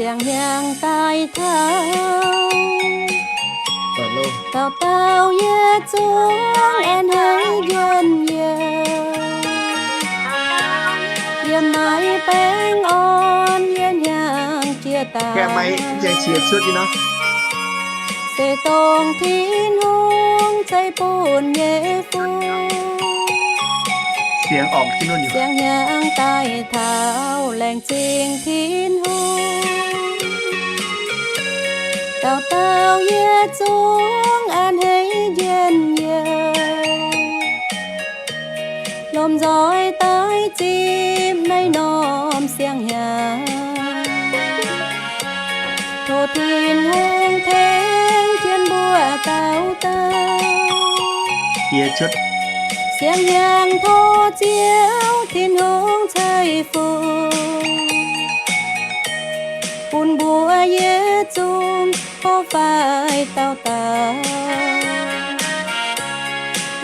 siang-hnyangx daaih taux. Dauh dauh yietc zungv a'hneiv njien-youh, yiem naaiv baengh orn yie hnyangx jiex daaih. Se dongh Tin-Hungh ceix bun nyei fun, siang-hnyangx daaih taux laengz zingh Tin-Hungh. Dauh dauh yietc zungv a'hneiv njien-youh, lomh nzoih daaih zipv naaiv norm siang-hnyangx. Tov Tin-Hungh tengx jienv mbuo dauh dauh. Siang-hnyangx tov Ziouv Tin-Hungh ceix fun, bun mbuo yietc zungv hlo faix dauh dauh,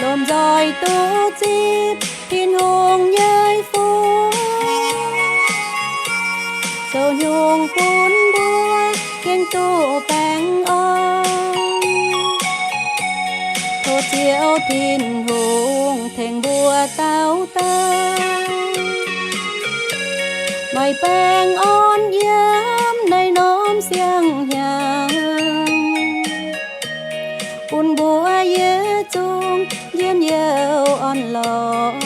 lomh nzoih duqv zipv Tin-Hungh nyei fun, zoux nyungc bun mbuo gengh duqv baengh orn. Tov Ziouv Tin-Hungh tengx mbuo dauh dauh maaih baengh orn yiem naaiv norm siang-hnyangx, bun mbuo yietc zungv njien-youh orn-lorqc.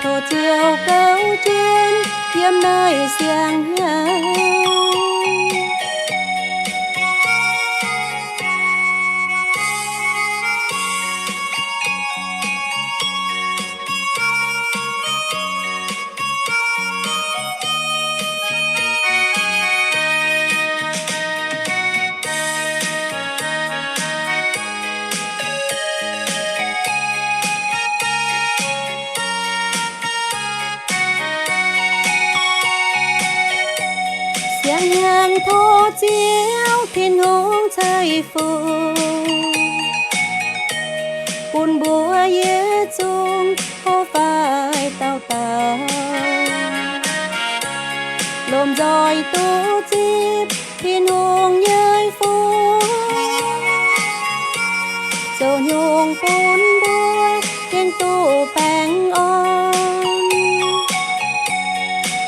Tov Ziouv gouv jienv yiem naaiv siang-hnyangx. Siang-hnyangx tov Ziouv Tin-Hungh ceix fun, bun mbuo yietc zungv hlo faix dauh dauh, lomh nzoih duqv zipv Tin-Hungh nyei fun, zoux nyungc bun mbuo gengh duqv baengh orn.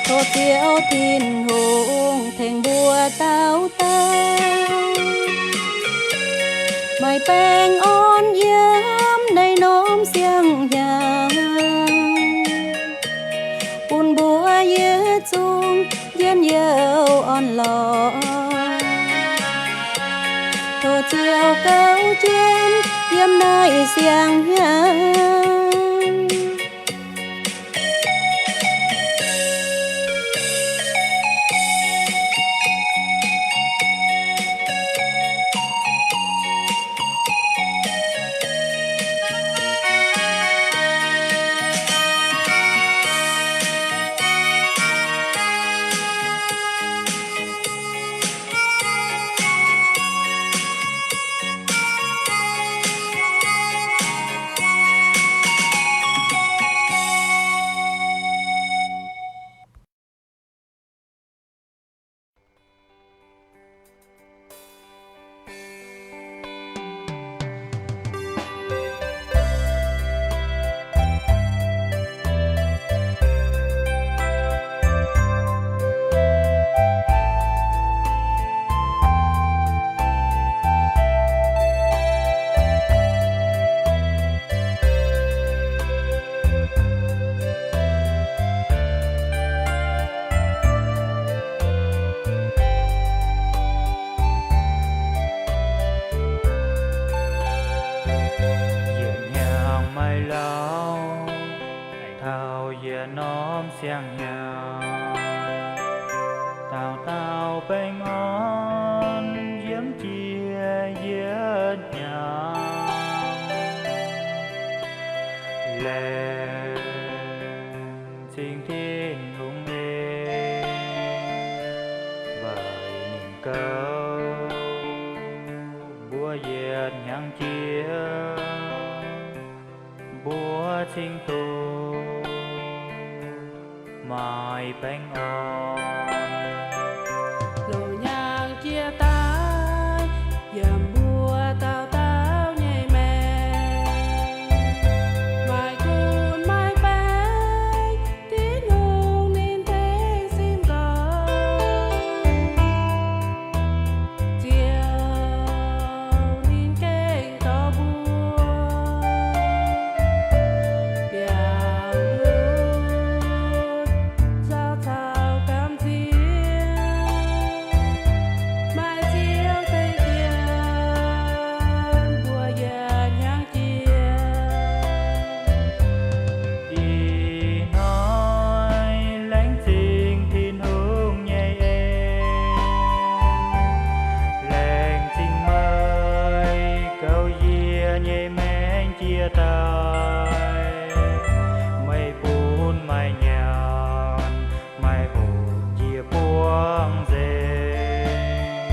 Tov Ziouv Tin-Hungh tengx mbuo dauh dauh maaih baengh orn yiem naaiv norm siang-hnyangx, bun mbuo yietc zungv njien-youh orn-lorqc. Tov Ziouv gouv jienv yiem naaiv siang-hnyangx. Yietc hnyangx maiv lauh, taux yietc norm siang-hnyangx, dauh dauh baengh orn yiem jiex yietc hnyangx. Laengz zingh Tin-Hungh ei, weic ninh gouv mbuo yietc hnyangx jiex, mbuo cingx duqv maaih baengh orn. daaih, meih bun maaih nyaanh, maaih hopv jiex buangv nzengc,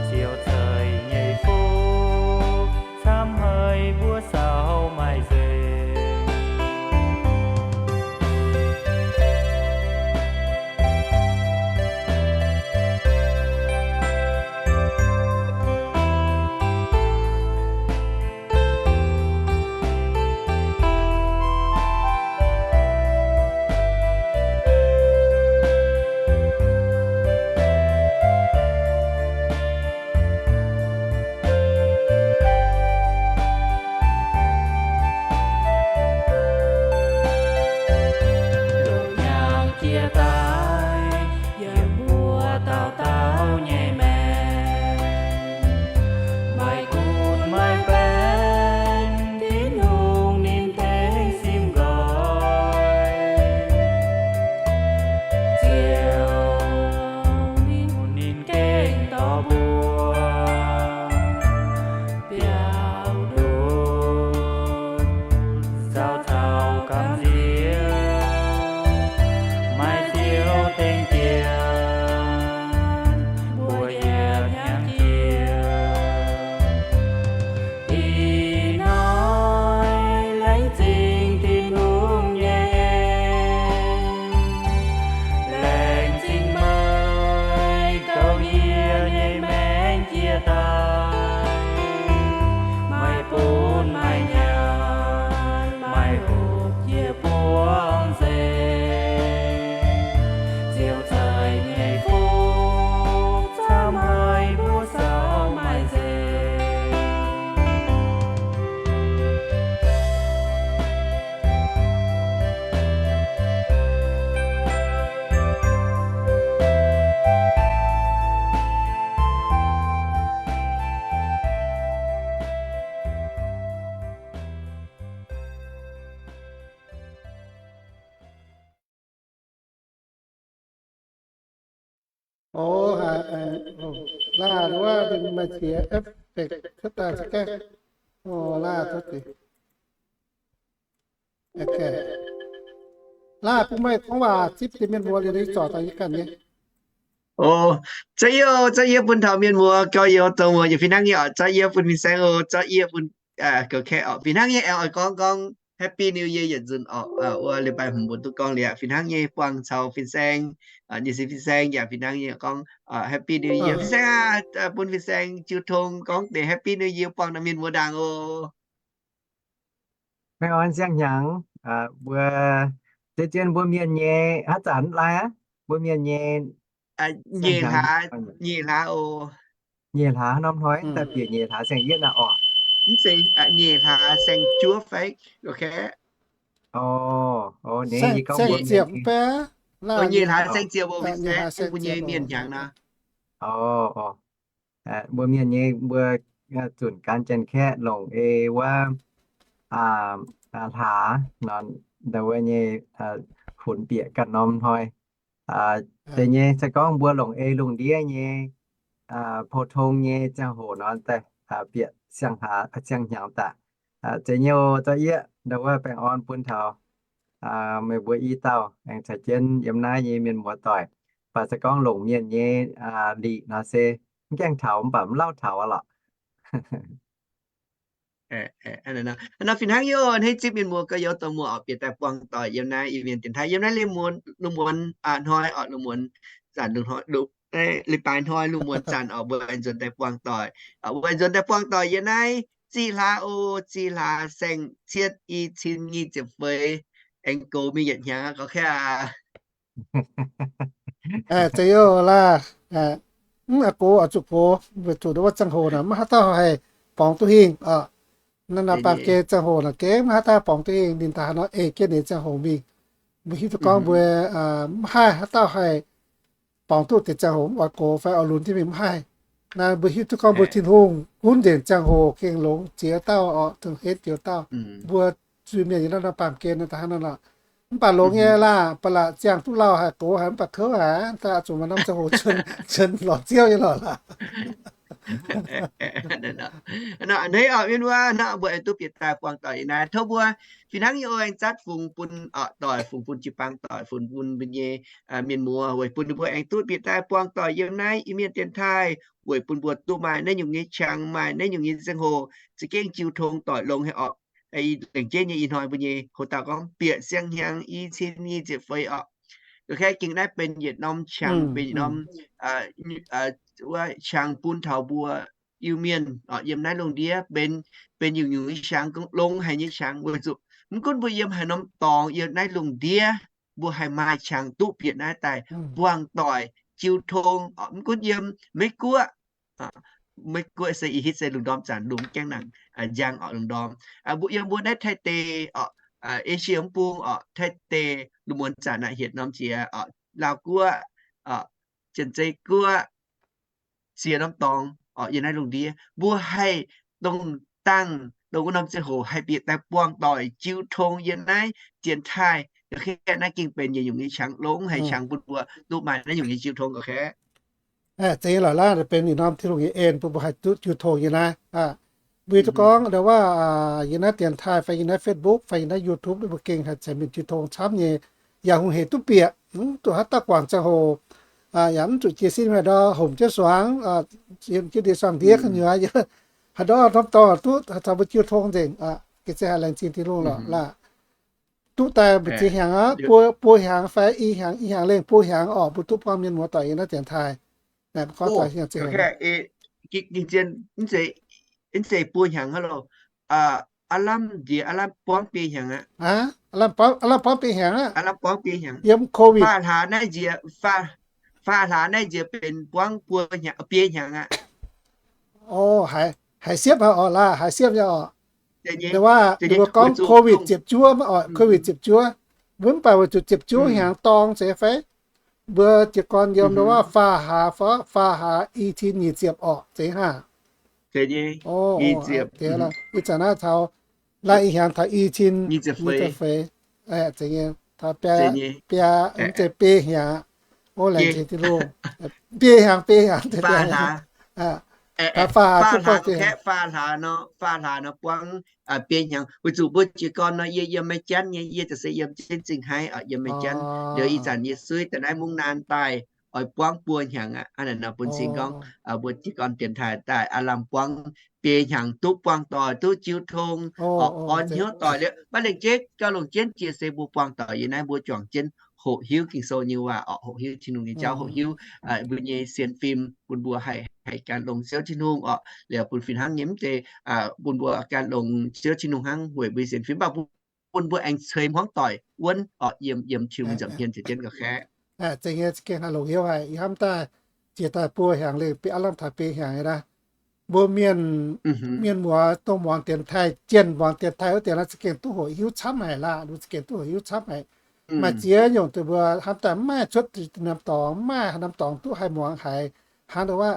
ziouc zeiz nyei fuqv camv haic mbuo saau maaih nzengc. Lungh nyaanh jiex daaih, yiem mbuo dauh dauh nyei maengc, maaih gunv maaih baengc, Tin-Hungh ninh tengx simv nqoi. Ziouv ninh, ninh gengh dorh mbuo biaux ndutv, nzauh caux gamh nziex, maaih Ziouv tengx jienv, mbuo yietc hnyangx jiex. Ih hnoi laengz zingh Tin-Hungh nyei en, laengz zingh meih gauh yie nyei maengc jiex daaih, meih bun maaih nyaanh, maaih hopv jiex buangv nzengc, ziouc zeiz nyei fuqv camv haic mbuo saau maaih nzengc. O, haaix, laah, wuov ninh maaih ziex effect cuotv daaih za'gengh. O, laah, tov deix. Laah, bun meih gorngv waac zipv deix mienh muoz liuz, ninh zorc daaih yie ganh nyei. O, za'gengh, za'gengh bun taux mienh muoz gauh youz dongh muoz yaac fih hnangv nyei oc. Za'gengh bun fin-saeng oc, za'gengh bun goux kaeqv oc, fih hnangv nyei aengx oix gorngv gorngv Happy New Year yietc nzunc oc. Wuov leiz-baaix hmz mbuo duqv gorngv liuz, fih hnangv nyei buangh caux fin-saeng, nyei sin fin-saeng yaac fih hnangv nyei gorngv Happy New Year. Fin-saeng aah, bun fin-saeng jiu tong gorngv deix Happy New Year buangh naaiv mienh muoz ndaangc oc. Baengh orn siang-hnyangx, mbuo zien-zien mbuo mienh nyei, haaix zanc lai aqv? Mbuo mienh nyei nyeic hlaax, nyeic hlaax oc. Nyeic hlaax norm hnoi daaih bieqc nyeic hlaax saeng-yietv aqv oc. Mv zeiz, nyeic hlaax saeng-juov fai? O, o, ninh yie gorngv mbuo mienh nyei. Nyeic hlaax saeng-ziepc oc, mbuo nyei mienh hnyangx nor. O, o. Mbuo mienh nyei mbuo zunc gan Janx-Kaeqv longc ei wuov hlaax nor, ndau wuov nyei funx bieqc ganh norm hnoi. Deix nyei se gorngv mbuo longc ei lungh ndiev nyei pou-tong nyei ziangh hoc nor daaih bieqc siang-hnyangx daaih. Zeiz nyei oc, za'gengh ndau wuov baengh orn bun taux meih mbuo i dauh aengx caux jienv yiem naaiv nyei mienh muoz doic. Mv baac se gorngv longc mienh nyei liqc nor se mv gaengh taux, mv baac mv lauh taux aqv lorqc. Nor fih hnangv yie hneiv zipv mienh muoz gauh youz dongh muoz oc, bieqc daaih buangh doic yiem naaiv i mienh dienx taaih. Yiem naaiv lungh muonz, lungh muonz hnoi oc, lungh muonz zanc, lungh hnoi, leiz-baaix hnoi lungh muonz zanc oc, mbuo aengx nzuonx daaih buangh doic. Mbuo aengx nzuonx daaih buangh doic yiem naaiv zih hlaax oc, zih hlaax saeng-cietv i cin nyic ziepc feix, aengx gox mingh yietc hnyangx aqv, gorngv kaav aqv. Zeiz youh laah, mv aqc gox oix zuqc gox, weic zuqc wuov ziangh hoc naaic maiv haaix dauh haih borngz duqv hingh oc. Naaiv nor baamh gen ziangh hoc naaic gengh maiv haaix dauh borngz duqv hingh. Ninh daaih haaix nor ei jienv ninh nyei ziangh hoc mingh, mbuo hiuv duqv gorngv mbuo mv haih haaix dauh haih borngz duqv deix ziangh hoc mv oix gox fai oix lunx jienv mingh mv haih. Naaiv mbuo hiuv duqv gorngv mbuo Tin-Hungh gunv nzengc ziangh hoc gengh longx ziex dauh oc, dongh henv ziex dauh. Mbuo zuiz-mienh yiem naaiv nor baamh gen naaiv daaih hnangv naaiv lorqc. Mv baac longx nyei laah, ba'laqc ziangh duqv lauh haic, gox haic, mv baac kouv haic, daaih zuqc maaih norm ziangh hoc qiemx lorz Ziouv nyei lorqc laah. A'hneiv oc, mienh muoz, hnangv mbuo aengx duqv bieqc daaih buangh doic yiem naaiv. Tov mbuo fih hnangv nyei oix aengx zatv fungx bun oc doic, fungx bun jiu-baang doic, fungx bun mbuo nyei mienh muoz, weic bun ninh mbuo aengx duqv bieqc daaih buangh doic yiem naaiv Iu-Mienh dienx taaih, weic bun mbuo duqv maaih naaiv nyungc nyei qangx, maaih naaiv nyungc nyei ziangh hoc za'gengh jiu tong doic longx haic oc. Lengc jeiv nyei ih hnoi mbuo nyei hoc dauh gorngv bieqc siang-hnyangx i cin nyic ziepc feix oc. Ga'naaiv gengh naaiv benx yietc norm qangx, benx yietc norm wuov qangx bun taux mbuo Iu-Mienh oc yiem naaiv lungh ndiev benx, benx nyungc-nyungc nyei qangx, longx haic nyei qangx weic zuqc mv gunv mbuo yiem haaix norm dorngx yiem naaiv lungh ndiev, mbuo haih maaih qangx duqv bieqc naaiv daaih buangh doic jiu tong oc. Mv gunv yiem Meiv Guoqv, Meiv Guoqv se ih hitv se lungh ndorm zanc lungh mv gaengh nangc njang oc lungh ndorm. Mbuo yiem mbuo naaiv Taiv deic oc, Esie mv bung oc, Taiv deic lungh muonz zanc naaiv hietc norm jiex oc, Laauv Guoqv oc, Janx-Zei Guoqv, ziex norm dorngx oc yiem naaiv lungh ndiev mbuo haih dongh dangh dongh wuov norm ziangh hoc haih bieqc daaih buangh doic jiu tong yiem naaiv dienx taaih. Naaiv gengh benx yietc nyungc nyei qangx, longx haic qangx bun mbuo duqv maaih naaiv nyungc nyei jiu tong ga'naaiv. Zeiz nyei lorqc, laanh benx yietc norm Tin-Hungh nyei en bun mbuo haih duqv jiu tong yiem naaiv. Mbuo duqv gorngv ndau wuov yiem naaiv dienx taaih fai yiem naaiv Facebook fai yiem naaiv YouTube mbuo gengh haih ceix mingh jiu tong camv nyei. Yaac hungh hec duqv bieqc, mv zuqc haaix dauh guangc ziangh hoc, yaac mv zuqc jiez sin haaix ndau homc jienv suangx, yiem jienv ndie suangx ndiev gu'nyuoz, haaix ndau norm dorngx duqv caux mbuo jiu tong nzengc. Gengh se haih laengz zingh Tin-Hungh lorqc laanh. Duqv daaih mbu'ziex hnyangx aqv, buo, buo hnyangx fai i hnyangx, i hnyangx lengh buo hnyangx oc, mbuo duqv buangh mienh muoz doic yiem naaiv dienx taaih. Naaic mbuo gorngv doix hnyangx ziangh hoc. Mv zeiz buo hnyangx hnangv loh. Aav lamh nziex, aav lamh buangv biei hnyangx aqv. Aav lamh buangv biei hnyangx aqv. Yiem COVID. Faam hlaax naaiv nziex, faam hlaax naaiv nziex benx buangv buo hnyangx, biei hnyangx aqv. O, haiz siepv haic oc laanh, haiz siepv nyei oc. Ndau wuov ninh mbuo gorngv COVID ziepc juov maiv oc, COVID ziepc juov. Mv baac weic zuqc ziepc juov hnyangx dorng zeiz fai? Mbuo jiez gorn yiem ndau wuov faam hlaax, faam hlaax i cin nyic ziepc orqc, zeiz haah? Ih zanc naaiv taux, laanh ih hnyangx taux i cin nyic ziepc feix. Zeiz nyei, taux biaa, mv zeiz biei hnyangx. O, laengz zingh Tin-Hungh. Biei hnyangx, biei hnyangx, taux faam hlaax, faam hlaax nor, faam hlaax nor buangv biei hnyangx. Weic zuqc mbuo jiez gorn nor, yie yiem Meiv Janv nyei, yie za'gengh yiem jienv Zingh Haiv, yiem Meiv Janv. Liuz ih zanc yie suiv daaih naaiv Mungv Naan daaih, oix buangv buo hnyangx aqv. Hnangv naaic nor bun cing gorngv mbuo jiez gorn dienx taaih daaih aav lamh buangv biei hnyangx duqv buangh doic, duqv jiu tong, orn hnyouv doic liuz. Maiv lengc jeiv gauh longc jienv jiex se mbuo buangh doic yiem naaiv mbuo juangc jienv hoqc hiuv Ging-Sou nyei waac, hoqc hiuv Tin-Hungh nyei jauv, hoqc hiuv mbuo nyei sienx fim, bun mbuo haih, haih gan longx Ziouv Tin-Hungh orqc. Liuz bun fih hnangv nyei mv deix, bun mbuo gan longx Ziouv Tin-Hungh hnangv weic mbuo nyei sienx fim, mv baac bun mbuo aengx ceix hmuangv doic wuonv orqc yiem, yiem Tin-Hungh nza'hmien caux jienv ga'naaiv. Zeiz nyei, za'gengh haih longc hnyouv haic. Yie hnamv daaih jiex daaih buo hnyangx lengh, biei aav lamh taux biei hnyangx nyei aqv. Mbuo mienh, mienh muoz dongh muangx dienx taaih, jienh muangx dienx taaih wuov dienx naaiv za'gengh duqv hoqc hiuv camv haic laanh, mbuo za'gengh duqv hoqc hiuv camv haic. Maaih ziex nyungc deix mbuo hnamv daaih mv maaih cuotv norm dorngx, mv maaih norm dorngx duqv haih muangx haiz hnangv ndau wuov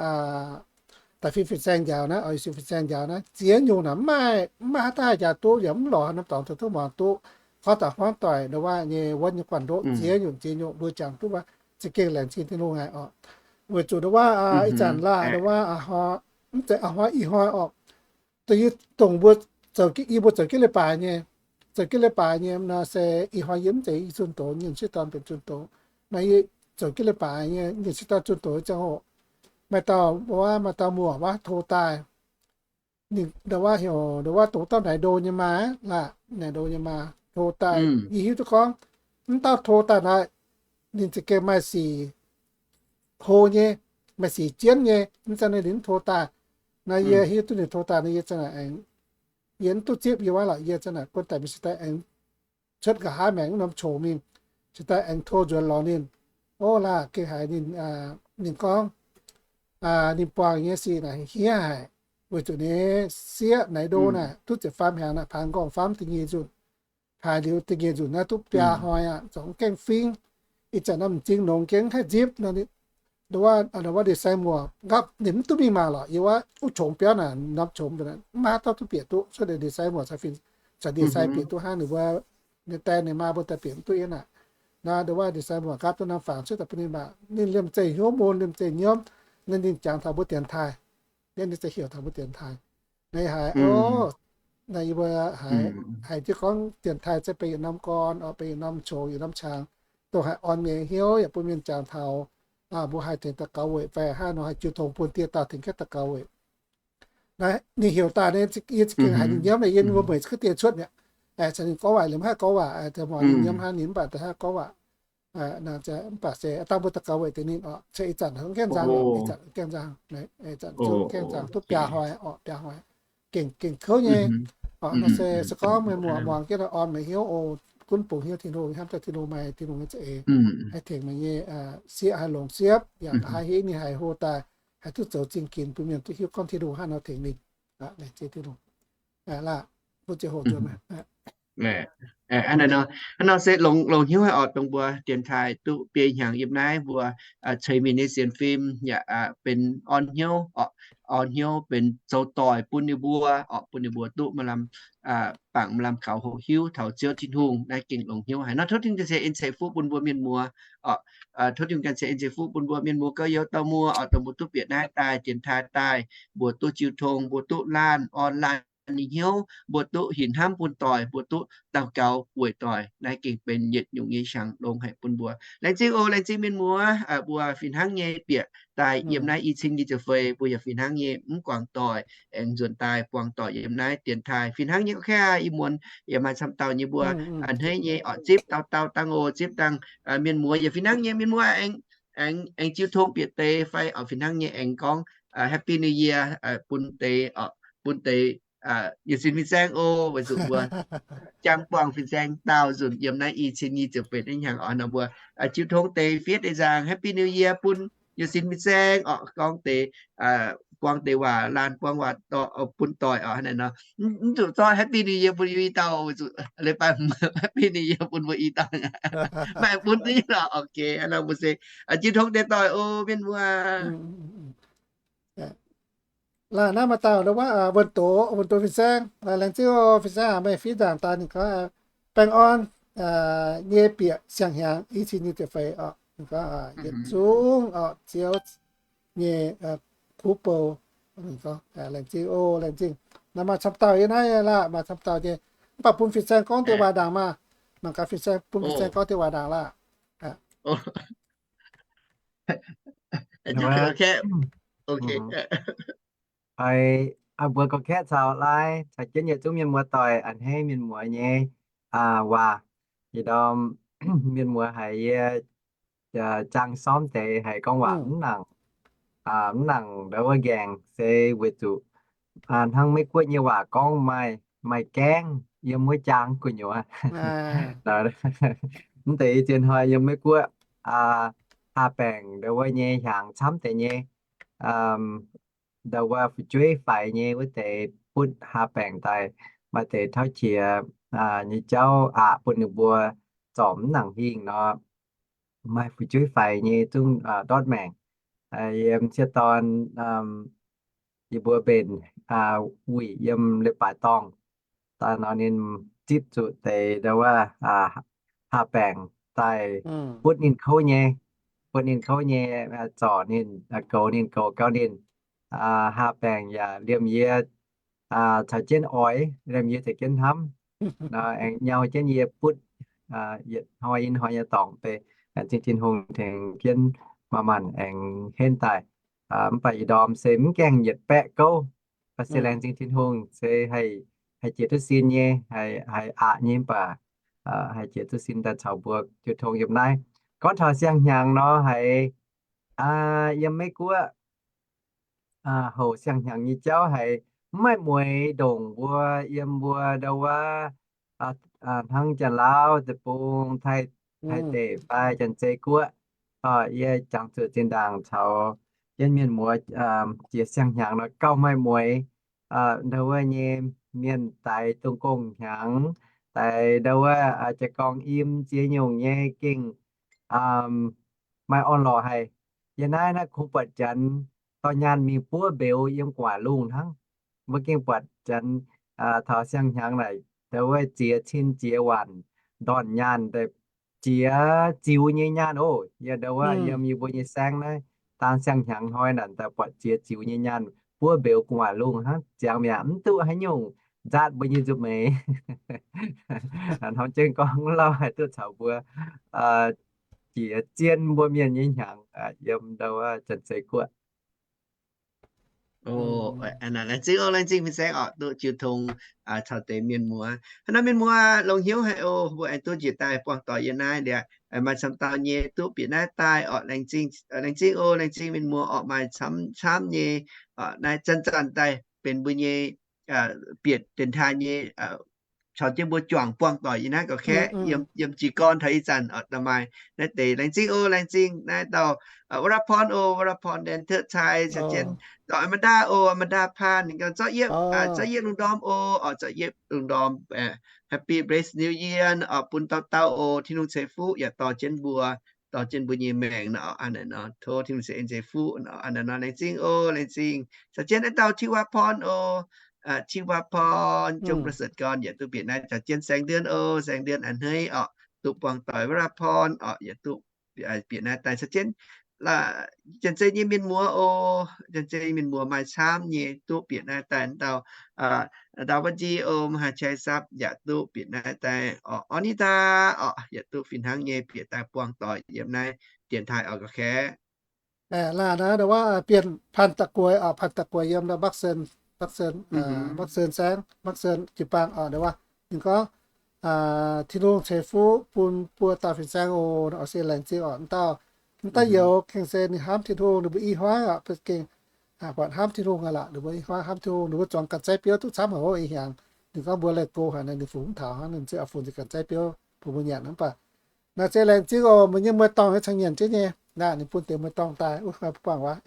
da'feix fin-saeng njaaux naaiv, oix fin-saeng njaaux naaiv, ziex nyungc naaic mv maaih, mv maaih haaix dauh haih njaaux duqv, yaac mv lorz haaix norm dorngx duqv muangx duqv. Kov daaih hmuangv doic ndau wuov nyei wuonv nyei guanh ndoqv ziex nyungc, ziex nyungc mbuo jangx duqv wuov, za'gengh laengz zingh Tin-Hungh haic orqc. Weic zuqc ndau wuov ih zanc laanh ndau wuov mv zeiz a'hnoi ih hnoi orqc. Dongh yie dongh mbuo zoux, yie mbuo zoux jienv leiz-baaix nyei, zoux jienv leiz-baaix nyei nor se ih hnoi yie mv zeiz i zunh doz, nyei sieqv dorn benx zunh doz. Naaiv yie zoux jienv leiz-baaix nyei, nyei sieqv dorn zunh doz ziangh hoc, maaih dauh wuov, maaih dauh muoc wuov tov daaih. Ninh ndau wuov heuc ndau wuov dongh dauh naaic ndo nyei maa, laanh naaic ndo nyei maa tov daaih. Yie hiuv duqv gorngv mv dauh tov daaih naaic, ninh za'gengh maaih sic hlo nyei, maaih sic jienv nyei, mv zeiz naaiv ninh mv tov daaih. Naaiv yie hiuv duqv ninh tov daaih naaiv yie za'naaic aengx, yie mv duqv zipv yie wuov lorqc, yie za'naaic guon daic mingh cingx daaih aengx cuotv nqa'haav maengx wuov norm qongx mingh, cingx daaih aengx tov nzuonx lorz ninh. O laanh gengh haiz ninh, ninh gorngv ninh buangh nyei sic naaic hniev haic, weic zuqc ninh sieqv naaic ndo naaic duqv ziepc faam hnyangx naaic, paanx nqorngv faam da'nyeic nzunc. Haiz liuz da'nyeic nzunc naaiv duqv biaa hnoi aqv, zungv gaengh fingv. Ih zanc naaiv m'zing nongx gengh haih nzipv nor, ndau wuov ndie-sai muoc nqaapv ninh mv duqv mingh maah lorqc, yie wuov wuov qongx biauv naaic norm qongx mv maaih haaix dauh duqv bieqc duqv, cuotv ndie-sai muoc caux ndie-sai bieqc duqv hnangv, ninh mbuo, ninh die ninh maa mbuo daaih bieqc mv duqv yiem naaic. Naaiv ndau wuov ndie-sai muoc nqaapv duqv norm fangx cuotv daaih bun ninh maah, ninh liemh zeih hnyouv mun, liemh zeih hnyouv, ninh jangx taux mbuo dienx taaih. Naaiv ninh ziouc heuc taux mbuo dienx taaih. Naaiv haiz, o, naaiv yie mbuo haiz, haiz jienv gorngv dienx taaih se benx yietc norm gorn, o, benx yietc norm qongx, yietc norm qangx, dongh haiz orn mienh hnyouv yaac bun mienh jangx taux mbuo haih tengx daux gaux weic fai hnangv nor haih jiu tong bun dieh dauh tengx jienv daux gaux weic. Naaiv ninh heuc daaih, yie za'gengh haiz ninh nyiemv, yie mbuo meih za'gengh deix cuotv mi'aqv. Caux ninh gorngv waac liemh haih gorngv waac, mv baac ninh nyiemv hnangv, ninh mv baac da'haav gorngv waac. Mv baac se dangh mbuo daux gaux weic deix ninh oc, se ih zanc gaengh nzang, ih zanc gaengh nzang, ih zanc zungv gaengh nzang duqv biaa hnoi oc, biaa hnoi. Gengh, gengh kouv nyei. Nor se, se gorngv meih muoz muangx jienv orn meih hnyouv oc, gunv bungx hnyouv Tin-Hungh, hnamv daaih Tin-Hungh maaih Tin-Hungh nyei za'eix, haih tengx meih nyei sieqv haih longc siepv, yaac haih hingv ninh haih hlo daaih, haih duqv zoux zingh ginx bun mienh duqv hiuv gorngv Tin-Hungh hnangv nor tengx ninh. Laengz zingh Tin-Hungh. Laah, bun ziangh hoc nzuonx maah. Hnangv nor se longx, longx hnyouv haic oc, dongh mbuo dienx taaih duqv biei hnyangx yiem naaiv mbuo ceix mingh nyei sienx fim yaac benx orn hnyouv, orn hnyouv benx zoux doic bun ninh mbuo oc, bun ninh mbuo duqv maaih lamh bangc maaih lamh kaux hoqc hiuv taux Ziouv Tin-Hungh. Naaiv gengh longx hnyouv haic nor. Tov Tin-Hungh ganh ceix en ceix fuqv bun mbuo mienh muoz oc. Tov Tin-Hungh ganh ceix en ceix fuqv bun mbuo mienh muoz gauh youz dauh muoz oc, dongh mbuo duqv bieqc naaiv daaih dienx taaih daaih, mbuo duqv jiu tong, mbuo duqv laanh orn laanh ninh hnyouv, mbuo duqv hinc hnamv bun doic, mbuo duqv daux gaux weic doic. Naaiv gengh benx yietc nyungc nyei hiaangx longx haic bun mbuo. Laengz zingh oc, laengz zingh mienh muoz, mbuo fih hnangv nyei bieqc daaih yiem naaiv i cin nyic ziepc feix, mbuo yaac fih hnangv nyei mv guangc doic, aengx nzuonx daaih buangh doic yiem naaiv dienx taaih. Fih hnangv nyei, ok, ih muonz yaac maaih camv dauh nyei mbuo a'hneiv nyei oc, zipv dauh dauh dangh oc, zipv dangh mienh muoz yaac fih hnangv nyei mienh muoz aengx, aengx jiu tong bieqc deix fai oc, fih hnangv nyei aengx gorngv Happy New Year bun deix, bun deix yietc sin fin-saeng oc, weic zuqc mbuo jangx buangh fin-saeng daauh nzunc yiem naaiv i cin nyic ziepc feix naaiv hnyangx oc, nor mbuo jiu tong deix fiev deix nzaangc Happy New Year bun yietc sin fin-saeng oc, gorngv deix, buangh deix waac laanh buangh waac bun doic oc, hnangv naaiv nor. Mv zuqc zorqv Happy New Year bun yie i dauh, weic zuqc leiz-baaix Happy New Year bun mbuo i dauh. Maaih bun duqv nyei lorqc, ok, nor mbuo se jiu tong deix doic oc, mienh muoz. Laanh naaiv maaih dauh wuonh doz, wuonh doz fin-saeng, laengz zingh oc, fin-saeng aac, meih fiev nzaangc daaih ninh gorngv, baengh orn nyei bieqc siang-hnyangx i cin nyic ziepc feix oc, ninh gorngv yietc zungv oc, Ziouv nyei kuv bou, ninh gorngv, laengz zingh oc, laengz zingh. Naaiv maaih camv dauh yiem naaiv laah, maaih camv dauh nyei, mv baac bun fin-saeng gorngv deix waac ndaangc maah, mangc gaax fin-saeng, bun fin-saeng gorngv deix waac ndaangc laah. Mbuo gorngv-kaeqv caux laai caux jienv yietc zungv mienh muoz doic, a'hneiv mienh muoz nyei waac. Ih ndorm mienh muoz haiz yie jangx sormv deix haiz gorngv waac mv nangc, mv nangc ndau wuov nqaengc se weic zuqc hnangv Meiv Guoqv nyei waac gorngv maaih, maaih gaengv yiem wuov jaang gu'nyuoz. Mv deix zien hnoi yiem Meiv Guoqv haa baengc ndau wuov nyei hiaangx camv deix nyei, ndau wuov fu'jueiv faix nyei wuov deix butv haa baengc daaih, maaih deix tauv qiex nyei jauv aqc bun ninh mbuo zorc mv nangc hingh nor, maaih fu'jueiv faix nyei zungv ndortv maengc. Yiem sieqv dorn yie mbuo mbenc wuic yiem leiz-baaix dorngh daaih nor, ninh zipv zuqc deix ndau wuov haa baengc daaih butv ninh kouv nyei, butv ninh kouv nyei, zorc ninh, goux ninh, goux gau ninh. Haa baengc yaac liemh yie caux jienv oix, liemh yie caux jienv hnamv. Nor aengx nyau jienv yie butv yietc hnoi yiem hnoi nyei dorngx deix, laengz zingh Tin-Hungh tengx jienv maaih maanc aengx henv daaih. Mv baac ih ndorm se mv gaengh yietc baeqv gouv, mv baac se laengz zingh Tin-Hungh se haih, haih jiex duqv sin nyei, haih, haih aqc nyei, mv baac haih jiex duqv sin daaih caux mbuo jiu tong yiem naaiv. Gorngv taux siang-hnyangx nor haiz yiem Meiv Guoqv houc siang-hnyangx nyei jauv haiz mv maaih mueiz ndongc mbuo yiem mbuo ndau wuov hnangv Janx-Lauv deic-bung, Taiv, Taiv deic fai Janx-Zei Guoqv. Yie jangx zuqc zinh ndaangc caux jienv mienh muoz jiex siang-hnyangx nor gauh maaih mueiz ndau wuov nyei mienh daix dongh gong-hnyangx, daix ndau wuov jaa-gorng im ziex nyungc nyei gengh maaih orn-lorqc haic. Yiem naaiv naaiv kungx buatc Janx dorh nyaanh mingh buov mbeux yiem gu'nguaaic lungh hnangv. Mbuo gengh buatc Janx taux siang-hnyangx naaic ndau wuov ziex cin ziex waanc ndorn nyaanh daaih, ziex ziux nyei nyaanh oc. Yiem ndau wuov yiem yie mbuo nyei saengv naaiv daan siang-hnyangx hnoi naaic daaih buatc ziex ziux nyei nyaanh buov mbeux gu'nguaaic lungh hnangv, ziangx mi'aqv, mv duqv haaix nyungc nzaatv mbuo nyei nzunc meix. Hnangv jeng gorngv lauh haih duqv caux mbuo jiex zien mbuo mienh nyei hnyangx yiem ndau wuov Janx-Zei guoqv. Laengz zingh oc, laengz zingh fin-saeng oc, duqv jiu tong caux deix mienh muoz. Hnangv naaiv mienh muoz longx hnyouv haic oc, mbuo aengx duqv njiec daaih buangh doic yiem naaiv liuz, maaih camv dauh nyei duqv bieqc naaiv daaih oc, laengz zingh oc, laengz zingh mienh muoz oc, maaih camv camv nyei naaiv zanc-zanc daaih benx mbuo nyei bieqc dienx taaih nyei caux jienv mbuo juangc buangh doic yiem naaiv ga'kaeqv, yiem jiez gorn taux ih zanc oc, da'maaih naaiv deix laengz zingh oc, laengz zingh naaiv dauh Waraporn oc, Waraporn Lien Teuv Cai, caux jienv dauh Amanda oc, Amanda Paan, ninh ganh zorqv yietv, zorqv yietv lungh ndorm oc, zorqv yietv lungh ndorm. Happy Blessed New Year oc, bun dauh dauh oc, Tin-Hungh ceix fuqv yaac dorh jienv mbuo, dorh jienv mbuo nyei maengc nor, hnangv naaiv nor, tov Tin-Hungh ceix en ceix fuqv nor, hnangv naaiv nor, laengz zingh oc, laengz zingh. Caux jienv naaiv dauh Tiuv Waac Porn oc, Tiuv Waac Porn, Jongประเสริฐ gorn yaac duqv bieqc naaiv, caux jienv Saeng Ndien oc, Saeng Ndien a'hneiv oc, duqv buangh doic, Waraporn oc, yaac duqv bieqc naaiv daaih, caux jienv Janx-Zei nyei mienh muoz oc, Janx-Zei mienh muoz maaih camv nyei duqv bieqc naaiv daaih, dauh Ndau Baav Nji oc, Mv Haaix Chai Sapv yaac duqv bieqc naaiv daaih oc, Orn Ni Daa oc, yaac duqv fih hnangv nyei bieqc daaih buangh doic yiem naaiv dienx taaih oc ga'kaeqv. Laanh naaiv wuov Bienh Paan Da'Guaix oc, Paan Da'Guaix yiem Mbark Sen, Mbark Sen, Mbark Sen Saengv, Mbark Sen jiu-baang oc, wuov ninh gorngv, Tin-Hungh ceix fuqv bun buo dauh fin-saeng oc, oc se laengz zingh oc. M'dauh, m'dauh youz gengh se ninh hnamv Tin-Hungh, ninh mbuo i hmuangv oc, gengh buatc hnamv Tin-Hungh aqv lorqc, ninh mbuo i hmuangv hnamv Tin-Hungh, ninh mbuo zuangx ganh zaiv biouv duqv camv haic oc. Ih hnyangx ninh gorngv mbuo leih go haic, ninh fungx mv taux hnangv, ninh ziouc funx nzengc ganh zaiv biouv bun mbuo nyanc. Mv baac naaiv se laengz zingh oc, mbuo nyei mueiz-dorngh nyei caux nyanc jienv nyei. Naaiv ninh bun deix mueiz-dorngh daaih, wuov buangh waac,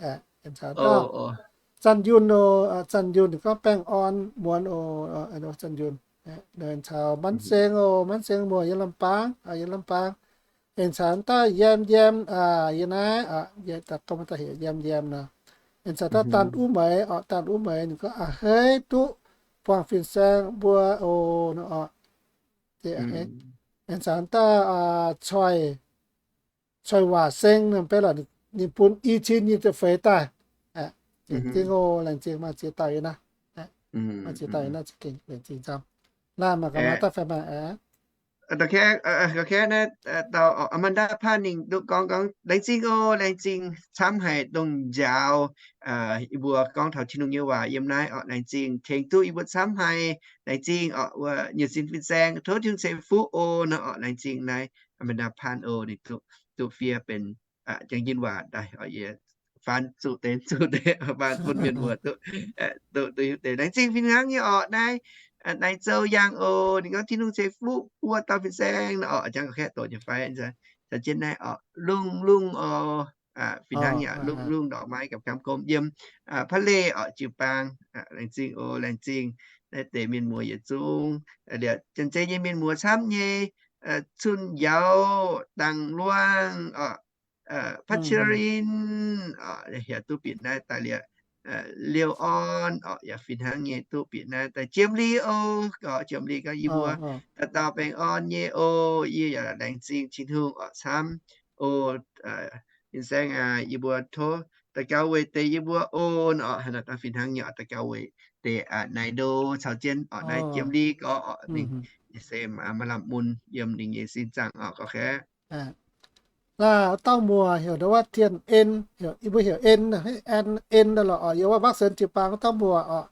aengx caux dauh Zanh Yunh oc, Zanh Yunh ninh gorngv baengh orn muonz oc, Zanh Yunh. Aengx caux Manv Seng oc, Manv Seng muoz yiem Lamh Baang, yiem Lamh Baang. Aengx caux dauh Yiem Yiem yiem naaiv, da'gomh da'heuc Yiem Yiem nor. Aengx caux dauh Danh Uv Meix oc, Danh Uv Meix ninh gorngv a'hneiv duqv buangh fin-saeng mbuo oc, aengx caux dauh Coic, Coic Waac Seng nor, beiv lorqc, ninh bun i cin nyei ziepc feix daaih. Laengz zingh oc, laengz zingh, maaih ziex dauh yiem naaiv, maaih ziex dauh yiem naaiv za'gengh laengz zingh camv. Naaiv maaih ga'naaiv daaih fai maaih aqv? Ga'naaiv naaiv, dauh Amanda Paan ninh duqv gorngv, gorngv laengz zingh oc, laengz zingh camv haic dongh njaaux yie mbuo gorngv taux Tin-Hungh nyei waac yiem naaiv oc. Laengz zingh tengx duqv yie mbuo camv haic. Laengz zingh oc, wuov nyuoz sin fin-saeng, tov Tin-Hungh ceix fuqv oc nor oc. Laengz zingh naaiv Amanda Paan oc, ninh duqv fiev benx jangx-yinh waac daaih oc, yie faan zuqc deix, zuqc deix, faan bun mienh muoz duqv, duqv, duqv hiuv deix. Laengz zingh fih hnangv nyei oc. Naaiv, naaiv Zoux Yaangh oc, ninh gorngv Tin-Hungh ceix fuqv buo dauh fin-saeng nor oc. Jangx ga'kaeqv doqc nyei fai, caux jienv naaiv oc, lungh lungh oc, fih hnangv nyei oc, lungh lungh, ดอกไม้ gapv kamv gomh yiem พระเล oc, jiu-baang. Laengz zingh oc, laengz zingh naaiv deix mienh muoz yietc zungv. Liuz Janx-Zei nyei mienh muoz camv nyei, Cun Yauz, Dangh Luangv oc, พัชรินทร์ oc, yaac duqv bieqc naaiv daaih. Liuz Liouh Orn oc, yaac fih hnangv nyei duqv bieqc naaiv daaih. Jiem Li oc, gorngv Jiem Li gorngv yie mbuo dauh dauh baengh orn nyei oc. Yie yaac laengz zingh Tin-Hungh oc camv oc. Fin-saeng aac, yie mbuo tov daux gaux weic deix yie mbuo oc. Oc, haaix nor dangh fih hnangv nyei oc, daux gaux weic deix naaiv ndo caux jienv oc, naaiv Jiem Li gorngv oc, ninh se maaih lamh mun yiem ninh nyei sin zaangc oc, gorngv kaeqv. Naaiv dauh muoz heuc ndau wuov Tien En, yie mbuo heuc En, En, En lorqc oc. Yiem wuov Mbark Sen jiu-baang wuov dauh muoz oc.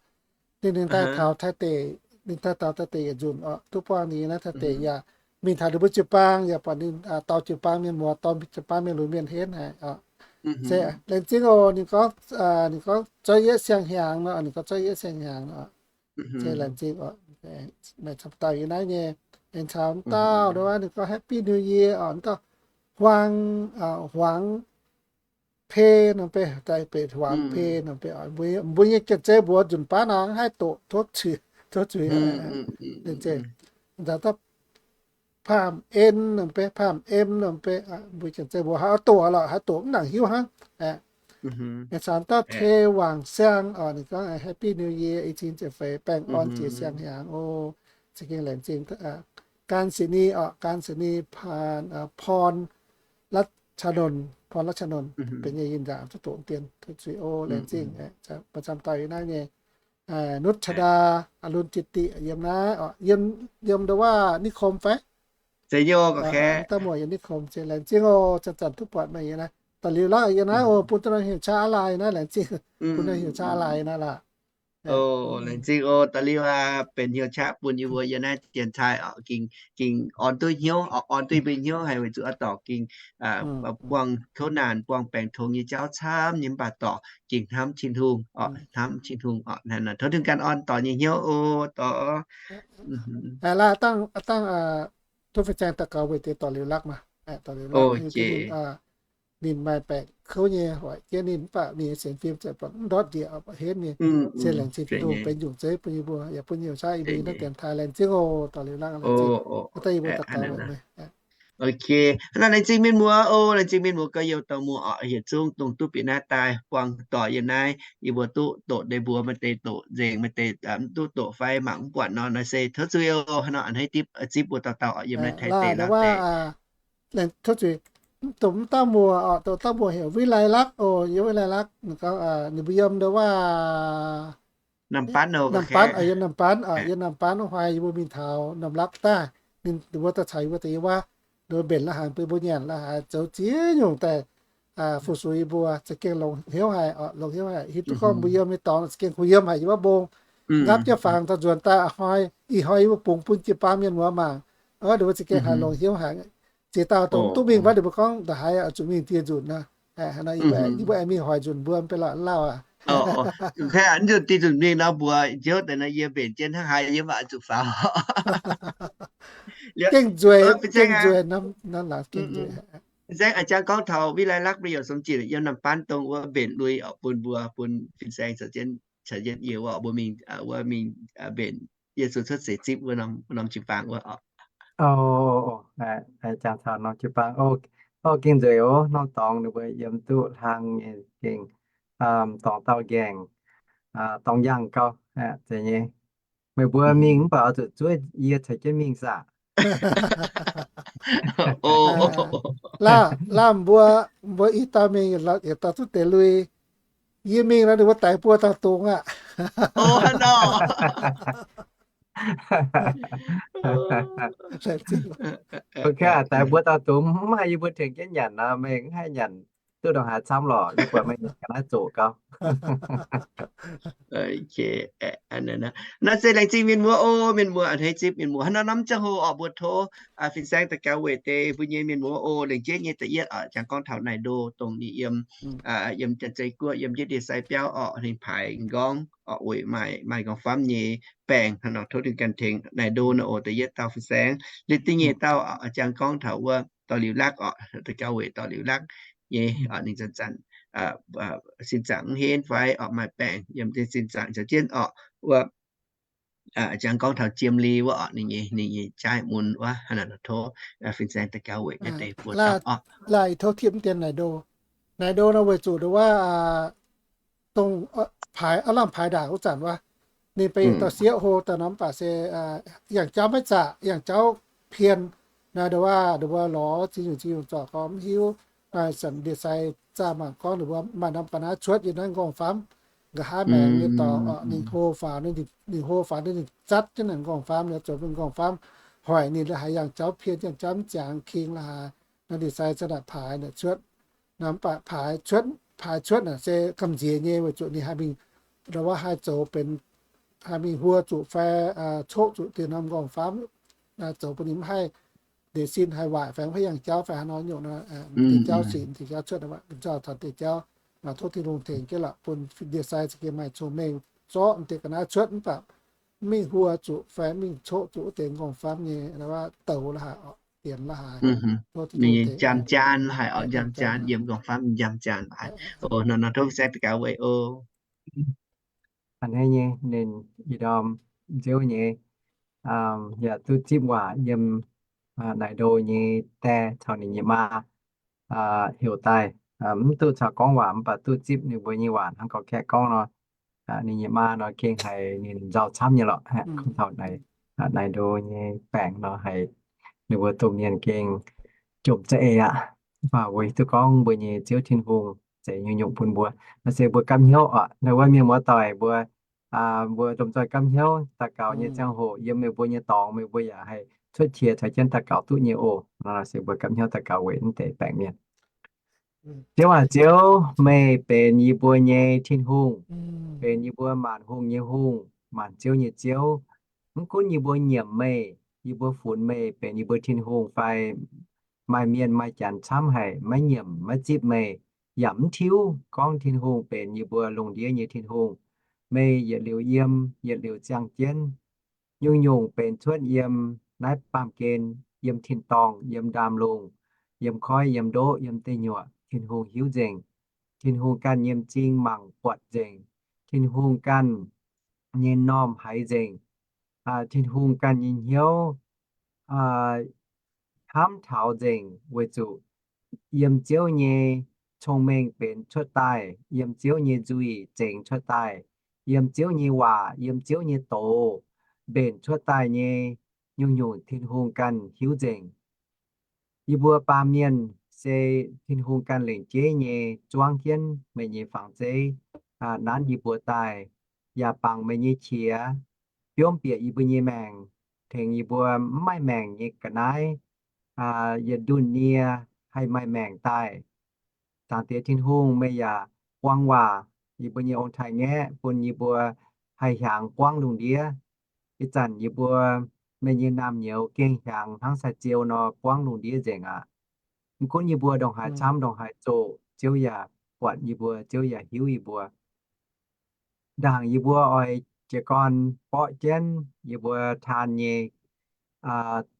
Ninh, ninh daaih taux Taiv deic, ninh daaih taux Taiv deic yietc nzunc oc, duqv buangh ninh naaiv Taiv deic yaac mingh taux ninh mbuo jiu-baang, yaac buatc ninh dorh jiu-baang mienh muoz, dorh jiu-baang mienh lunx mienh henv haic oc. Se laengz zingh oc. Ninh gorngv, ninh gorngv zorqv yietv siang-hnyangx nor, ninh gorngv zorqv yietv siang-hnyangx nor. Se laengz zingh oc. Maaih camv dauh yiem naaiv nyei. Aengx caux m'dauh ndau wuov ninh gorngv Happy New Year oc, m'dauh Huaang, Huaang Pe norm beiv, daaih beic Huaang Pe norm beiv oc. Mbuo nyei Janx-Zei mbuox nzunc baav naaic haih doqc tov zuiz, tov zuiz. Nzauh dauh Paamh En norm beiv, Paamh Em norm beiv, mbuo Janx-Zei mbuox haaix doqc lorqc, haaix doqc mv nangc hiuv hnangv. Aengx caux dauh Te Wangc Siang oc, ninh gorngv Happy New Year, i cin ziepc feix, baengh orn jiex siang-hnyangx oc. Za'gengh laengz zingh. Gan Sini oc, Gan Sini Paan, Porn, Latv Caa Nonc, Porn La'caa Nonc, benx nyei yinh nzaangc duqv doqc dien, tov zuiz o, laengz zingh. Maaih camv dauh yiem naaiv nyei, Nutv Caa Ndaa, Aa Lun Jiex Diqc yiem naaiv, yiem, yiem ndo waav นิคม fai? Daaih muoc yiem นิคม se laengz zingh o, zanc-zanc duqv buatc meih yiem naaiv. Da'liuz lakv yiem naaiv o, bun duqv norm hnyouv qaqv aav lai naaiv, laengz zingh, bun norm hnyouv qaqv aav lai naaiv laah. Laengz zingh o, da'liuz aqv, benx hnyouv qaqv bun yie mbuo yiem naaiv janx-taaih oc, ging, ging orn duqv hnyouv, orn duqv yie mbuo hnyouv haic weic zuqc oix dorc ging buangh kouv naanc, buangh baengc tongx nyei jauv camv nyei mv baac dorc ging hnamv Tin-Hungh oc, hnamv Tin-Hungh oc. Tov Tin-Hungh ganh orn dorc nyei hnyouv o, dorc. Dangh, tov fin-saeng daux gaux weic deix dorc liuz lakv maah, dorc liuz lakv ninh maaih baengc kouv nyei, hoic jienv ninh mv baac ninh nyei sienx fim ziouc buatc mv ndortv njiec, buatc henv nyei. Se laengz zingh Tin-Hungh benx nyungc zeiv bun yie mbuo, yaac bun yie mbuo caux yie mbuo yiem naaiv janx-taaih laengz zingh o, dorc liuz lakv laengz zingh. Aa, daaih yie mbuo daux gaux weic meih. Ok, hnangv naaiv laengz zingh mienh muoz o, laengz zingh mienh muoz gorx-youz dauh muoz oc, yietc zungv dongh duqv bieqc naaiv daaih buangh dorc yiem naaiv, yie mbuo duqv doqc deix mbuox, maaih deix doqc nzengc, maaih deix mv duqv doqc fai mangc mv buatc nor, naaiv se tov zuiz o. Hnangv nor a'hneiv zipv, zipv mbuo dauh dauh oc, yiem naaiv Taiv deic-bung deic. Tov zuiz, dongh mv dauh muoz oc, dongh dauh muoz heuc Vinh Lai Lak o, yiem Vinh Lai Lak, ninh mbuo yiem ndo waav Nam Baan, yiem Nam Baan, yiem Nam Baan, hnoi yie mbuo mingh taux Nam Lak daaih, ninh mbuo daaih caux yie mbuo deix yiem wuov, ninh mbuo mbenc la'haaix bun mbuo nyanc la'haaix, zoux ziex nyungc daaih fu-sux yie mbuo, za'gengh longx hnyouv haic, longx hnyouv haic. Hiuv duqv gorngv mbuo yiem nyei dorngx za'gengh kuh yiem haic, yiem wuov mbong. Nqaapv jienv fangx daaih nzuonx daaih, hnoi ih hnoi yie mbuo bungx bun jiu-baang mienh muoz mangc, ninh mbuo za'gengh haiz longx hnyouv haic. Ziex dauh dongh duqv mingh wuov, ninh mbuo gorngv ndongc haaix oix zuqc mingh dieh nzunc nor. Hnangv nor yie mbuo aengx mingh hoic nzunc mbuo mv bei la'lauh aqv. Mv nzunc dieh nzunc mingh nor mbuox njoux deix nor yie mbenc jienv hnangv haaix yie mv baac zuqc faaux. Gengh nzueic, gengh nzueic, gengh nzueic. Fin-saeng a'jang gorngv taux Vinh Lai Lak mbuo yaac sung jiex yiem Nam Baan dongh wuov mbenc lui oc, bun mbuo, bun fin-saeng caux jienv yie wuov, mbuo mingh, wuov mingh mbenc Yesu cuotv seix zipv wuov norm jiu-baang wuov oc. Jangx taux norm jiu-baang, o, gengh nzueic oc, norm dorngx ninh mbuo yiem duqv hlang nyei gengh, dorngx dauh nqaengh, dorngx yangh gau, zeiz nyei. Meih mbuo mingh mv baac oix zuqc zuov yie caux jienv mingh saah? Laamh mbuo, mbuo i dauh mingh yietc dauh duqv deix lui. Yie mingh nor ninh mbuo daix buo dauh dungz aqv. Daix buo dauh dungz mv haih yie mbuo tengx jienv nyanc nor, meih mv haih nyanc duqv ndongc haaix camv lorqc, yie buatc meih ga'naaiv zoqc gau. Naaiv se laengz zingh mienh muoz o, mienh muoz a'hneiv zipv mienh muoz. Hnangv nor norm ziangh hoc oc mbuo tov fin-saeng daux gaux weic deix mbuo nyei mienh muoz o, lengc jeiv nyei da'yietv oc, jangx gorngv taux naaic ndo dongh ninh yiem, yiem Janx-Zei Guoqv, yiem jienv ndie-sai biauv oc, ninh paaix m'nqorngv oc, weic maaih, maaih m'nqorngv famv nyei baengc. Hnangv nor tov ninh ganh tengx naaic ndo nor oc, da'yietv dauh fin-saeng. Liuz da'nyeic dauh oc, jangx gorngv taux wuov dorc liuz lakv oc, daux gaux weic dorc liuz lakv nyei, ninh zanc-zanc sin zaangc mv henv fai oc, maaih baengc yiem sin zaangc caux jienv oc, wuov jangx gorngv taux Jiem Li wuov oc, ninh nyei, ninh nyei jaaix mun wuov. Hnangv nor tov fin-saeng daux gaux weic naaiv deix buo dauh oc. Laih tov tipv dien naaic ndo. Naaic ndo nor weic zuqc ndo wuov dongh paaix, aav lamh paaix ndaangc wuov zanc wuov, ninh benx yietc dauh sieqv hlo daaih nor mv baac se yangh jauv maiv zaqc, yangh jauv pien. Naaiv ndo wuov, ndo wuov lorz ziex nyungc ziex nyungc zorc gorngv mv hiuv. Naaiv zanc ndie-sai zaah mangc gorngv ninh mbuo maaih norm ba'naaiv cuotv yiem naaiv m'nqorngv famv. Nqa'haav maengx nyei dorngx, ninh hlo faaux, ninh hlo faaux, ninh zatv jienv naaic m'nqorngv famv, ninh zoux mingh m'nqorngv famv, hoic ninh la'haaix yangh jauv pien, yangh jauv mv ziangx king la'haaix. Naaiv ndie-sai za'naaic paaix naaic cuotv. Mv baac paaix cuotv, paaix cuotv naaic se gamh nziex nyei weic zuqc ninh haih mingh, ndo wuov haih zoux benx, haih mingh huo zuqc fai coqv zuqc deix norm m'nqorngv famv, zoux bun ninh mv haih ndeic sin haih waaic fai mv haih yangh jauv fai haaix nor nyungc nor, deix jauv sic, deix jauv cuotv, nzauh taux deix jauv. Tov Tin-Hungh tengx jienv lorqc, bun ndie-sai za'gengh maaih cong-mengh zorqv deix ga'naaiv cuotv mv baac mv mingh huo zuqc fai mv mingh coqv zuqc wuov deix m'nqorngv famv nyei douz la'haaix, dienx la'haaix. Ninh jaan jaan la'haaix oc, jaan jaan yiem m'nqorngv famv jaan jaan la'haaix. Nor nor tov fin-saeng daux gaux weic oc. A'hneiv nyei ninh ih ndorm nziouv nyei, yaac duqv zipv waac yiem naaic ndo nyei die caux ninh nyei maa heuc daaih, mv duqv caux gorngv waac mv baac duqv zipv ninh mbuo nyei waac hnangv gorngv kaeqv gorngv nor. Ninh nyei maa nor gengh haiz ninh nzauh camv nyei lorqc. Gorngv taux naaic ndo nyei baengc nor haiz ninh mbuo domh mienh gengh jomc za'eix aqv. Mv baac weic duqv gorngv mbuo nyei Ziouv Tin-Hungh zeix nyungc-nyungc bun mbuo. Naaiv se mbuo gapv hnyouv oc. Naaiv wuov mienh muoz-doic mbuo, mbuo lomh nzoih gapv hnyouv daux gaux nyei ziangh hoc yiem meih mbuo nyei dorngx meih mbuo yaac haih cuotv qiex caux jienv daux gaux duqv nyei oc. Naaiv se mbuo gapv hnyouv daux gaux weic mv deix baengc mienh. Ziouv aac, Ziouv, meih benx yie mbuo nyei Tin-Hungh, benx yie mbuo maanc hungh nyei Hungh, maanc ziouv nyei Ziouv. Mv gunv yie mbuo nyiemc meih, yie mbuo funx meih benx yie mbuo Tin-Hungh fai maaih mienh maaih janx camv haic maiv nyiemc maiv zipv meih, yaac mv tiuv gorngv Tin-Hungh benx yie mbuo lungh ndiev nyei Tin-Hungh. Meih yietc liuz yiem, yietc liuz ziangh jienv. Nyungc-nyungc benx cuotv yiem naaiv baamh gen, yiem tin-dorngh, yiem ndaamv-lungh, yiem koiv, yiem ndoqv, yiem deic nyuoqc, Tin-Hungh hiuv nzengc. Tin-Hungh ganh nyei m'zing mangc buatc nzengc. Tin-Hungh ganh nyei m'normh haiz nzengc. Tin-Hungh ganh nyei hnyouv hnamv taux nzengc, weic zuqc yiem Ziouv nyei cong-mengh benx cuotv daaih, yiem Ziouv nyei nzuih zengx cuotv daaih, yiem Ziouv nyei waac, yiem Ziouv nyei doz mbenc cuotv daaih nyei nyungc-nyungc Tin-Hungh ganh hiuv nzengc. Yie mbuo baamh mienh se Tin-Hungh ganh lengc jeiv nyei zuangv jienv meih nyei fangx zeiv, nanv yie mbuo daaih, yaac bangc meih nyei qiex biomv bieqc yie mbuo nyei maengc, tengx yie mbuo mv maaih maengc nyei ga'naaiv yietc ndunh nie haih maaih maengc daaih. Zaangc Diex Tin-Hungh, meih yaac buang waac yie mbuo nyei ong-taaix-ngaeqv bun yie mbuo haih hiaangx buangv lungh ndiev. Ih zanc yie mbuo, meih nyei naamh nyouz gengh hiaangx hnangv sai-ziou nor buangv lungh ndiev nzengc aqv. Mv gunv yie mbuo ndongc haaix camv, ndongc haaix zoqc, Ziouv yaac buatc yie mbuo, Ziouv yaac hiuv yie mbuo. Ndaangc yie mbuo oix jiez gorn borqv jienv yie mbuo taan nyei,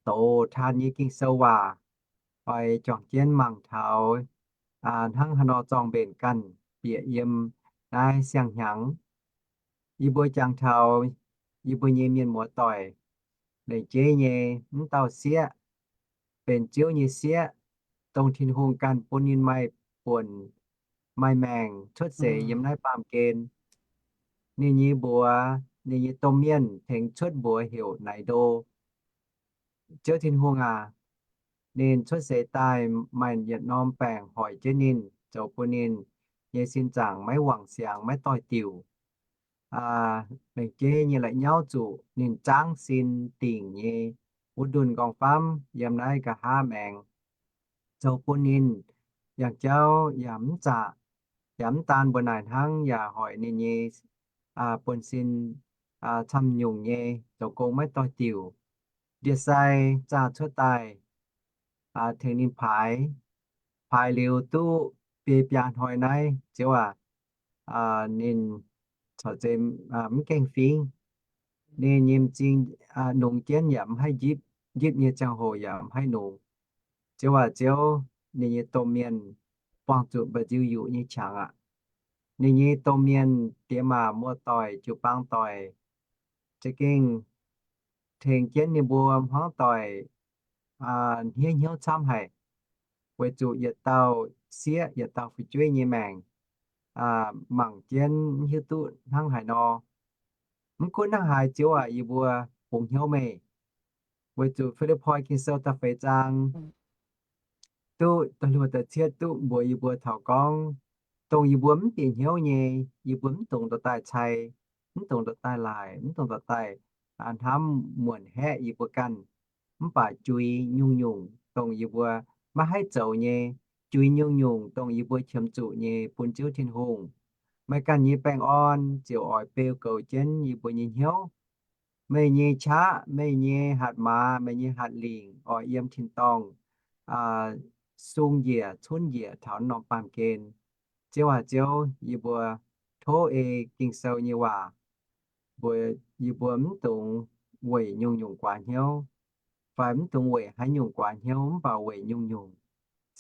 douz taan nyei Ging-Sou waac, oix juangc jienv mangc taux hnangv haaix nor zorng-mbenc ganh bieqc yiem naaiv siang-hnyangx. Yie mbuo jangx taux yie mbuo nyei mienh muoz-doic lengc jeiv nyei mv dauh sieqv, benx Ziouv nyei sieqv, dongh Tin-Hungh ganh bun ninh maaih buonc, maaih maengc cuotv seix yiem naaiv baamh gen. Ninh nyei mbuox, ninh nyei domh mienh tengx cuotv mbuox heuc Naix Ndo. Ziouv Tin-Hungh aac, ninh cuotv seix daaih maaih yietc norm baengc hoic jienv ninh, zoux bun ninh nyei sin zaangc maiv wangc siangx, maiv doix-diuc. Lengc jeiv nyei la'nyauv zuqc ninh zaangv sin dingc nyei wuov ndunh nqorngv-famv yiem naaiv nqa'haav maengx, zoux bun ninh yangh jauv yaac mv zaqc, yaac mv daan mbuo naaic hnangv, yaac hoic ninh nyei buonv-sin camv-nyungc nyei, zoux gong maiv doix-diuc. Ndie-sai zaah cuotv daaih tengx ninh paaix. Paaix liuz duqv biei biaa hnoi naaiv, Ziouv aac, ninh corc zeiz mv gaengh fingv. Ninh nyei m'zing nungx jienv yaac mv haih njipv, njipv nyei ziangh hoc yaac mv haih nungx. Ziouv aac, Ziouv, ninh nyei domh mienh buangh zuqc mba'nziu-yuqc nyei qangx aqv. Ninh nyei domh mienh diex maac muoz-doic jiu-baang doic za'gengh tengx jienv ninh mbuo hmuangv doic hniev hnyouv camv haic, weic zuqc yietc dauh sieqv yietc dauh fu'jueiv nyei maengc mangc jienv mv hiuv duqv hnangv haaix nor. Mv gunv hnangv haaix, Ziouv aac, yie mbuo bungx hnyouv meih, weic zuqc Fi^lipv^poi Ging-Sou da'feix zaang duqv da'luoqc da'cietv duqv mbuox yie mbuo taux gorngv, dongh yie mbuo mv bieqc hnyouv nyei, yie mbuo mv dungx dorh daaih cai, mv dungx dorh daaih laaic, mv dungx dorh daaih hnamv muonc haeqv yie mbuo ganh. Mv baac juix nyungc-nyungc dongh yie mbuo maiv haih zoux nyei, juix nyungc-nyungc dongh yie mbuo qiemx zuqc nyei bun Ziouv Tin-Hungh. Meih ganh nyei baengh orn ziouc oix beu goux jienv yie mbuo nyei hnyouv. Meih nyei qaqv, meih nyei hatc maaz, meih nyei hatc lingc oix yiem tin-dorngh sung njiec cunv njiec taux norm baamh gen. Ziouv aac, Ziouv, yie mbuo tov ei Ging-Sou nyei waac mbuox yie mbuo mv dungx weic nyungc-nyungc guaax hnyouv, fai mv dungx weic haaix nyungc guaax hnyouv, mv baac weic nyungc-nyungc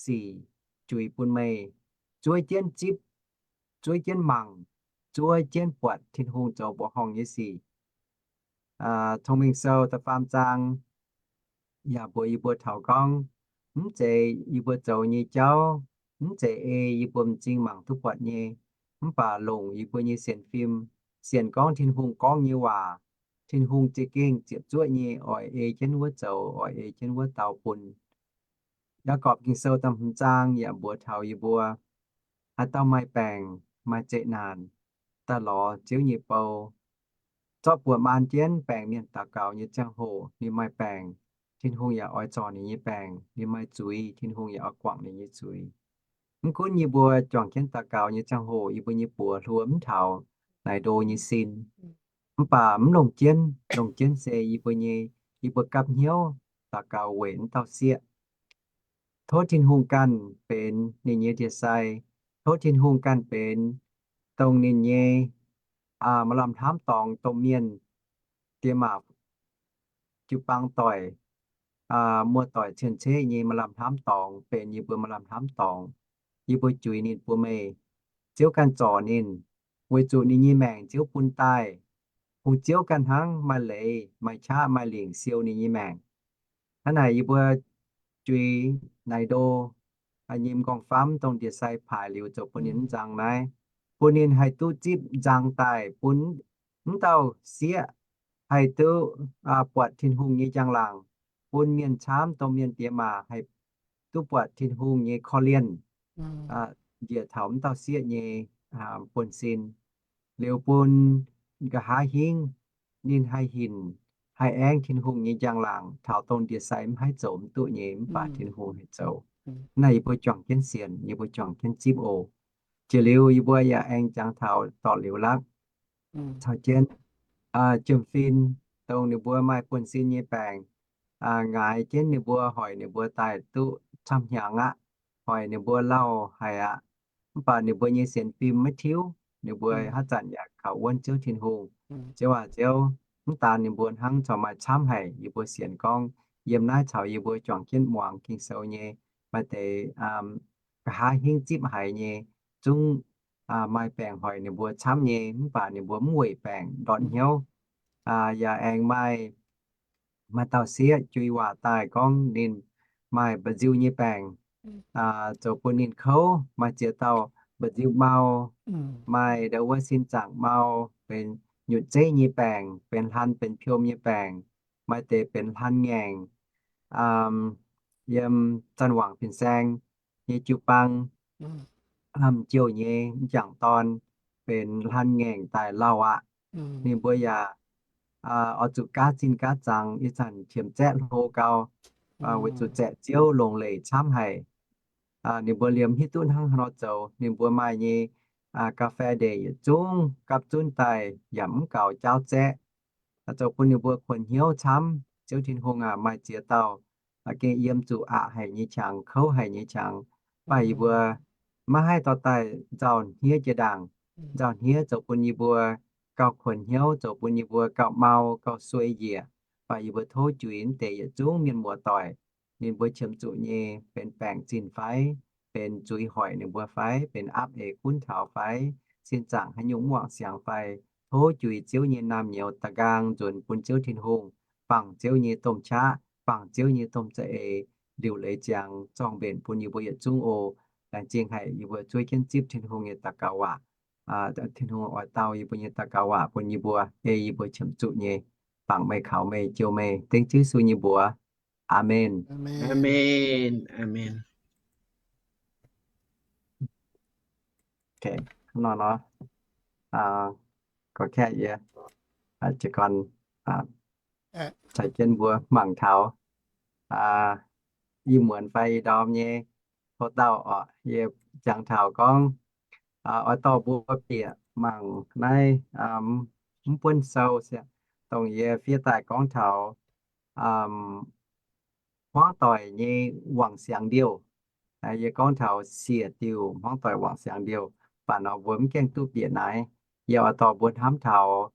sic juix bun meih, zuov jienv zipv, zuov jienv mangc, zuov jienv buatc Tin-Hungh zoux mbuoqc horngh nyei sic. Cong-Mengh Sou da'faam zaang yaac mbuox yie mbuo taux gorngv, mv zeiz yie mbuo zoux nyei jauv, mv zeiz ei yie mbuo m'zing mangc duqv buatc nyei, mv baac longc yie mbuo nyei sienx fim, sienx gorngv Tin-Hungh gorngv nyei waac. Tin-Hungh za'gengh ziepc zuoqv nyei oix ei jienv wuov zoux, oix ei jienv wuov dau bun. Yaagorpc Ging-Sou da'hmz zaang yaac mbuox taux yie mbuo, haaix dauh maaih baengc, maaih zeqc naanc, daaih lorz Ziouv nyei bou, zorqv buoz maan jienv baengc mienh daux gaux nyei ziangh hoc ninh maaih baengc, Tin-Hungh yaac oix zorc ninh nyei baengc. Ninh maaih zuiz, Tin-Hungh yaac oix guangc ninh nyei zuiz. Mv gunv yie mbuo juangc jienv daux gaux nyei ziangh hoc yie mbuo nyei buoz hluo mv taux naaic ndo nyei sin, mv baac mv longc jienv. Longc jienv se yie mbuo nyei, yie mbuo gapv hnyouv daux gaux weic mv dauh sieqv. Tov Tin-Hungh ganh benx ninh nyei ndie-sai. Tov Tin-Hungh ganh benx dongh ninh nyei maaih lamh hnamv dorngx domh mienh diex maac jiu-baang doic, muoz-doic cien-ceqv nyei maaih lamh hnamv dorngx benx yie mbuo maaih lamh hnamv dorngx. Yie mbuo juix ninh buoz meih. Ziouv ganh zorc ninh, weic zuqc ninh nyei maengc Ziouv bun daaih. Hungh Ziouv ganh hnangv maaih leiz, maaih qaqv, maaih lingc siou ninh nyei maengc. Hnangv naaic yie mbuo juix naaic ndo nyei m'nqorngv-famv dongh ndie-sai paaix liuz zoux bun ninh mv nzang naaiv, bun ninh haih duqv zipv nzang daaih bun mv dauh sieqv haih duqv buatc Tin-Hungh nyei njang-laangc, bun mienh camv dongh mienh diex maac haih duqv buatc Tin-Hungh nyei korv-lienh njiec taux mv dauh sieqv nyei buonv-sin. Liuz bun nqa'haav hingv ninh haih hinc, haih aengv Tin-Hungh nyei njang-laangc taux dongh ndie-sai mv haih zoux mv duqv nyei, mv baac Tin-Hungh haih zoux. Naaiv yie mbuo juangc jienv sienx, yie mbuo juangc jienv zipv oc. Jiex liuz yie mbuo yaac aengx jangx taux dorc liuz lakv caux jienv jiem-fin, dongh ninh mbuo maaih buonv-sin nyei baengc, ngaix jienv ninh mbuo, hoic ninh mbuo daaih duqv camv hnyangx aqv. Hoic ninh mbuo lauh haic aqv. Mv baac ninh mbuo nyei sienx fim maiv tiuv, ninh mbuo haaix zanc yaac kaux wuonv Ziouv Tin-Hungh. Ziouv aac, Ziouv, mv daanh ninh mbuo hnangv corc maaih camv haic. Yie mbuo sienx gorngv yiem naaiv caux yie mbuo juangc jienv muangx Ging-Sou nyei maaih deix nqa'haav hingv zipv haiz nyei, zungv maaih baengc hoic ninh mbuo camv nyei, mv baac ninh mbuo mv weic baengc ndortv hnyouv. Yaac aengx maaih, maaih dauh sieqv juix waac daaih gorngv ninh maaih mba'nziu nyei baengc, zoux bun ninh kouv, maaih ziex dauh mba'nziu mau, maaih ndau wuov sin zaangc mau, benx nyutc zeiv nyei baengc, benx hlan benx piom nyei baengc, maaih deix benx hlan ngaengc, yiem Zanc Wangc fin-saeng nyei jiu-baang, m'jouh nyei m'jangc dorn benx hlan ngaengc daaih lauh aqv. Ninh mbuo yaac oix zuqc gaav zinh gaav zangx, ih zanc qiemx zaeqv hlo gau, weic zuqc zaeqv Ziouv longx leic camv haic. Ninh mbuo liemh hiuv duqv hnangv haaix nor zoux. Ninh mbuo maaih nyei ga'fei ndeic yietc zungv gapv zunv daaih yaac mv gaux jaauv zaeqv, zoux bun ninh mbuo kuonx hnyouv camv. Ziouv Tin-Hungh aac, maaih ziex dauh gengh yiem zuqc aqc haic nyei qangx, kouv haic nyei qangx, mv baac yie mbuo maiv haih dorh daaih nzauh hniev jiex ndaangc. Nzauh hniev zoux bun yie mbuo gauh kuonx hnyouv, zoux bun yie mbuo gauh mau, gauh suei njiec. Mv baac yie mbuo tov juix mv deix yietc zungv mienh muoz-doic, ninh mbuo qiemx zuqc nyei benx baengc zinh fai, benx zuiz hoic ninh mbuo fai, benx aapv eix gunv taux fai, sin zaangc haaix nyungc mv wangc siangx fai, tov juix Ziouv nyei naamh nyouz da'nqaang nzuonx bun Ziouv Tin-Hungh, bangc Ziouv nyei domh qaqv, bangc Ziouv nyei domh za'eix, liuc leiz ziangx zorng-mbenc bun yie mbuo yietc zungv oc. Laengz zingh haic yie mbuo zuov jienv zipv Tin-Hungh nyei daux gaux waac. Tin-Hungh oix dau yie mbuo nyei daux gaux waac bun yie mbuo, ei yie mbuo qiemx zuqc nyei. Bangc meih, kaux meih, jouh meih, dengv Ziouv Yesu nyei mbuox. Aamen. Aamen. Aamen. Nor nor, gorx-kaeqv yie jiez gorn caux jienv mbuo mangc taux ih muonz fai ih ndorm nyei houv dauh oc. Yie jangx taux gorngv oix dorh mbuo bieqc mangc naaiv mv buonv sou, dongh yie fiev daaih gorngv taux hmuangv doic nyei wangc siangx ndiouh. Yie gorngv taux siec diuh hmuangv doic wangc siangx ndiouh, baac nor mbuo mv gaengh duqv bieqc naaiv. Yie oix dorh mbuo hnamv taux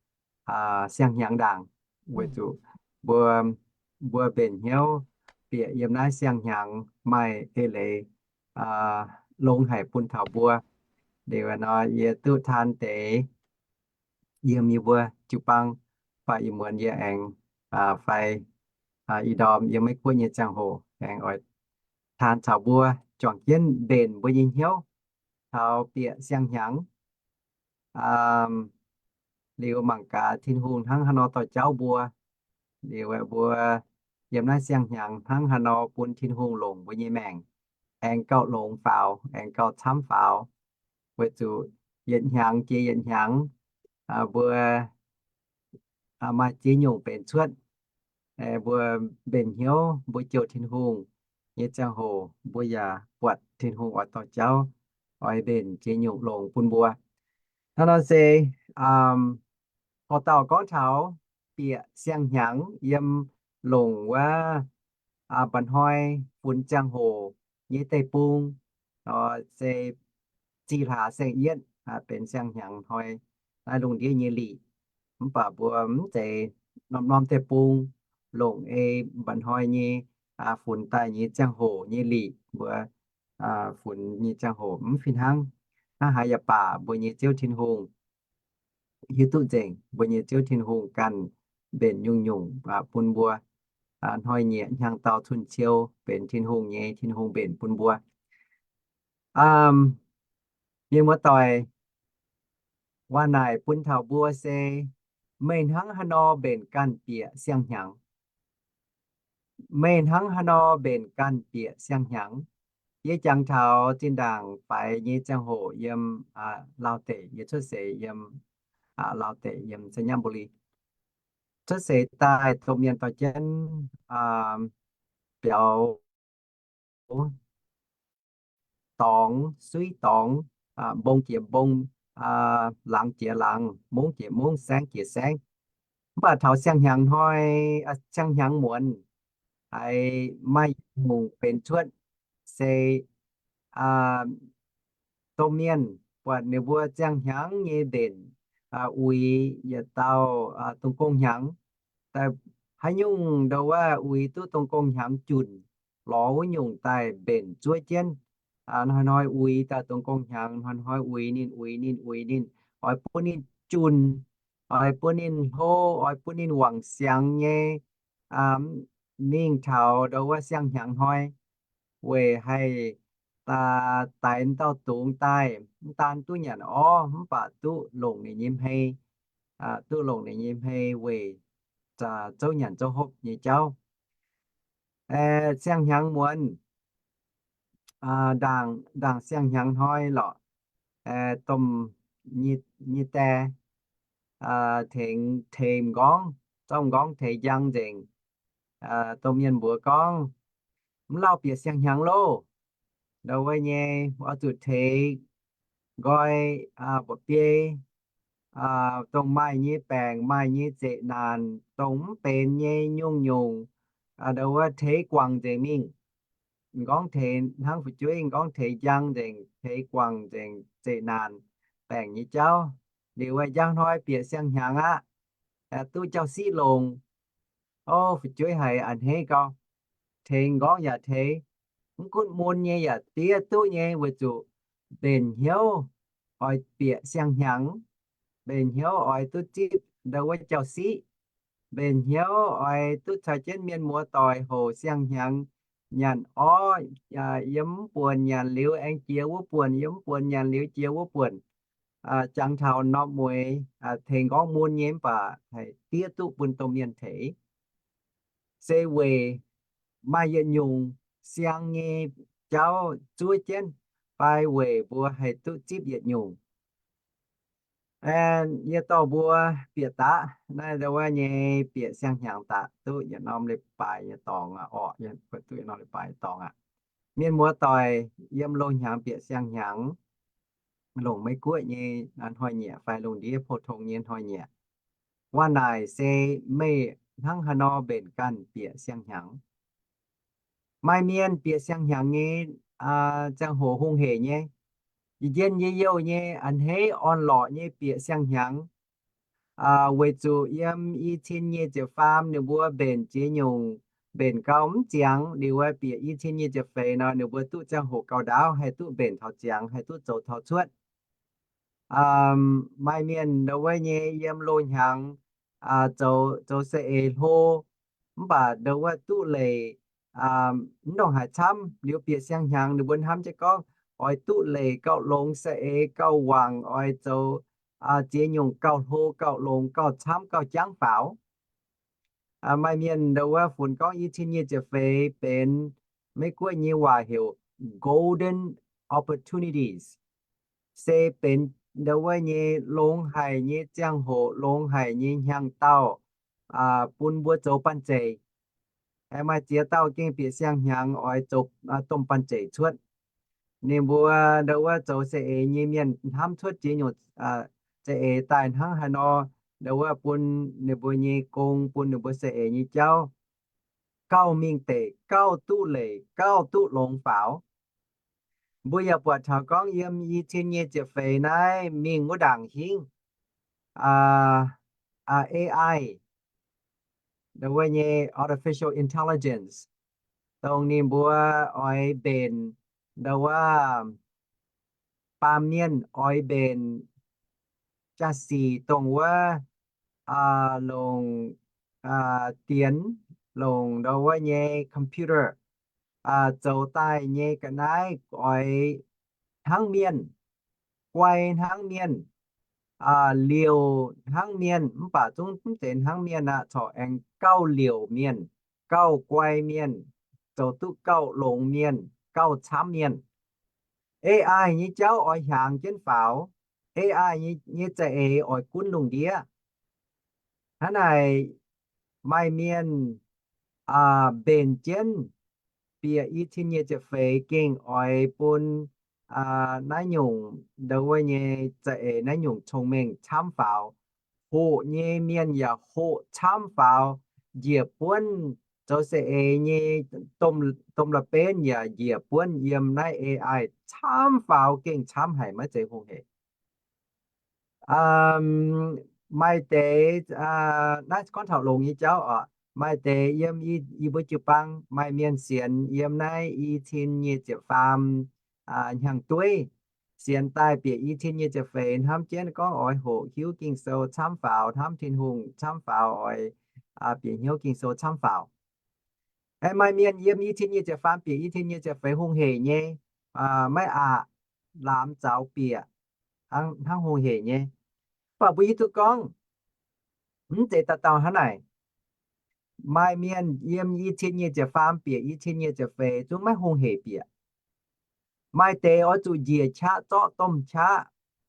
siang-hnyangx ndaangc, weic zuqc mbuo, mbuo mbenc hnyouv bieqc yiem naaiv siang-hnyangx maaih eix leiz longx haic bun taux mbuo. Liuz nor yie duqv taan deix yiem yie mbuo jiu-baang, baac ih muonz yie aengx fai ih ndorm yiem Meiv Guoqv nyei ziangh hoc aengx oix taan caux mbuo juangc jienv mbenc mbuo nyei hnyouv taux bieqc siang-hnyangx. Liuz mangc gaax Tin-Hungh hnangv haaix nor dorh jauv mbuo. Liuz mbuo yiem naaiv siang-hnyangx hnangv haaix nor bun Tin-Hungh longc mbuo nyei maengc aengx gauh longx faaux, aengx gauh camv faaux. Weic zuqc yietc hnyangx jiex yietc hnyangx, mbuo maaih ziex nyungc benx cuotv. Mbuo mbenc hnyouv mbuo jouh Tin-Hungh nyei ziangh hoc, mbuo yaac buatc Tin-Hungh oix dorh jauv, oix mbenc ziex nyungc longx bun mbuo. Hnangv nor se, um, hoc dauh gorngv taux bieqc siang-hnyangx yiem longc wuov mba'hnoi funx ziangh hoc nyei deic-bung, se zih hlaax saeng-yietv benx siang-hnyangx hnoi naaiv lungh ndiev nyei lic. Mv baac mbuo mv zeiz norm-norm deic-bung longc ei mba'hnoi nyei funx daaih nyei ziangh hoc nyei lic mbuo funx nyei ziangh hoc mv fih hnangv. Hnangv haaix yaac baac mbuo nyei Ziouv Tin-Hungh hiuv duqv nzengc, mbuo nyei Ziouv Tin-Hungh ganh mbenc nyungc-nyungc bun mbuo. Hnoi-nyieqc hnyangx-daauh cun-ciou benx Tin-Hungh nyei, Tin-Hungh mbenc bun mbuo. Mienh muoz-doic, waac naaic bun taux mbuo se, meih hnangv haaix nor mbenc ganh bieqc siang-hnyangx? Meih hnangv haaix nor mbenc ganh bieqc siang-hnyangx? Yie jangx taux zinh ndaangc faix nyei ziangh hoc yiem Laauh deic, yie cuotv seix yiem Laauh deic yiem Sainyabuli. Cuotv seix daaih domh mienh dorh jienv biaux dorngx suiv dorngx, mbong jiex mbong, laangz jiex laangz, mungv jiex mungv, saengv jiex saengv. Mv baac taux siang-hnyangx hnoi, siang-hnyangx muonz, haiz maaih nyungc benx cuotv se domh mienh buatc ninh mbuo siang-hnyangx nyei mbenc uix yietc dauh dongh gong-hnyangx, haaix nyungc ndau wuov uix duqv dongh gong-hnyangx junc, lorz wuov nyungc daaih mbenc zuov jienv. Hnoi-hnoi uix dauh dongh gong-hnyangx, hnoi-hnoi uix ninh, uix ninh, uix ninh, oix bun ninh junc, oix bun ninh hlo, oix bun ninh wangc siangx nyei mingh taux ndau wuov siang-hnyangx hnoi, weic haih daix dauh dungz daaih, mv daan duqv nyanc orv mv baac duqv longc ninh nyei hmei, duqv longc ninh nyei hmei weic zouv nyanc zouv hopv nyei jauv. Siang-hnyangx muonz, ndaangc, ndaangc siang-hnyangx hnoi lorqc, domh nyei, nyei die tengx teix m'nqorngv, zorqv m'nqorngv teix njang nzengc. Domh mienh mbuox gorngv, mv lauh bieqc siang-hnyangx loh. Ndau wuov nyei oix zuqc teix nqoi mba'biei, dongh maaih nyei baengc, maaih nyei zeqc naanc, dongh mv benx nyei nyungc-nyungc, ndau wuov teix guangc nzengc mingh. M'nqorngv teix hnangv fu'jueiv m'nqorngv teix njang nzengc, teix guangc nzengc zeqc naanc baengc nyei jauv. Liuz wuov njang hnoi bieqc siang-hnyangx aqv, duqv jauv-siqv longx. O, fu'jueiv haiz a'hneiv gau, tengx m'nqorngv yaac teix, mv gunv mun nyei yaac diev duqv nyei, weic zuqc mbenc hnyouv oix bieqc siang-hnyangx, mbenc hnyouv oix duqv zipv ndau wuov jauv-siqv, mbenc hnyouv oix duqv caux jienv mienh muoz-doic hoc siang-hnyangx nyanc orv, yiem mv buonc nyanc liuz aengx jiex wuov buonc, yiem mv buonc nyanc liuz jiex wuov buonc. Jangx taux norm mueiz, tengx m'nqorngv mun nyei mv baac haih diev duqv bun domh mienh teix. Se weic maaih yietc nyungc siang nyei jauv zuov jienv, fai weic mbuo haih duqv zipv yietc nyungc. Yie dorh mbuo bieqc daqv naaiv ndau wuov nyei bieqc siang-hnyangx daqv duqv yietc norm leiz-baaix nyei dorngx aqv, orqc, duqv yietc norm leiz-baaix nyei dorngx aqv. Mienh muoz-doic yiem loz-hnyangx bieqc siang-hnyangx, longc Meiv Guoqv nyei hnoi-nyieqc fai lungh ndiev pou tong nyei hnoi-nyieqc. Waac naaic se meih hnangv haaix nor mbenc ganh bieqc siang-hnyangx? Maaih mienh bieqc siang-hnyangx nyei ziangh hoc hungh heic nyei. Yie njien yie youh nyei a'hneiv orn-lorqc nyei bieqc siang-hnyangx. Weic zuqc yiem i cin nyic ziepc faam ninh mbuo mbenc ziex nyungc, mbenc gau mv ziangx, liuz wuov bieqc i cin nyic ziepc feix nor ninh mbuo duqv ziangh hoc gauh ndaauv haih duqv mbenc taux ziangx, haih duqv zoux taux cuotv. Maaih mienh ndau wuov nyei yiem loz-hnyangx zoux, zoux saeng-eix hlo, mv baac ndau wuov duqv leiz mv ndongc haaix camv. Liuz bieqc siang-hnyangx ninh mbuo hnamv jienv gorngv oix duqv leiz gauh longx, saeng-eix gauh wangc, oix zoux ziex nyungc gauh hlo, gauh longx, gauh camv, gauh jangv faaux. Maaih mienh ndau wuov funx gorngv i cin nyic ziepc feix benx Meiv-Guoqv nyei waac heuc golden opportunities, se benx ndau wuov nyei longx haic nyei ziangh hoc, longx haic nyei hnyangx-daauh, bun mbuo zoux banh zeic. Maaih ziex dauh gengh bieqc siang-hnyangx oix zoux domh banh zeic cuotv. Ninh mbuo ndau wuov zoux saeng-eix nyei mienh hnamv cuotv ziex nyungc saeng-eix daaih hnangv haaix nor, ndau wuov bun ninh mbuo nyei gong, bun ninh mbuo saeng-eix nyei jauv gauh mingh deic, gauh duqv leic, gauh duqv longx faaux. Mbuo yaac buatc taux gorngv yiem i cin nyic ziepc feix naaiv mingh wuov ndaangc hingv, A I, ndau wuov nyei artificial intelligence, dongh ninh mbuo oix mbenc ndau wuov baamh mienh, oix mbenc jaa-sic dongh wuov longc dienx, longc ndau wuov nyei computer zoux daaih nyei ga'naaiv oix hnangv mienh, guai hnangv mienh, liouc hnangv mienh, mv baac zungv mv zeiz hnangv mienh aqv, corc aengx gauh liouc mienh, gauh guai mienh, zoux duqv gauh longx mienh, gauh camv mienh. A I nyei jauv oix hiaangx jienv faaux. A I nyei za'eix oix gunv lungh ndiev. Hnangv naaic, maaih mienh mbenc jienv bieqc i cin nyic ziepc feix gengh oix bun naaiv nyungc ndau wuov nyei za'eix, naaiv nyungc cong-mengh camv faaux. Hoqc nyei mienh yaac hoqc camv faaux. Njiec buonv zoux saeng-eix nyei domh la'benv yaac njiec buonv yiem naaiv A I camv faaux, gengh camv haic, maiv zeiz hungh hec. Maaih deix, naaiv gorngv taux longx nyei jauv oc. Maaih deix yiem yie mbuo jiu-baang maaih mienh sienx yiem naaiv i cin nyic ziepc faam hnyangx-dueiv, sienx daaih bieqc i cin nyic ziepc feix hnamv jienv gorngv oix hoqc hiuv Ging-Sou camv faaux, hnamv Tin-Hungh camv faaux, oix bieqc hnyouv Ging-Sou camv faaux. Aengx maaih mienh yiem i cin nyic ziepc faam bieqc i cin nyic ziepc feix hungh hec nyei, maiv aqc, laamz zaux bieqc, hnangv hungh hec nyei. Mv baac mbuo hiuv duqv gorngv mv zeiz dauh dauh hnangv naaic. Maaih mienh yiem i cin nyic ziepc faam bieqc i cin nyic ziepc feix zungv maiv hungh hec bieqc. Maaih deix oix zuqc njiec qaqv zorqv domh qaqv,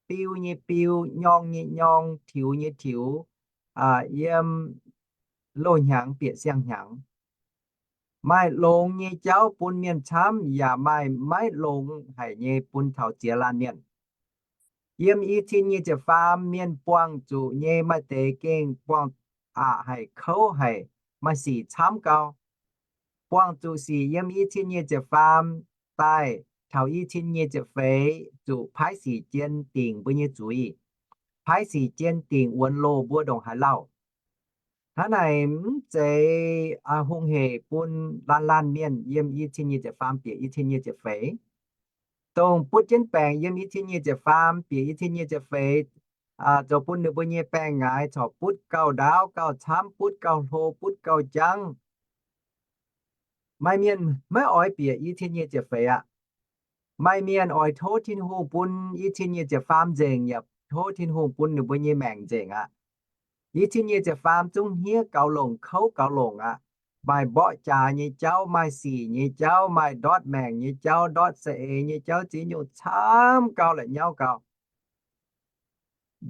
biu nyei biu, nyorng nyei nyorng, tiux nyei tiux, yiem loz-hnyangx bieqc siang-hnyangx. Maaih longx nyei jauv bun mienh camv, yaac maaih maiv longx haic nyei bun taux ziex laanh mienh. Yiem i cin nyic ziepc faam mienh buangh zuqc nyei maaih deix gengh buangh aqc haic, kouv haic, maaih sic camv gau. Buangh zuqc sic yiem i cin nyic ziepc faam daaih taux i cin nyic ziepc feix zuqc paaiv sic jien dingc mbuo nyei zuiz, paaiv sic jien dingc wuonx loh mbuo ndongc haaix lauh. Hnangv naaic mv zeiz hungh hec bun laanh laanh mienh yiem i cin nyic ziepc faam bieqc i cin nyic ziepc feix. Dongh butv jienv baengc yiem i cin nyic ziepc faam bieqc i cin nyic ziepc feix, zoux bun ninh mbuo nyei baengc ngaaix corc butv gauh ndaauv, gauh camv, butv gauh hlo, butv gauh jangv. Maaih mienh maiv oix bieqc i cin nyic ziepc feix aqv. Maaih mienh oix tov Tin-Hungh bun i cin nyic ziepc faam nzengc, yaac tov Tin-Hungh bun ninh mbuo nyei maengc nzengc aqv. I cin nyic ziepc faam zungv hniev gaux longc, kouv gaux longc aqv. Maaih mborqv jaax nyei jauv, maaih sic nyei jauv, maaih ndortv maengc nyei jauv, ndortv saeng-eix nyei jauv, ziex nyungc camv gau, la'nyauv gau.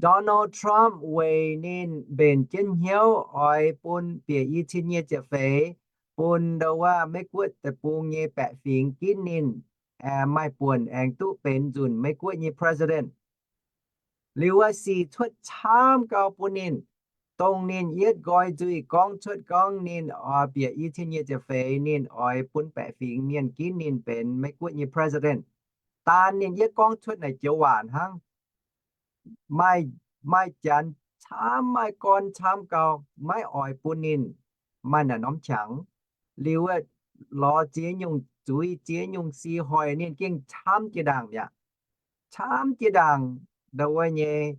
Donald Trump weic ninh mbenc jienv hnyouv oix bun bieqc i cin nyic ziepc feix, bun ndau wuov Meiv-Guoqv deic-bung nyei baeqc fingx ginv ninh, aengx maaih buonc aengx duqv benx nzunc Meiv-Guoqv nyei president. Liuz wuov sic cuotv camv gau bun ninh, dongh ninh yietv nqoi nzuih gorngv cuotv gorngv ninh oix bieqc i cin nyic ziepc feix ninh oix bun baeqc fingx mienh ginv ninh benx Meiv-Guoqv nyei president. Daan ninh yietv gorngv cuotv naaic joux waac hnangv. Maaih, maaih janx camv, maaih gorn camv gau, maiv oix bun ninh maaih naaic norm qangx. Liuz wuov lorz ziex nyungc zuiz, ziex nyungc sic hoic ninh gengh camv jiex ndaangc mi'aqv. Camv jiex ndaangc ndau wuov nyei,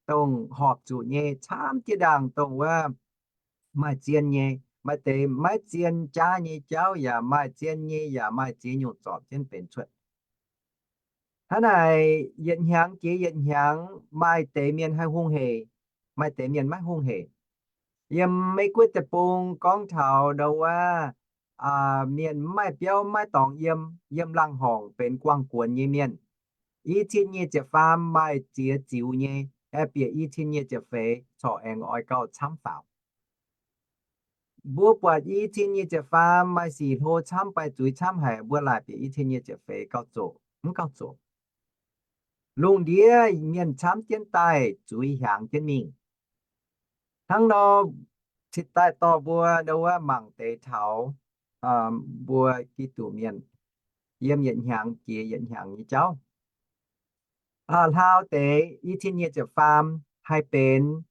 dongh horpc zuqc nyei, camv jiex ndaangc dongh wuov maaih zien nyei, maaih deix maiv zien jaav nyei jauv yaac maaih, zien nyei yaac maaih, ziex nyungc zorpc jienv benx cuotv. Hnangv naaic yietc hnyangx jiex yietc hnyangx, maaih deix mienh haih hungh hec, maaih deix mienh maiv hungh hec. Yiem Meiv Guoqv deic-bung gorngv taux ndau wuov mienh mv maaih biauv mv maaih dorngx yiem, yiem laangh horngc benx guangh guonx nyei mienh. I cin nyic ziepc faam maaih ziex ziux nyei, aeqv, bieqc i cin nyic ziepc feix corc aengx oix gauh camv faaux. Mbuo buatc i cin nyic ziepc faam maaih sic hlo camv, bai zuiz camv haic, mbuo laaic bieqc i cin nyic ziepc feix gauh zoqc, mv gauh zoqc. Lungh ndiev mienh camv jienv daaih zuiz hiaangx jienv mingh. Hnangv nor, cingx daaih dorh mbuo ndau wuov mangc deix taux mbuo Giduc mienh yiem yietc hnyangx jiex yietc hnyangx nyei jauv. Hlaau deix i cin nyic ziepc faam haih benx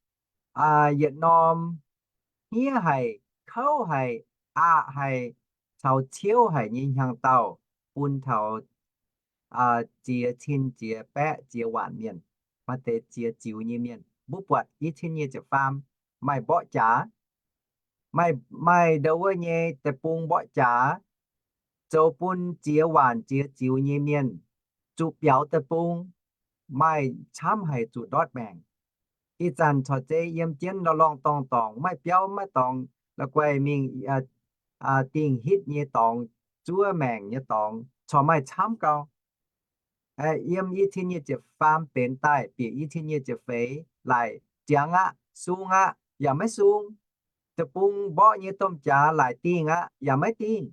yietc norm hniev haic, kouv haic, aqc haic, caux ciouv haic nyei hnyangx-daauh bun taux ziex cin ziex baeqv ziex waanc mienh, maaih deix ziex ziux nyei mienh. Mbuo buatc i cin nyic ziepc faam maaih mborqv jaax, maaih, maaih ndau wuov nyei deic-bung mborqv jaax, zoux bun ziex waanc ziex ziux nyei mienh zuqc biaux deic-bung, maaih camv haic zuqc ndortv maengc. Ih zanc corc zeiz yiem jienv lorngh lorngh dorngh dorngc, maaih biauv maaih dorngx la'guaih mingh dingh hitv nyei dorngx, zuov maengc nyei dorngx corc maaih camv gau. Yiem i cin nyic ziepc faam benx daaih bieqc i cin nyic ziepc feix laaic ziangx aqv, sung aqv, yaac maiv sung. Deic-bung mborqv nyei domh jaax laaic dingh aqv, yaac maiv dingh.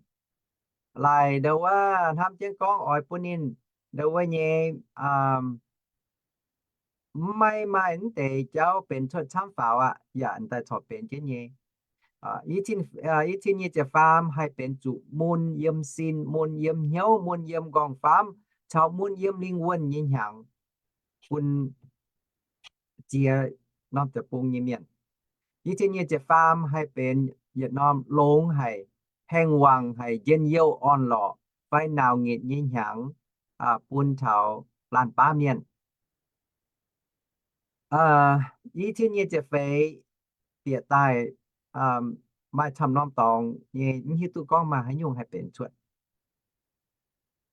Laaic ndau wuov hnamv jienv gorngv oix bun ninh ndau wuov nyei maiv maaih mv deix jauv benx cuotv camv faaux aqv, yaac daaih corc benx jienv nyei. I cin nyic ziepc faam haih benx zuqc mun yiem sin, mun yiem hnyouv, mun yiem nqorngv-famv, caux mun yiem lingh wuonh nyei hnyangx bun ziex norm deic-bung nyei mienh. I cin nyic ziepc faam haih benx yietc norm longx haic, haengh wangc haic, njien-youh orn-lorqc fai nauz nyitc nyei hnyangx bun taux laanh baav mienh. I cin nyic ziepc feix bieqc daaih maaih camv norm dorngx nyei, mv hiuv duqv gorngv maaih haaix nyungc haih benx cuotv.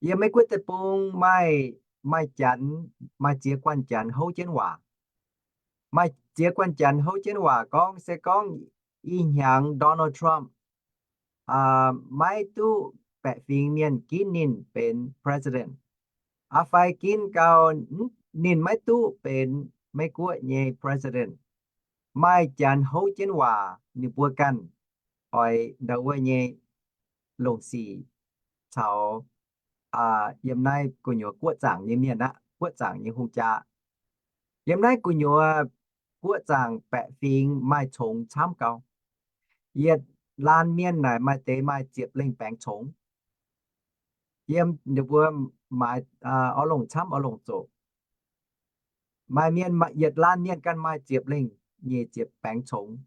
Yiem Meiv Guoqv deic-bung maaih, maaih janx, maaih ziex guanh janx houv jienv waac. Maaih ziex guanh janx houv jienv waac gorngv se gorngv ih hnyangx Donald Trump maiv duqv baeqc fingx mienh ginv ninh benx president, aa fai ginv gau ninh maiv duqv benx Meiv Guoqv nyei president. Maaih janx houv jienv waac ninh mbuo ganh oix ndau wuov nyei longc sic caux yiem naaiv gu'nyuoz guoqv zaangc nyei mienh aqv, guoqv zaangc nyei hungh jaa. Yiem naaiv gu'nyuoz guoqv zaangc baeqc fingx maaih congx camv gau. Yietc laanh mienh naaic maaih deix maaih ziepc lengh baengx congx. Yiem ninh mbuo maaiz orv longc camv orv longc zoqc. Maaih mienh, yietc laanh mienh ganh maaih ziepc lengh, nyic ziepc baengx congx.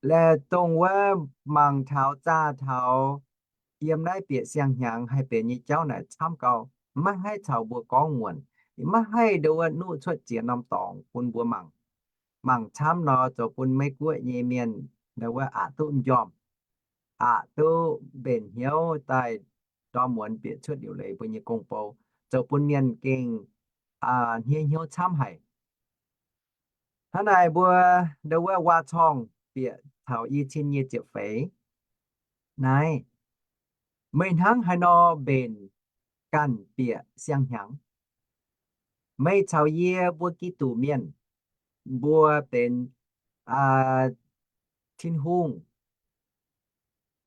Laeh dongh wuov mangc taux zaah taux yiem naaiv bieqc siang-hnyangx haih benx nyei jauv naaic camv gau. Maiv haih caux mbuo gorngv muonc, maiv haih ndau wuov nuqv cuotv ziex norm dorngx bun mbuo mangc. Mangc camv nor zoux bun Meiv Guoqv nyei mienh ndau wuov aqc duqv m'njormh, aqc duqv mbenc hnyouv daaih ndorm muonz bieqc cuotv liuc leiz mbuo nyei gong-bou, zoux bun mienh gengh hniev hnyouv camv haic. Hnangv naaic mbuo ndau wuov waac-corngh bieqc taux i cin nyic ziepc feix naaiv, meih hnangv haaix nor mbenc ganh bieqc siang-hnyangx? Meih caux yie mbuo Giduc mienh, mbuo benx Tin-Hungh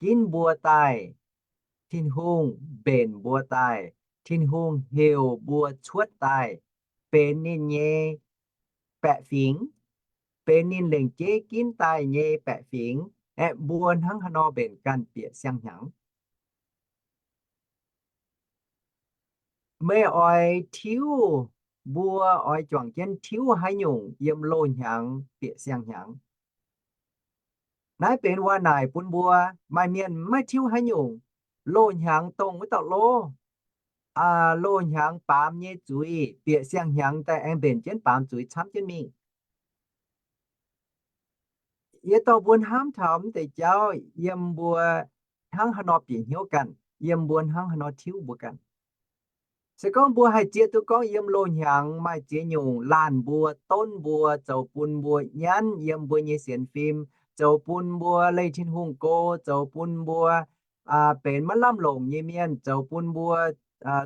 ginv mbuo daaih, Tin-Hungh mbenc mbuo daaih, Tin-Hungh heuc mbuo cuotv daaih, benx ninh nyei baeqc fingx, benx ninh lengc jeiv ginv daaih nyei baeqc fingx. Aeqv, mbuo hnangv haaix nor mbenc ganh bieqc siang-hnyangx? Meih oix tiuv, mbuo oix juangc jienv tiuv haaix nyungc yiem loz-hnyangx bieqc siang-hnyangx? Naaiv benx waac-naaic bun mbuo. Maaih mienh maiv tiuv haaix nyungc. Loz-hnyangx dongh wuov dauh lov, loz-hnyangx baamz nyei zuiz bieqc siang-hnyangx daaih aengx mbenc jienv baamz zuiz camv jienv mingh. Yie dorh mbuo hnamv taux mv deix jauv yiem mbuo hnangv haaix nor bieqc hnyouv ganh, yiem mbuo hnangv haaix nor tiuv mbuo ganh. Se gorngv mbuo haih zieqv duqv gorngv yiem loz-hnyangx maaih ziex nyungc laanh mbuo, donv mbuo, zoux bun mbuo nyanv yiem mbuo nyei sienx fim, zoux bun mbuo leih Tin-Hungh go, zoux bun mbuo benx maiv lamh longc nyei mienh, zoux bun mbuo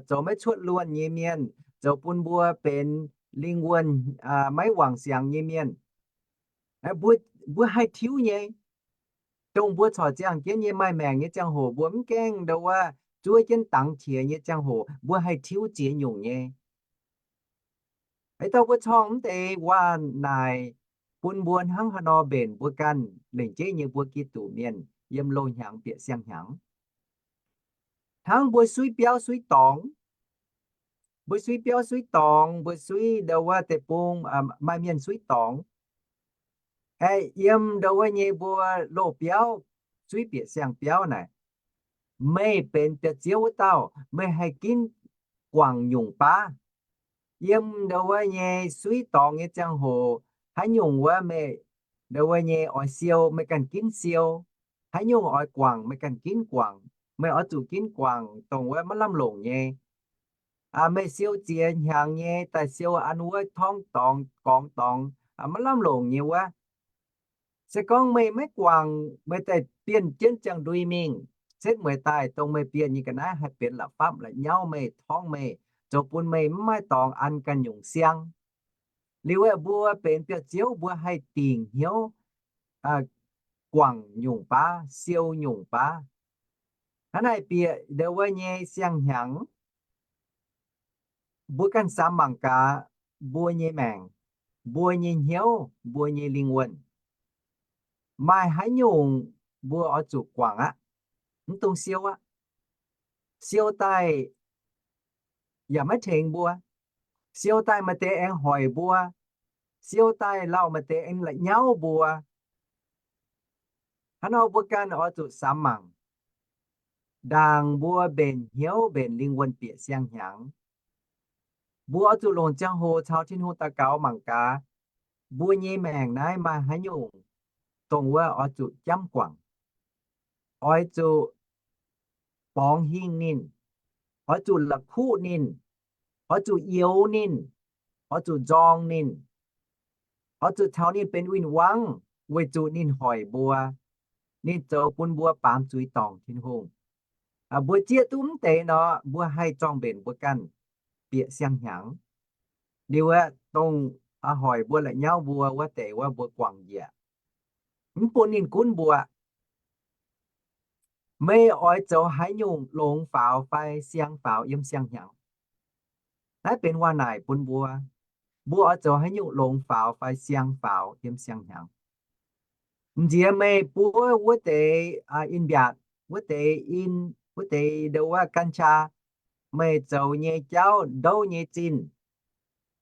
zoux maiv cuotv luonh nyei mienh, zoux bun mbuo benx lingh wuonh maiv wangc siangx nyei mienh. Mbuo haih tiuv nyei. Dongh mbuo corc ziangh jienv nyei maaih maengc nyei ziangh hoc, mbuo mv gaengh ndo wuov zuov jienv dangx qiex nyei ziangh hoc, mbuo haih tiuv ziex nyungc nyei. Eix dauh mbuo corng mv deix waac naaic bun mbuo hnangv haaix nor mbenc mbuo ganh lengc jeiv nyei mbuo Giduc mienh yiem loz-hnyangx bieqc siang-hnyangx. Hnangv mbuo suiv biauv suiv dorngx, mbuo suiv biauv suiv dorngx, mbuo suiv ndo wuov deic-bung, maaih mienh suiv dorngx. Aeqv, yiem ndo wuov nyei mbuo loz-biauv suiv bieqc siang-biauv naaic, meih benx biauv-ziouv wuov dauh, meih haih ginv guangc nyungc baav. Yiem ndo wuov nyei suiv dorngx nyei ziangh hoc, haaix nyungc wuov meih ndo wuov nyei oix siou, meih ganh ginv siou. Haaix nyungc oix guangc, meih ganh ginv guangc. Meih oix zuqc ginv guangc dongh wuov maiv lamh longc nyei. Meih siou ziex hnyangx nyei daaih siou an wuov torngv dorngx, gorngv dorngx, maiv lamh longc nyei wuov. Se gorngv meih maiv guangc, meih daaih bienh jienv ziangh ndui mingh, setv mueiz daaih dongh meih bienh nyei ga'naaiv haih benx la'fapv la'nyauv meih, torngv meih, zoux bun meih mv maaih dorngx an ganh nyungc siang. Liuz aeqv, mbuo benx biauv-ziouv mbuo haih dingc hnyouv guangc nyungc baav, siou nyungc baav. Hnangv naaic bieqc ndo wuov nyei siang-hnyangx, mbuo ganh samx mangc gaax, mbuo nyei maengc, mbuo nyei hnyouv, mbuo nyei lingh wuonh, maaih haaix nyungc mbuo oix zuqc guangc aqv, mv dungx siou aqv. Siou daaih yaac maiv tengx mbuo. Siou daaih maaih deix aengx hoic mbuo. Siou daaih lauh maaih deix aengx la'nyauv mbuo. Hnangv nor mbuo ganh oix zuqc samx mangc, ndaangc mbuo mbenc hnyouv mbenc lingh wuonh bieqc siang-hnyangx, mbuo oix zuqc longc ziangh hoc caux Tin-Hungh daux gaux mangc gaax, mbuo nyei maengc naaiv maaih haaix nyungc dongh wuov oix zuqc jamv guangc, oix zuqc borngz hingh ninh, oix zuqc la'kuqv ninh, oix zuqc youx ninh, oix zuqc nzorng ninh, oix zuqc caux ninh benx win-wangv, weic zuqc ninh hoic mbuo, ninh zoux bun mbuo baamz zuiz dorngc Tin-Hungh. Mbuo zieqv duqv mv deix nor, mbuo haih zorng-mbenc mbuo ganh bieqc siang-hnyangx. Liuz aeqv, dongh hoic mbuo la'nyauv mbuo wuov deix wuov, mbuo guangc njiec, mv bun ninh gunv mbuo. Meih oix zoux haaix nyungc, longx faaux fai siang faaux yiem siang-hnyangx? Naaiv benx waac-naaic bun mbuo. Mbuo oix zoux haaix nyungc, longx faaux fai siang faaux yiem siang-hnyangx? M'nziex meih buov wuov deix in-mbiaatc, wuov deix in, wuov deix ndo wuov กัญชา, meih zoux nyei jauv, ndouv nyei zinh,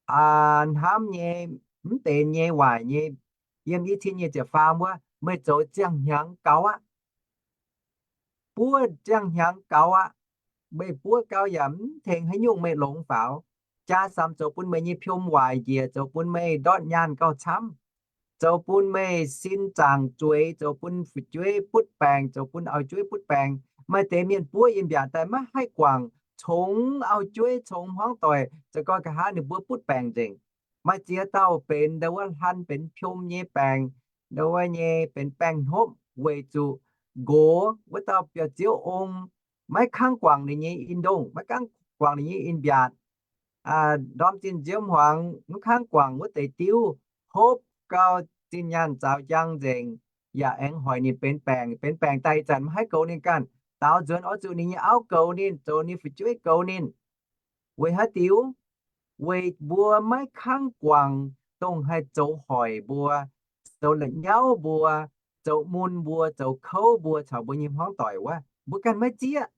hnamv nyei, mv benx nyei, waaic nyei, yiem i cin nyei ziepc faam wuov, meih zoux ziangh hnyangx gaux aqv. Buov ziangh hnyangx gaux aqv. Meih buov gau yaac mv tengx haaix nyungc meih longx faaux. Jaa samx zoux bun meih nyei piom waaic njiec, zoux bun meih ndortv nyaanh gauh camv, zoux bun meih sin zaangc zueiz, zoux bun fu'jueiv butv baengc, zoux bun auv-jueiv butv baengc. Maaih deix mienh buov in-mbiaatc daaih maiv haih guangc, congx auv-jueiv, congx hmuangv doic, za'gengh nqa'haav ninh mbuo butv baengc nzengc. Maaih ziex dauh benx ndo wuov hlan benx piom nyei baengc, ndo wuov nyei benx baengh hnopv weic zuqc nqox wuov dauh biauv-ziouv ong maiv kangv guangc ninh nyei in-ndongh, maiv kangv guangc ninh nyei in-mbiaatc. Ndorm zinh nziouv hmuangx mv kangv guangc wuov deix diuv, hopv gau zinh nyaanh zaaux njang nzengc, yaac aengx hoic ninh benx baengc. Benx baengc daaih ih zanc maiv haih goux ninh ganh. Daaux nzuonx oix zuqc ninh nyei auv goux ninh, zoux ninh fu'jueiv goux ninh. Weic haaix diuc? Weic mbuo maiv kangv guangc dongh haih zoux hoic mbuo, zoux la'nyauv mbuo, zoux mun mbuo, zoux kouv mbuo caux mbuo nyei hmuangv doic wuov. Mbuo ganh maiv zieqv.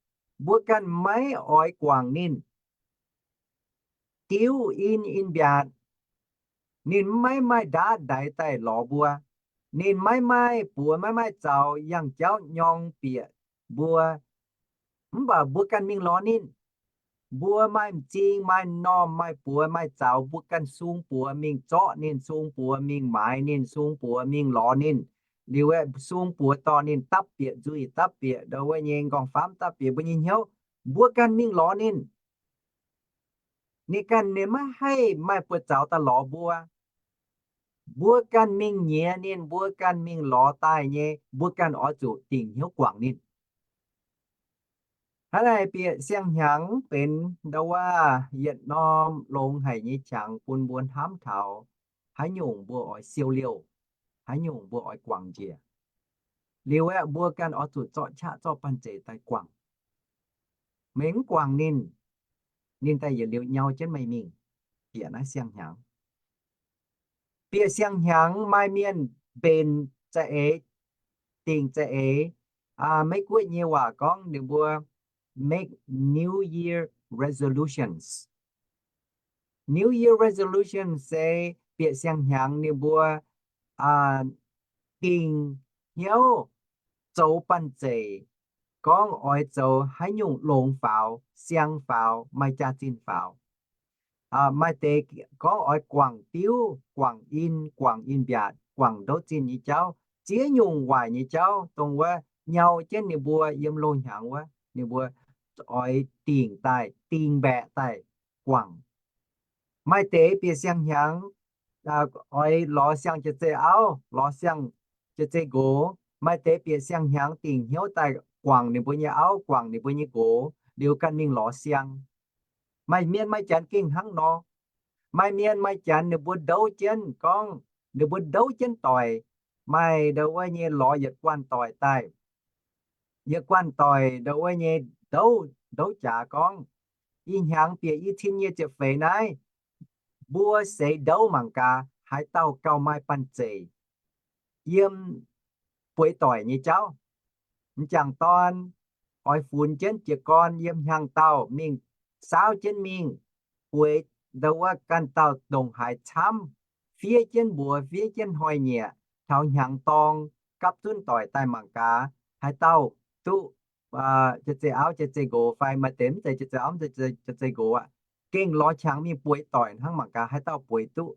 Mbuo ganh maiv oix guangc ninh. Diuv in, in-mbiaatc, ninh maiv maaih ndaatv ndaix daaih lorz mbuo. Ninh maiv maaih buoz, maiv maaih zaux yangh jauv nyorng bieqc mbuo. Mv baac mbuo ganh mingh lorz ninh. Mbuo maaih m'zing, maaih m'normh, maaih buoz, maaih zaux, mbuo ganh sung buoz mingh zorqv ninh, sung buoz mingh maaiz ninh, sung buoz mingh lorz ninh. Liuz aeqv, sung buoz dorh ninh dapv bieqc nzuih, dapv bieqc ndo wuov nyei nqorngv-famv, dapv bieqc mbuo nyei hnyouv. Mbuo ganh mingh lorz ninh. Ninh ganh ninh maiv haih maaih buoz-zaux daaih lorz mbuo. Mbuo ganh mingh nyiex ninh, mbuo ganh mingh lorz daaih nyei, mbuo ganh oix zuqc dingc hnyouv guangc ninh. Hnangv naaic bieqc siang-hnyangx benx ndau wuov yietc norm longx haic nyei qangx bun mbuo hnamv taux haaix nyungc mbuo oix siou liouh, haaix nyungc mbuo oix guangc njiec. Liuz aeqv, mbuo ganh oix zuqc zorqv qaqv zorqv banh zeic daaih guangc. Meih mv guangc ninh, ninh daaih yietc liuz nyau jienv meih mingh. Bieqc naaiv siang-hnyangx. Bieqc siang-hnyangx maaih mienh mbenc za'eix, dingc za'eix. Meiv-Guoqv nyei waac gorngv ninh mbuo make New Year resolutions. New Year resolution se bieqc siang-hnyangx ninh mbuo dingc hnyouv zoux banh zeic, gorngv oix zoux haaix nyungc longx faaux, siang faaux, maaih jaax-zinh faaux. Maaih deix gorngv oix guangc diuv, guangc in, guangc in-mbiaatc, guangc ndouv zinh nyei jauv, ziex nyungc waaic nyei jauv, dongh wuov nyau jienv ninh mbuo yiem loz-hnyangx wuov, ninh mbuo oix dingc daaih, dingc mbaeqc daaih guangc. Maaih deix bieqc siang-hnyangx oix lorz siang jiex zei auv, lorz siang jiex zei nqox. Maaih deix bieqc siang-hnyangx dingc hnyouv daaih guangc ninh mbuo nyei auv, guangc ninh mbuo nyei nqox, liuz ganh mingh lorz siang. Maaih mienh maaih janx gengh hnangv nor. Maaih mienh maaih janx ninh mbuo ndouv jienv gorngv, ninh mbuo ndouv jienv doic, maaih ndau wuov nyei lorz yietc guanh doic daaih. Yietc guanh doic ndau wuov nyei ndouv, ndouv jaax gorngv, ih hnyangx bieqc i cin nyei ziepc feix naaiv, mbuo seix ndouv mangc gaax haaix dauh gauh maaih banh zeic yiem bueix doic nyei jauv. M'jangc dorn oix funx jienv jiez gorn yiem hnyangx-daauh mingh saauv jienv mingh bueix ndau wuov ganh dauh ndongc haaix camv, fiev jienv mbuox fiev jienv hnoi-nyieqc taux hnyangx-dorng gapv zunv doic daaih mangc gaax haaix dauh duqv jiex zei auv jiex zei nqox fai maaih deix mv zeiz jiex zei auv mv zeiz jiex zei nqox aqv. Gengh lorz qangx mingh bueix doic hnangv mangc gaax haaix dauh bueix duqv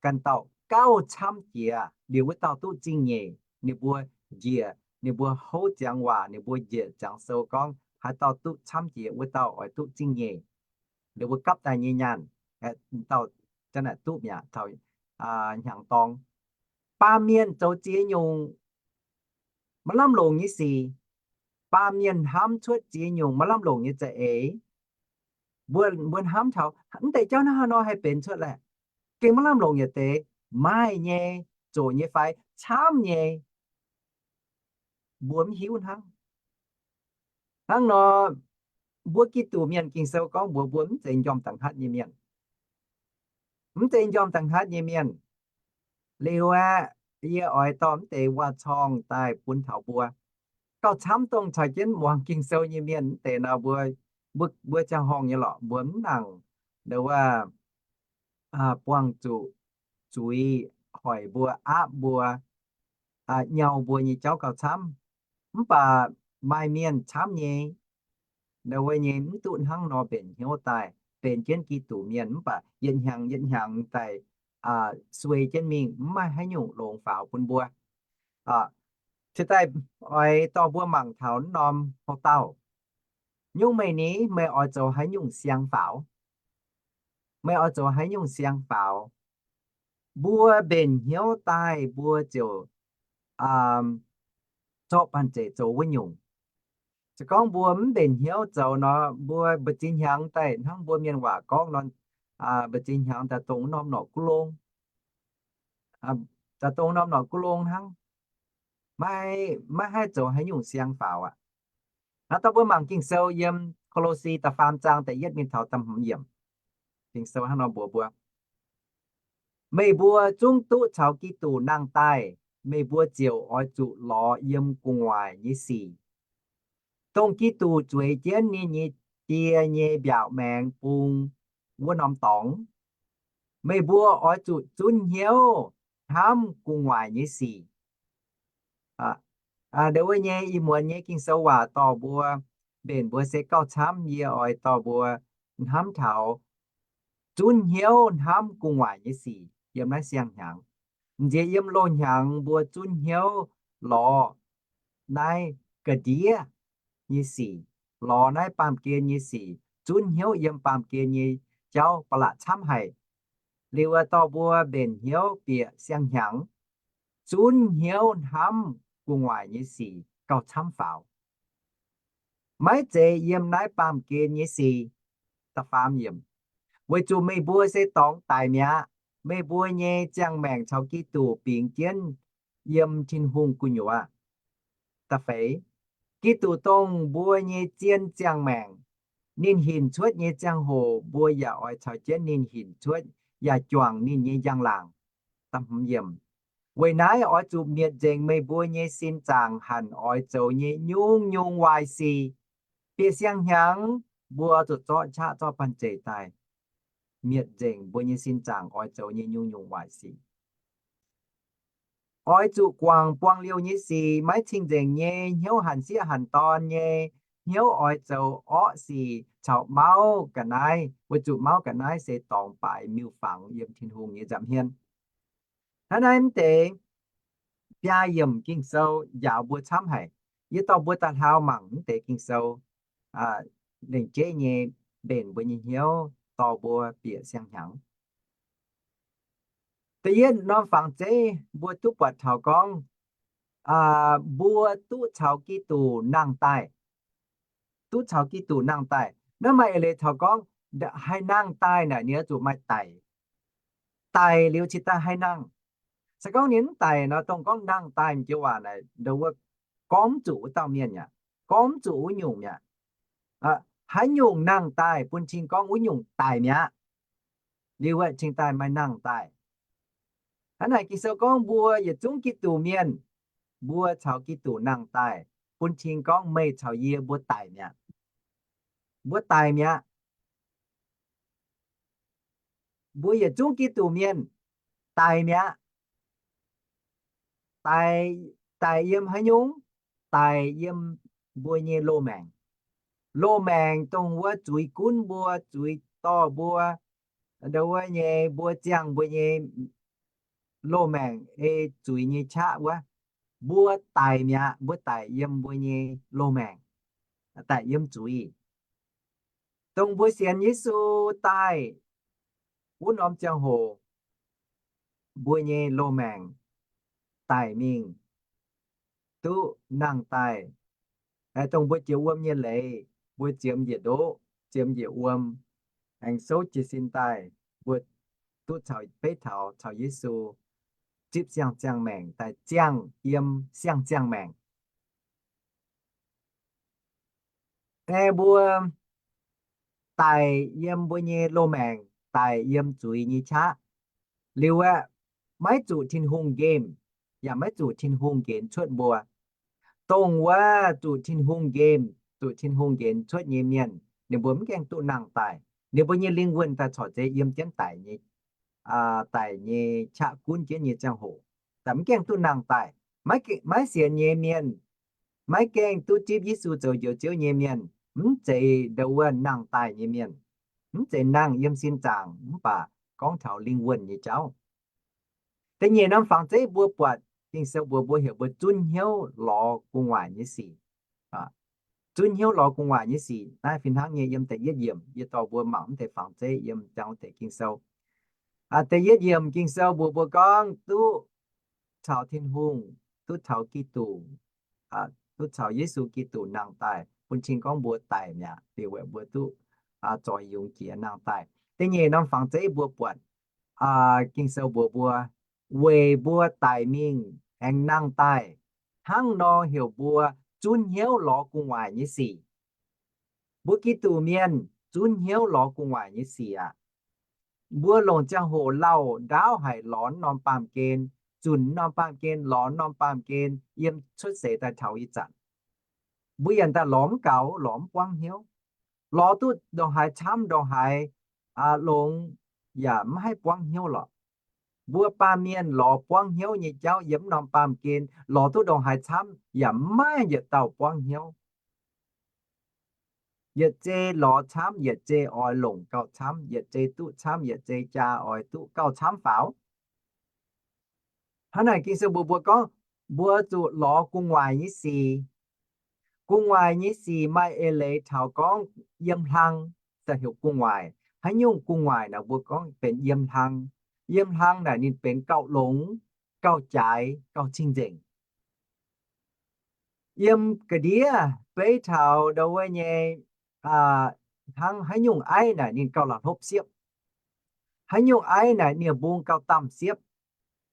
ganh dauh gauh camv jiex liuz wuov dauh duqv zingh nyeic. Ninh mbuo njiec, ninh mbuo houv ziangx waac, ninh mbuo njiec ziangx sou gorngv haaix dauh duqv camv jiex wuov dauh oix duqv zingh nyeic. Ninh mbuo gapv daaih nyei nyaanh, dauh zanc naaic duqv mi'aqv taux hnyangx-dorng. Baamh mienh zoux ziex nyungc maiv lamh longc nyei sic. Baamh mienh hnamv cuotv ziex nyungc maiv lamh longc nyei za'eix. Mbuo, mbuo hnamv taux mv deix jauv naaiv haaix nor haih benx cuotv laeh. Gengh maiv lamh longc yietc deix, maaih nyei, zoqc nyei fai camv nyei, mbuo mv hiuv hnangv. Hnangv nor, mbuo Giduc mienh Ging-Sou gorngv mbuox mbuo mv zeiz m'njormh da'hnangv hatv nyei mienh. Mv zeiz m'njormh da'hnangv hatv nyei mienh. Liuz aeqv, yie oix dorh mv deix waac-corng daaih bun taux mbuo. Gauh camv dongh caux jienv muangx Ging-Sou nyei mienh mv deix nor, mbuo, mbuo, mbuo ziangh horngh nyei lorqc, mbuo mv nangc ndau wuov buangh zuqc zuiz hoic mbuo, aapv mbuo, nyau mbuo nyei jauv gauh camv. Mv baac maaih mienh camv nyei, ndau wuov nyei mv duqv hnangv nor mbenc hnyouv daaih, benx jienv Giduc mienh mv baac yietc hnyangx yietc hnyangx daaih suei jienv mingh, mv maaih haaix nyungc longx faaux bun mbuo. Ciex daaih oix dorh mbuo mangc taux norm houc dauh. Nyungc meih ni, meih oix zoux haaix nyungc siang faaux? Meih oix zoux haaix nyungc siang faaux? Mbuo mbenc hnyouv daaih mbuo ziouc zorqv banh zeic zoux wuov nyungc. Se gorngv mbuo mv mbenc hnyouv zoux nor, mbuo mbu'ziex hnyangx daaih hnangv mbuo mienh waac gorngv nor, mbu'ziex hnyangx daaih dongh norm norqc guv longh, daaih dongh norm norqc guv longh hnangv, maiv haih zoux haaix nyungc siang faaux aqv. Naaiv daaih mbuo mangc Ging-Sou yiem Ko^lo^si da'faam zaang da'yietv mingh taux da'hmz yiemc. Ging-Sou hnangv nor mbuox mbuo, meih mbuo zungv duqv caux Giduc nangh daaih, meih mbuo ziouc oix zuqc lorz yiem gu'nguaaic nyei sic, dongh Giduc zueiz jienv ninh nyei Die nyei mbiaauc maengx bung wuov norm dorngx. Meih mbuo oix zuqc zunv hnyouv hnamv gu'nguaaic nyei sic. Ndau wuov nyei ih muonz nyei Ging-Sou waac dorh mbuo mbenc mbuo se gauh camv, yie oix dorh mbuo hnamv taux zunv hnyouv hnamv gu'nguaaic nyei sic yiem naaiv siang-hnyangx. M'nziex yiem loz-hnyangx mbuo zunv hnyouv lorz naaiv ga'ndiev nyei sic, lorz naaiv baamh gen nyei sic, zunv hnyouv yiem baamh gen nyei jauv ba'laqc camv haic. Liuz dorh mbuo mbenc hnyouv bieqc siang-hnyangx, zunv hnyouv hnamv gu'nguaaic nyei sic gauh camv faaux. Maiv zeiz yiem naaiv baamh gen nyei sic. Da'faam yiemc, weic zuqc meih mbuo se dorngx daic mi'aqv. Meih mbuo nyei ziangh maengc caux Giduc bingx jienv yiem Tin-Hungh gu'nyuoz. Da'feix, Giduc dongh mbuo nyei zien ziangh maengc. Ninh hinc cuotv nyei ziangh hoc mbuo yaac oix caux jienv ninh hinc cuotv, yaac juangc ninh nyei njang-laangc. Da'hmz yiemc, weic naaiv oix zuqc mietc nzengc meih mbuo nyei sin zaangc hanc oix zoux nyei nyungc-nyungc waaic sic. Bieqc siang-hnyangx mbuo zuqc zorqv qaqv zorqv banh zeic daaih mietc nzengc mbuo nyei sin zaangc oix zoux nyei nyungc-nyungc waaic sic. Oix zuqc guangc buangh liouh nyei sic, maiv cing-nzengc nyei, hnyouv hanc sieqv hanc dorn nyei, hnyouv oix zoux orqv sic caux mauv ga'naaiv, weic zuqc mauv ga'naaiv se dorngx baaix miuc-fangx yiem Tin-Hungh nyei nza'hmien. Hnangv naaiv mv deix biaa yiemc Ging-Sou njaaux mbuo camv haic. Yie dorh mbuo daaih hlaau mangc mv deix Ging-Sou, lengc jeiv nyei mbenc mbuo nyei hnyouv dorh mbuo bieqc siang-hnyangx. Da'yietv norm fangx zeiv mbuo duqv buatc taux gorngv, mbuo duqv caux Giduc nangh daaih. Duqv caux Giduc nangh daaih. Naaiv maaih eix leiz taux gorngv haih nangh daaih naaic ninh oix zuqc maaih daic. Daic liuz cingx daaih haih nangh. Se gorngv ninh mv daic nor, dongh gorngv nangh daaih m'joux waac naaic, ndo wuov gorngv mv zuqc wuov dauh mienh aqv, gorngv mv zuqc wuov nyungc mi'aqv. Haaix nyungc nangh daaih bun cing gorngv wuov nyungc daic mi'aqv. Liuz aeqv, cingx daaih maaih nangh daaih. Hnangv naaic Ging-Sou gorngv mbuo yietc zungv Giduc mienh, mbuo caux Giduc nangh daaih, bun cing gorngv meih caux yie mbuo daic mi'aqv. Mbuo daic mi'aqv. Mbuo yietc zungv Giduc mienh daic mi'aqv. Daic, daic yiem haaix nyungc? Daic yiem mbuo nyei loz-maengc. Loz-maengc dongh wuov zuiz gunv mbuo, zuiz dorh mbuo, ndo wuov nyei mbuo ziangh mbuo nyei loz-maengc ei zuiz nyei qaqv wuov. Mbuo daic mi'aqv, mbuo daic yiem mbuo nyei loz-maengc, daic yiem zuiz. Dongh mbuo sienx Yesu daaih wuov norm ziangh hoc, mbuo nyei loz-maengc daic mingh, duqv nangh daaih. Dongh mbuo jiex wuom nyei leiz, mbuo ziemx njiec ndoqv, ziemx njiec wuom, aengx souv jiez sin daaih, mbuo duqv caux, beiv taux caux Yesu zipv siang-ziangh maengc daaih ziangh yiem siang-ziangh maengc. Aengx mbuo daic yiem mbuo nyei loz-maengc, daic yiem zuiz nyei qaqv. Liuz aeqv, maiv zuqc Tin-Hungh nqemh, yaac maiv zuqc Tin-Hungh nqenx cuotv mbuo. Dongh wuov zuqc Tin-Hungh nqemh, zuqc Tin-Hungh nqenx cuotv nyei mienh, ninh mbuo mv gaengh duqv nangh daaih. Ninh mbuo nyei lingh wuonh daaih corc zeiz yiem jienv daic nyei, daic nyei qaqv gunv jienv nyei ziangh hoc, daaih mv gaengh duqv nangh daaih. Maiv sienx nyei mienh, maiv gaengh duqv zipv Yesu zoux Njoux Ziouv nyei mienh, mv zeiz ndo wuov nangh daaih nyei mienh, mv zeiz nangh yiem sin zaangc, mv baac gorngv taux lingh wuonh nyei jauv. Da'nyeic norm fangx zeiv mbuo buatc Ging-Sou mbuox mbuo heuc mbuo zunv hnyouv lorz gu'nguaaic nyei sic. Zunv hnyouv lorz gu'nguaaic nyei sic naaiv fih hnangv nyei yiem da'yietv yiemc, yie dorh mbuo mangc mv deix fangx zeiv yiem jangx wuov deix Ging-Sou. Da'yietv yiemc Ging-Sou mbuox mbuo gorngv duqv caux Tin-Hungh, duqv caux Giduc, duqv caux Yesu Giduc nangh daaih, bun cing gorngv mbuo daic mi'aqv, liuz weic mbuo duqv zoix yungz jiex nangh daaih. Da'nyeic norm fangx zeiv mbuo buatc Ging-Sou mbuox mbuo, weic mbuo daic mingh aengx nangh daaih, hnangv nor heuc mbuo zunv hnyouv lorz gu'nguaaic nyei sic. Mbuo Giduc mienh zunv hnyouv lorz gu'nguaaic nyei sic aqv. Mbuo longc ziangh hoc lauh ndaauv haic lorz norm baamh gen, zunc norm baamh gen, lorz norm baamh gen yiem cuotv seix daaih taux ih zanc. Mbuo yaac daaih lorz mv gaux, lorz mv buangv hnyouv. Lorz duqv ndongc haaix camv ndongc haaix longx yaac mv haih buangv hnyouv lorqc. Mbuo baamh mienh lorz buangv hnyouv nyei jauv yiem mv norm baamh gen, lorz duqv ndongc haaix camv yaac mv maaih yietc dauh buangv hnyouv. Yietc zei lorz camv, yietc zei oix longc gauh camv, yietc zei duqv camv, yietc zei jaa oix duqv gauh camv faaux. Hnangv naaic Ging-Sou mbuox mbuo gorngv, mbuo zuqc lorz gu'nguaaic nyei sic. Gu'nguaaic nyei sic maaih eix leiz taux gorngv yiem hlang daaih heuc gu'nguaaic. Haaix nyungc gu'nguaaic naaic mbuo gorngv benx yiem hlang. Yiem hlang naaic ninh benx gauh longx, gauh jaaix, gauh cing-nzengc. Yiem ga'ndiev beiv taux ndau wuov nyei, hnangv haaix nyungc aiv naaic ninh gauh la'hlopv siepv. Haaix nyungc aiv naaic nie-mbung gauh damh siepv.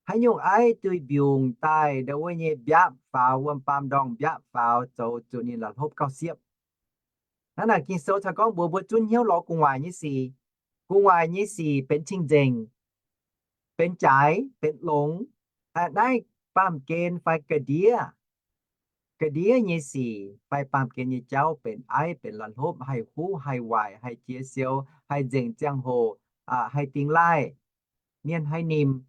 Haaix nyungc aiv duih mbiungc daaih ndau wuov nyei mbiapv faaux, wuom baamh ndorngh mbiapv faaux, zoux zuqc ninh la'hlopv gauh siepv. Hnangv naaic Ging-Sou caux gorngv mbuox mbuo zunv hnyouv lorz gu'nguaaic nyei sic. Gu'nguaaic nyei sic benx cing-nzengc, benx jaaix, benx longx. Naaiv baamh gen fai ga'ndiev, ga'ndiev nyei sic fai baamh gen nyei jauv benx aiv, benx la'hlopv, haih huv, haih waaic, haih jiex siou, haih nzengc ziangh hoc, haih dingx laaih, mienh haih nimc.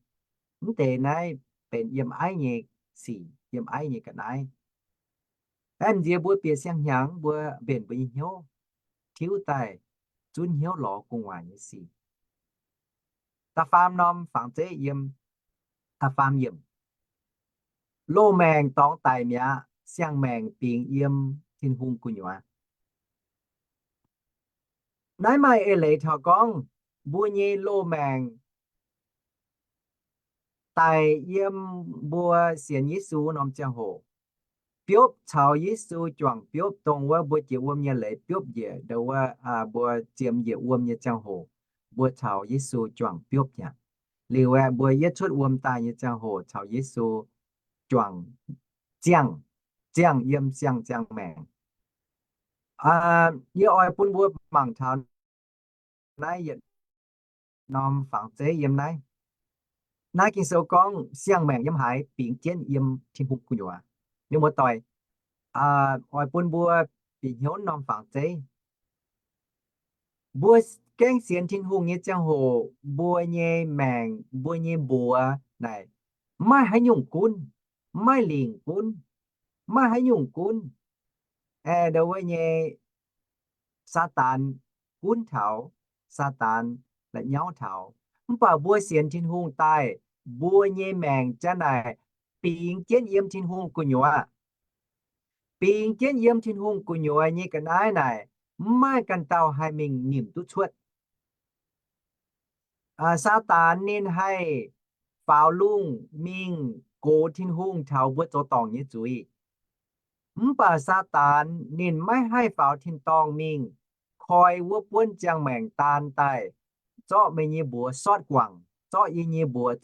Mv deix naaiv benx yiem aiv nyei sic, yiem aiv nyei ga'naaiv. Aeqv, m'nziex mbuo bieqc siang-hnyangx mbuo mbenc mbuo nyei hnyouv tiuv daaih zunv hnyouv lorz gu'nguaaic nyei sic. Da'faam norm fangx zeiv yiem, da'faam yiemc. Loz-maengc dorngx daic mi'aqv, siang-maengc bingx yiem Tin-Hungh gu'nyuoz. Naaiv maaih eix leiz taux gorngv mbuo nyei loz-maengc daic yiem mbuo sienx Yesu norm ziangh hoc, biopv caux Yesu juangc biopv, dongh wuov mbuo jiex wuom nyei leiz biopv njiec, ndau wuov mbuo ziemx njiec wuom nyei ziangh hoc, mbuo caux Yesu juangc biopv aqv. Liuz aeqv, mbuo yietv cuotv wuom daaih nyei ziangh hoc caux Yesu juangc ziangh, ziangh yiem siang-ziangh maengc. Yie oix bun mbuo mangc taux naaiv yietc norm fangx zeiv yiem naaiv. Naaiv Ging-Sou gorngv siang-maengc yiem haaix bingx jienv yiem Tin-Hungh gu'nyuoz. Mienh muoz-doic, oix bun mbuo bieqc hnyouv norm fangx zeiv. Mbuo gaengh sienx Tin-Hungh nyei ziangh hoc, mbuo nyei maengc, mbuo nyei mbuox naaic, maiv maaih haaix nyungc gunv, maiv maaih lingc gunv, maiv maaih haaix nyungc gunv. Aeqv, ndau wuov nyei Saadaan gunv taux, Saadaan la'nyauv taux. Mv baac mbuo sienx Tin-Hungh daaih, mbuo nyei maengc janv naaic bingx jienv yiem Tin-Hungh gu'nyuoz. Bingx jienv yiem Tin-Hungh gu'nyuoz nyei ga'naaiv naaic, mv maaih ganh dauh haih mingh nimc duqv cuotv. Saadaan ninh haih faaux lungh mingh gox Tin-Hungh taux mbuo zoux dorngc nyei zuiz. Mv baac Saadaan ninh maiv haih faaux tin-dorngh mingh koi wuov buonv ziangh maengc daan daaih zorqv meih nyei mbuox sortv guangc, zorqv yie nyei mbuox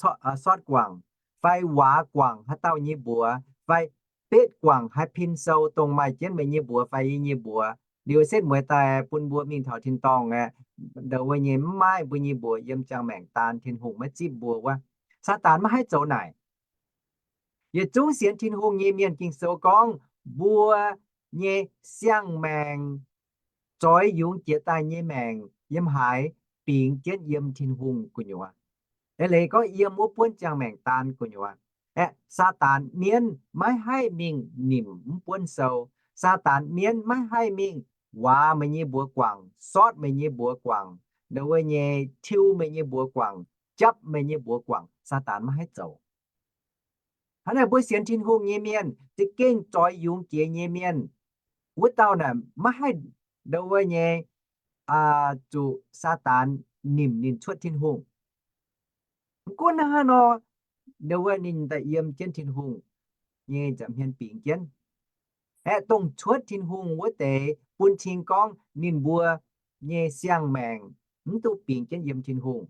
sortv guangc, fai waac guangc haaix dauh nyei mbuox, fai betv guangc haaix pin sou dongh maaih jienv meih nyei mbuox fai yie nyei mbuox. Liuz setv mueiz daaih bun mbuo mingh taux tin-dorngh aeqv, ndau wuov nyei mv maaih mbuo nyei mbuox yiem ziangh maengc daan, Tin-Hungh maiv zipv mbuo wuov. Saadaan maiv haih zoux naaic. Yietc zungv sienx Tin-Hungh nyei mienh, Ging-Sou gorngv mbuo nyei siang-maengc, zoix yungz jiex daaih nyei maengc yiem haaix, bingx jienv yiem Tin-Hungh gu'nyuoz. Eix leiz gorngv yiem wuov buonv ziangh maengc daan gu'nyuoz. Aeqv, Saadaan mienv maiv haih mingh nimc mv buonv sou. Saadaan mienv maiv haih mingh waac meih nyei mbuox guangc, sortv meih nyei mbuox guangc, ndau wuov nyei tiuv meih nyei mbuox guangc, japv meih nyei mbuox guangc, Saadaan maiv haih zoux. Hnangv naaic mbuo sienx Tin-Hungh nyei mienh, za'gengh zoix yungz jiex nyei mienh, wuov dauh naaic maiv haih ndau wuov nyei zuqc Saadaan nimc ninh cuotv Tin-Hungh. Mv gunv hnangv haaix nor, ndau wuov ninh daaih yiem jienv Tin-Hungh nyei nza'hmien bingx jienv. Aeqv, dongh cuotv Tin-Hungh wuov deix bun cing gorngv ninh mbuo nyei siang-maengc mv duqv bingx jienv yiem Tin-Hungh.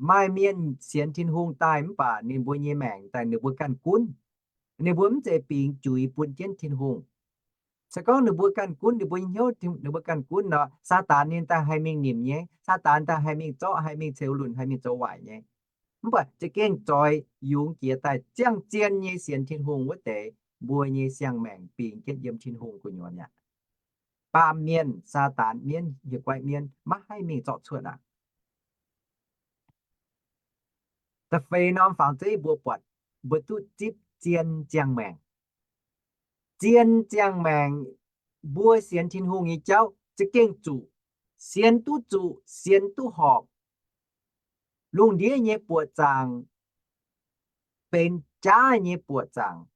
Maaih mienh sienx Tin-Hungh daaih mv baac ninh mbuo nyei maengc daaih ninh mbuo ganh gunv. Ninh mbuo mv zeiz bingx juix bun jienv Tin-Hungh. Se gorngv ninh mbuo ganh gunv, ninh mbuo nyei hnyouv ninh mbuo ganh gunv nor, Saadaan ninh daaih haih mingh nimc nyei. Saadaan daaih haih mingh zorqv, haih mingh ceux lunc, haih mingh zoux waaic nyei. Mv baac za'gengh zoix yungz jiex daaih ziangh zien nyei sienx Tin-Hungh wuov deix, mbuo nyei siang-maengc bingx jienv yiem Tin-Hungh gu'nyuoz aqv. Baamh mienh, Saadaan mienv, hieh guaiv mienv maiv haih mingh zorqv cuotv aqv. Da'feix norm fangx zeiv mbuo buatc, mbuo duqv zipv zien ziangh maengc. Zien ziangh maengc, mbuo sienx Tin-Hungh nyei jauv za'gengh zuqc, sienx duqv zuqc, sienx duqv horpc. Lungh ndiev nyei buoqc zaangc benx jaav nyei buoqc zaangc.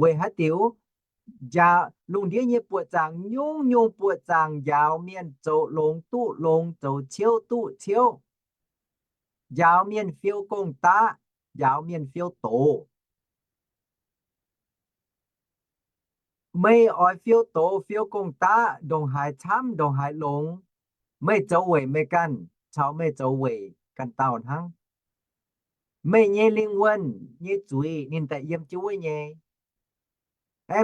Weic haaix diuc? Njaaux lungh ndiev nyei buoqc zaangc nyungc-nyungc buoqc zaangc njaaux mienh zoux longx duqv longx, zoux ciouv duqv ciouv, njaaux mienh fiou gong-daqv, njaaux mienh fiou doz. Meih oix fiou doz fiou gong-daqv, ndongc haaix camv ndongc haaix longx, meih zoux weic meih ganh caux meih zoux weic ganh dauh hnangv. Meih nyei lingh wuonh nyei zuiz ninh daaih yiem jienv wuov nyei.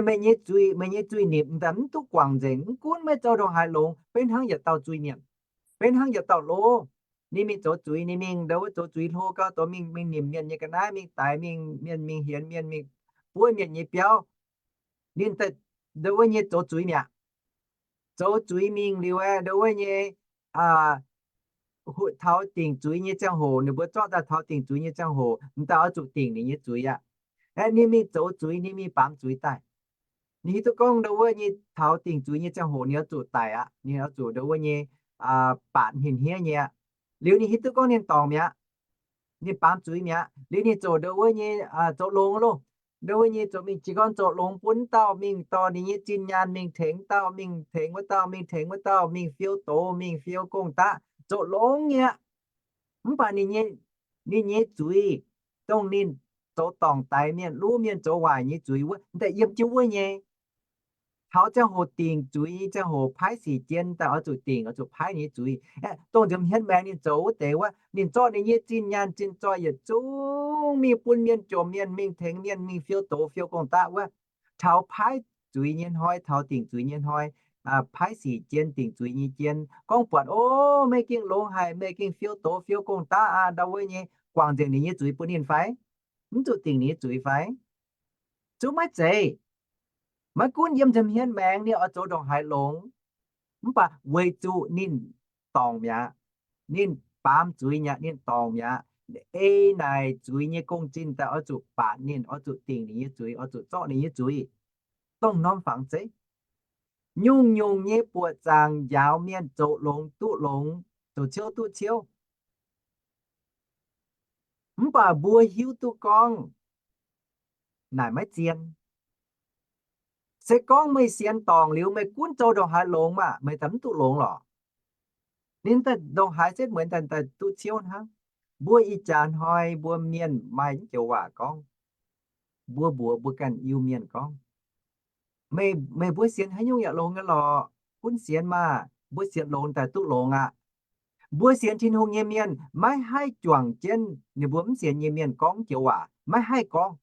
Meih nyei zuiz, meih nyei zuiz nimc daaih mv duqv guangc nzengc. Mv gunv meih zoux ndongc haaix longx, beiv hnangv yietc dauh zuiz-niemc, beiv hnangv yietc dauh lov, ninh mingh zoux zuiz, ninh mingh ndo wuov zoux zuiz hlo gau, dongh mingh, mingh nimc mienh nyei ga'naaiv, mingh daix mienh, mingh hienx mienh, mingh buov mienh nyei biauv. Ninh daaih ndo wuov nyei zoux zuiz mi'aqv. Zoux zuiz mingh liuz aeqv, ndo wuov nyei taux dingc zuiz nyei ziangh hoc, ninh mbuo zorqv daaih taux dingc zuiz nyei ziangh hoc, m'daaih oix zuqc dingc ninh nyei zuiz aqv. Aeqv, ninh mingh zoux zuiz, ninh mingh baamz zuiz daaih. Ninh hiuv duqv gorngv ndo wuov nyei taux dingc zuiz nyei ziangh hoc ninh oix zuqc daic aqv. Ninh oix zuqc ndo wuov nyei baatc hinh hniev nyei aqv. Liuz ninh hiuv duqv gorngv ninh dorngc mi'aqv, ninh baamz zuiz mi'aqv. Liuz ninh ziouc ndo wuov nyei zoux longx loh. Ndo wuov nyei ziouc mingh jiez gorn zoux longx bun dauh mingh dorh ninh nyei zinh nyaanh mingh tengx dauh, mingh tengx wuov dauh, mingh tengx wuov dauh, mingh fiou doz, mingh fiou gong-daqv, zoux longx nyei aqv. Mv baac ninh nyei, ninh nyei zuiz, dongh ninh zoux dorngc daix mienh, luv mienh, zoux waaic nyei zuiz wuov, m'daaih yiem jienv wuov nyei. Taux ziangh hoc dingc zuiz nyei ziangh hoc paaiv sic jien daaih oix zuqc dingc, oix zuqc paaiv ninh nyei zuiz. Aeqv, dongh nzemc hmien maengx ninh zoux wuov deix wuov, ninh zorqv ninh nyei zinh nyaanh zinh zoih yietc zungv mingh bun mienh jomc mienh, mingh tengx mienh, mingh fiou doz fiou gong-daqv wuov, taux paaiv zuiz nyei hnoi, taux dingc zuiz nyei hnoi, paaiv sic jien, dingc zuiz nyei jien, gorngv buatc, O, meih gengh longx haic, meih gengh fiou doz fiou gong-daqv aqv, ndau wuov nyei guangc nzengc ninh nyei zuiz bun ninh fai? Mv zuqc dingc ninh nyei zuiz fai? Zungv maiv zeiz. Maiv gunv yiem nzemc hmien maengx ninh oix zoux ndongc haaix longx, mv baac weic zuqc ninh dorngc mi'aqv, ninh baamz zuiz mi'aqv, ninh dorngc mi'aqv, ei naaic zuiz nyei gong-zinh daaih oix zuqc baatc ninh, oix zuqc dingc ninh nyei zuiz, oix zuqc zorqv ninh nyei zuiz. Dongh norm fangx zeiv, nyungc-nyungc nyei buoqc zaangc njaaux mienh zoux longx duqv longx, zoux ciouv duqv ciouv. Mv baac mbuo hiuv duqv gorngv naaic maiv zien. Se gorngv meih sienx dorngc liuz meih gunv zoux ndongc haaix longx maah, meih daaih mv duqv longx lorqc. Ninh daaih ndongc haaix setv mueiz daaih duqv ciouv hnangv. Mbuo ih jaax hnoi mbuo mienh maaih joux waac gorngv, mbuo mbuox mbuo ganh Iu-Mienh gorngv, meih mbuo sienx haaix nyungc yaac longx nyei lorqc. Gunv sienx maah, mbuo sienx longx daaih duqv longx aqv. Mbuo sienx Tin-Hungh nyei mienh maiv haih juangc jienv ninh mbuo mv sienx nyei mienh gorngv joux waac, maiv haih gorngv,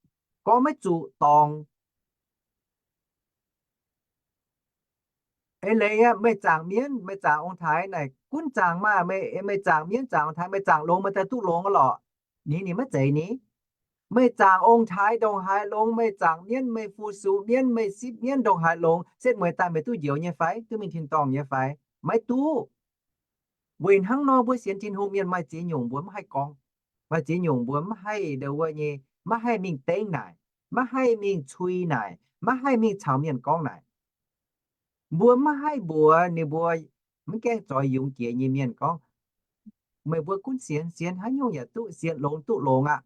gorngv maiv zuqc dorngc. Eix leiz aqv, meih zaangc mienv, meih zaangc ong-taaix naaic gunv zaangc maah, meih zaangc mienv, zaangc ong-taaix, meih zaangc longx meih daaih duqv longx lorqc. Ninh, ninh maiv zeiz ni. Meih zaangc ong-taaix ndongc haaix longx, meih zaangc mienv, meih fu-sux mienv, meih sipv mienv ndongc haaix longx, setv mueiz daaih meih duqv njoux nyei fai, duqv mingh tin-dorngh nyei fai? Maiv duqv. Weic hnangv nor mbuo sienx Tin-Hungh mienh maaih ziex nyungc mbuo mv haih gorngv, maaih ziex nyungc mbuo mv haih ndo wuov nyei, maiv haih mingh dengv naaic, maiv haih mingh cui naaic, maiv haih mingh caux mienh gorngv naaic. Mbuo maiv haih mbuox ninh mbuo mv gaengh zoix yungz jiex nyei mienh gorngv, meih mbuo gunv sienx, sienx haaix nyungc yaac duqv, sienx longx duqv longx aqv.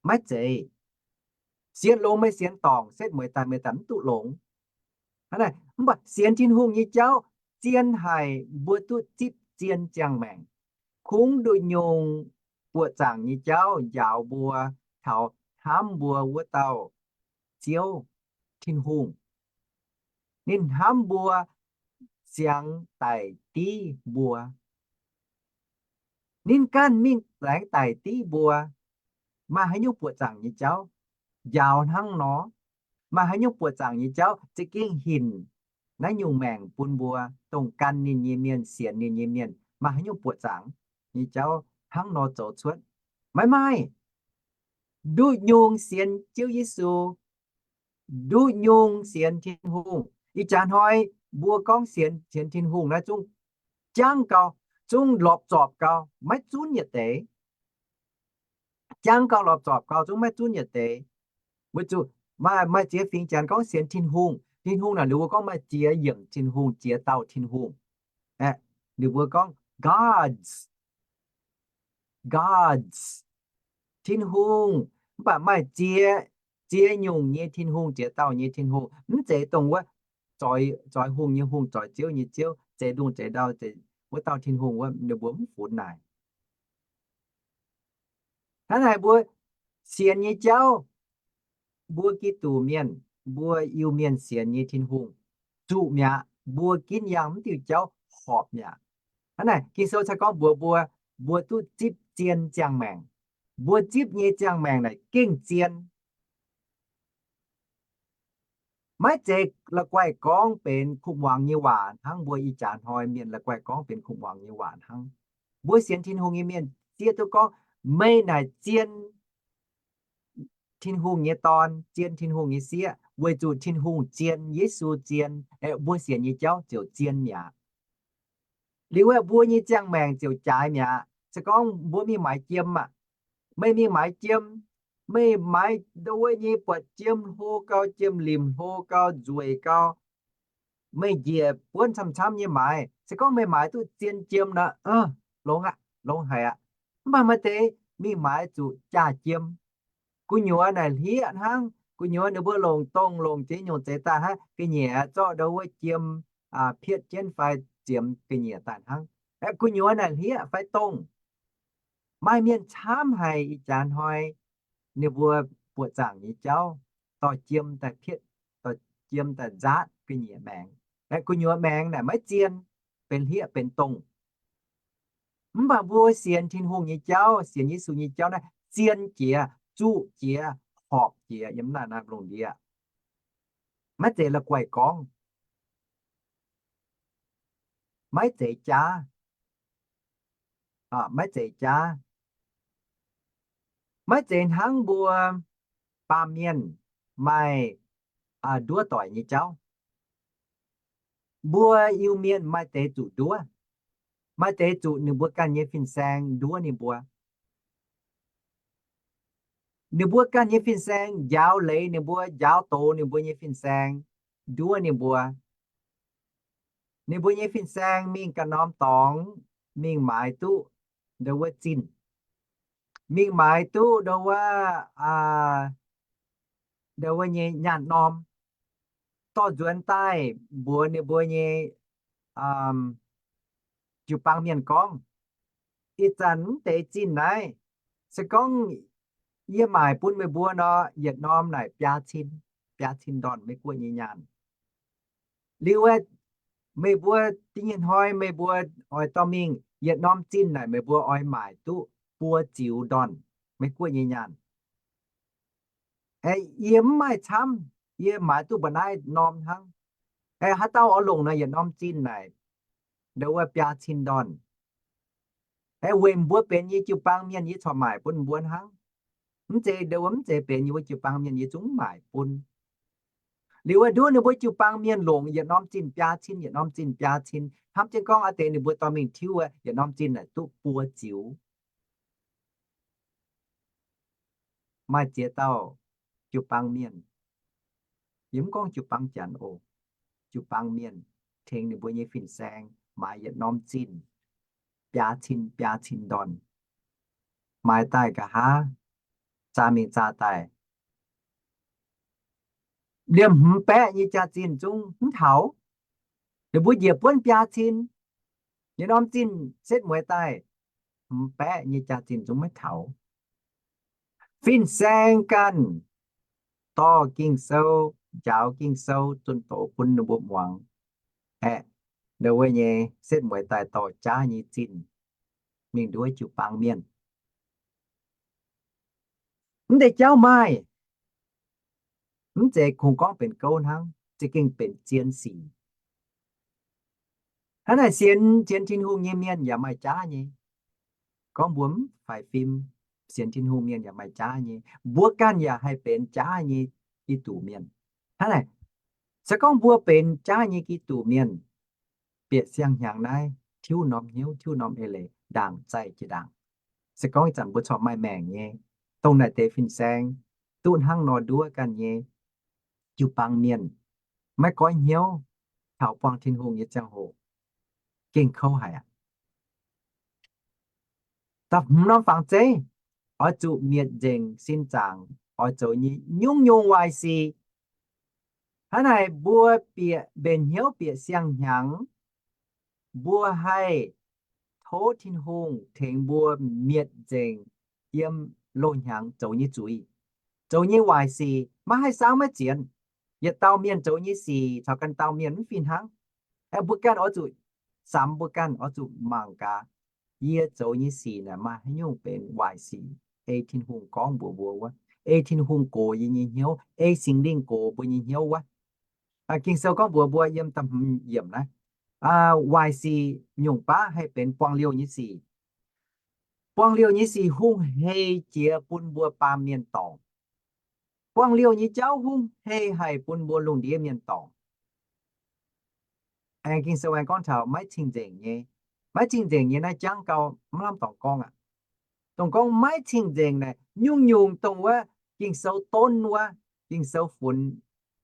Maiv zeiz. Sienx longx meih sienx dorngc, setv mueiz daaih meih daaih mv duqv longx. Hnangv naaic, mv baac sienx Tin-Hungh nyei jauv zien haic, mbuo duqv zipv zien ziangh maengc. Kungx nduqc nyungc buoqc zaangc nyei jauv njaaux mbuo taux hnamv mbuo wuov dauh Ziouv Tin-Hungh. Ninh hnamv mbuo, ziangx daic div mbuo. Ninh ganh mingh ziangx daic div mbuo. Maaih haaix nyungc buoqc zaangc nyei jauv njaaux hnangv nor? Maaih haaix nyungc buoqc zaangc nyei jauv za'gengh hinc naaiv nyungc maengc bun mbuo dongh gan ninh nyei mienh, sienx ninh nyei mienh? Maaih haaix nyungc buoqc zaangc nyei jauv hnangv nor zoux cuotv? Maiv maaih. Nduqc nyungc sienx Ziouv Yesu, nduqc nyungc sienx Tin-Hungh. Ih jaax hnoi mbuo gorngv sienx, sienx Tin-Hungh naaiv zungv jangv gau, zungv lorpc zorpc gau, maiv zunv yietc deix. Jangv gau, lorpc zorpc gau, zungv maiv zunv yietc deix. Weic zuqc maaih, maaih ziex fingx Janx gorngv sienx Tin-Hungh. Tin-Hungh naaic ninh mbuo gorngv maaih ziex yiemc Tin-Hungh, ziex dauh Tin-Hungh. Aeqv, ninh mbuo gorngv gods, gods, Tin-Hungh. Mv baac maaih ziex, ziex nyungc nyei Tin-Hungh, ziex dauh nyei Tin-Hungh. Mv zeiz dongh wuov zoix hungh nyei Hungh, zoix ziouv nyei Ziouv, zeix lungh zeix ndau, zeix wuov dauh Tin-Hungh wuov, ninh mbuo mv funx naaic. Hnangv naaic mbuo sienx nyei jauv, mbuo Giduc mienh, mbuo Iu-Mienh sienx nyei Tin-Hungh zuqc mi'aqv. Mbuo ginv yangh mv diuh jauv horpc mi'aqv. Hnangv naaic Ging-Sou cingx gorngv mbuox mbuo, mbuo duqv zipv zien ziangh maengc. Mbuo zipv nyei ziangh maengc naaic gengh zien. Maiv zeiz la'guaih gorngv benx kuv muangx nyei waac hnangv. Mbuo ih jaax hnoi mienh la'guaih gorngv benx kuv muangx nyei waac hnangv. Mbuo sienx Tin-Hungh nyei mienh zieqv duqv gorngv, meih naaic zien Tin-Hungh nyei Dorn, zien Tin-Hungh nyei Sieqv, weic zuqc Tin-Hungh zien, Yesu zien, aeqv, mbuo sienx nyei jauv ziouc zien mi'aqv. Liuz aeqv, mbuo nyei ziangh maengc ziouc jaaix mi'aqv. Se gorngv mbuo mingh maaiz jiem aqv, meih mingh maaiz jiem, meih maaiz ndo wuov nyei buatc jiem hlo gau, jiem-limc hlo gau, nzueic gau, meih njiec buonv camv-camv nyei maaiz. Se gorngv meih maaiz duqv zien jiem nor, longx aqv, longx haic aqv. Mv baac maaih deix mingh maaiz zuqc jaa-jiem. Gu'nyuoz naaic hlieqv hnangv. Gu'nyuoz ninh mbuo longc dongh longc ziex nyungc zeix daaih hnangv. Ga'nyiec zorqv ndo wuov jiem pietv jienv fai ziemx ga'nyiec daaih hnangv. Aeqv, gu'nyuoz naaic hlieqv fai dongh. Maaih mienh camv haic ih jaax hnoi ninh mbuo buoqc zaangc nyei jauv dorh jiem daaih pietv, dorh jiem daaih nzaatv ga'nyiec maengx. Aeqv, gu'nyuoz maengx naaic maiv zien, benx hlieqv benx dongh. Mv baac mbuo sienx Tin-Hungh nyei jauv, sienx Yesu nyei jauv naaiv zien jiex, zuqv jiex, horpc jiex yiem naaiv naaiv lungh ndiev. Maiv zeiz la'guaih gorngv, maiv zeiz jaav, maiv zeiz jaav, maiv zeiz hnangv mbuo baamh mienh maaih nduov doic nyei jauv. Mbuo Iu-Mienh maaih deix zuqc nduov, maaih deix zuqc ninh mbuo ganh nyei fin-saeng nduov ninh mbuo. Ninh mbuo ganh nyei fin-saeng njaaux leiz ninh mbuo, njaaux doz ninh mbuo nyei fin-saeng, nduov ninh mbuo. Ninh mbuo nyei fin-saeng mingh ganh norm dorngx, mingh maaiz duqv ndo wuov zinh, mingh maaiz duqv ndo wuov, ndo wuov nyei nyaanh norm, dorh nzuonx daaih mbuox ninh mbuo nyei jiu-baang mienh gorngv, ih zanc mv deix zinh naaiv, se gorngv yie maaic bun meih mbuo nor, yietc norm naaic biaa cin, biaa cin ndorn Meiv Guoqv nyei nyaanh. Liuz aeqv, meih mbuo da'nyeic hnoi meih mbuo oix dorh mingh yietc norm zinh naaic meih mbuo oix maaic duqv buo ziux ndorn Meiv Guoqv nyei nyaanh. Aeqv, yie mv maaih camv, yie maaiz duqv mba'naaiv norm hnangv. Aeqv, haaix dauh oix longc nor yietc norm zinh naaic ndo wuov biaa cin ndorn. Aeqv, weic mbuo benx yie jiu-baang mienh yie corc maaic bun mbuo hnangv. Mv zeiz ndo wuov mv zeiz benx yie mbuo jiu-baang mienh yie zungv mv maaic bun. Liuz aeqv, nduov ninh mbuo jiu-baang mienh longc yietc norm zinh biaa cin, yietc norm zinh biaa cin, hnamv jienv gorngv aa deix ninh mbuo dorh mingh tiuv wuov yietc norm zinh naaic duqv buo ziux. Maaih ziex dauh jiu-baang mienh, yie mv gorngv jiu-baang Janx oc, jiu-baang mienh tengx ninh mbuo nyei fin-saeng maaiz yietc norm zinh biaa cin, biaa cin ndorn. Maaiz daaih nqa'haav zaah mingh zaah daaih, liemh hmz baeqv nyei jaax-zinh zungv mv taux. Ninh mbuo njiec buonv biaa cin, yietc norm zinh setv mueiz daaih, hmz baeqv nyei jaax-zinh zungv maiv taux. Fin-saeng ganh dorh Ging-Sou, njaaux Ging-Sou zunh doz bun ninh mbuo muangx. Aeqv, ndo wuov nyei setv mueiz daaih dorh jaav nyei zinh mingh nduov jiu-baang mienh. Mv deix jauv maaih, mv zeiz kungx gorngv benx gouv hnangv, za'gengh benx zien sic. Hnangv naaic sienx, sienx Tin-Hungh nyei mienh yaac maaih jaav nyei. Gorngv mbuo mv faix fim, sienx Tin-Hungh mienh yaac maaih jaav nyei. Mbuo ganh yaac haih benx jaav nyei Giduc mienh. Hnangv naaic, se gorngv mbuo benx jaav nyei Giduc mienh, bieqc siang-hnyangx naaiv tiuv norm hnyouv, tiuv norm eix leiz, ndaangc zaih jiex ndaangc. Se gorngv ih zanc mbuo corc maaih maengc nyei, dongh naaic deix fin-saeng duqv hnangv nor nduov ganh nyei jiu-baang mienh, maiv goiv hnyouv taux buangh Tin-Hungh nyei ziangh hoc, gengh kouv haic aqv. Da'hmz norm fangx zeiv, oix zuqc mietc nzengc sin zaangc, oix zoux nyei nyungc-nyungc waaic sic. Hnangv naaic mbuo bieqc mbenc hnyouv bieqc siang-hnyangx, mbuo haih tov Tin-Hungh tengx mbuo mietc nzengc yiem loz-hnyangx zoux nyei zuiz, zoux nyei waaic sic, maiv haih saangv maiv zienx. Yietc dauh mienh zoux nyei sic caux ganh dauh mienh mv fih hnangv. Aengx mbuo ganh oix zuqc samx, mbuo ganh oix zuqc mangc gaax, yie zoux nyei sic naaic maaih haaix nyungc benx waaic sic, ei Tin-Hungh gorngv mbuox mbuo wuov, ei Tin-Hungh gox yie nyei hnyouv, ei Singx Lingh gox mbuo nyei hnyouv wuov. Ging-Sou gorngv mbuox mbuo yiem da'hmz yiemc naaiv, waaic sic nyungc baav haih benx buangh liouh nyei sic. Buangh liouh nyei sic hungh hei jiex bun mbuo baamh mienh dorngc. Buangh liouh nyei jauv hungh hei haih bun mbuo lungh ndiev mienh dorngc. Aengx Ging-Sou aengx gorngv taux maiv cing-nzengc nyei. Maiv cing-nzengc nyei naaiv jangv gau, maiv lamh dorngc gorngv aqv. Dongh gorngv maiv cing-nzengc naaic, nyungc-nyungc dongh wuov Ging-Sou donv wuov, Ging-Sou funx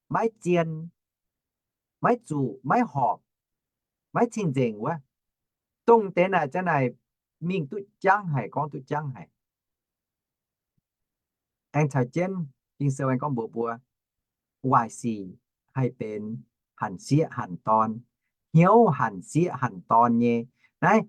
maiv zien, maiv zuqc, maiv horpc, maiv cing-nzengc wuov, dongh deix naaic zanc naaic mingh duqv jangv haic, gorngv duqv jangv haic. Aengx caux jienv Ging-Sou aengx gorngv mbuox mbuo, waaic sic haih benx hanc sieqv hanc dorn, hnyouv hanc sieqv hanc dorn nyei. Naaiv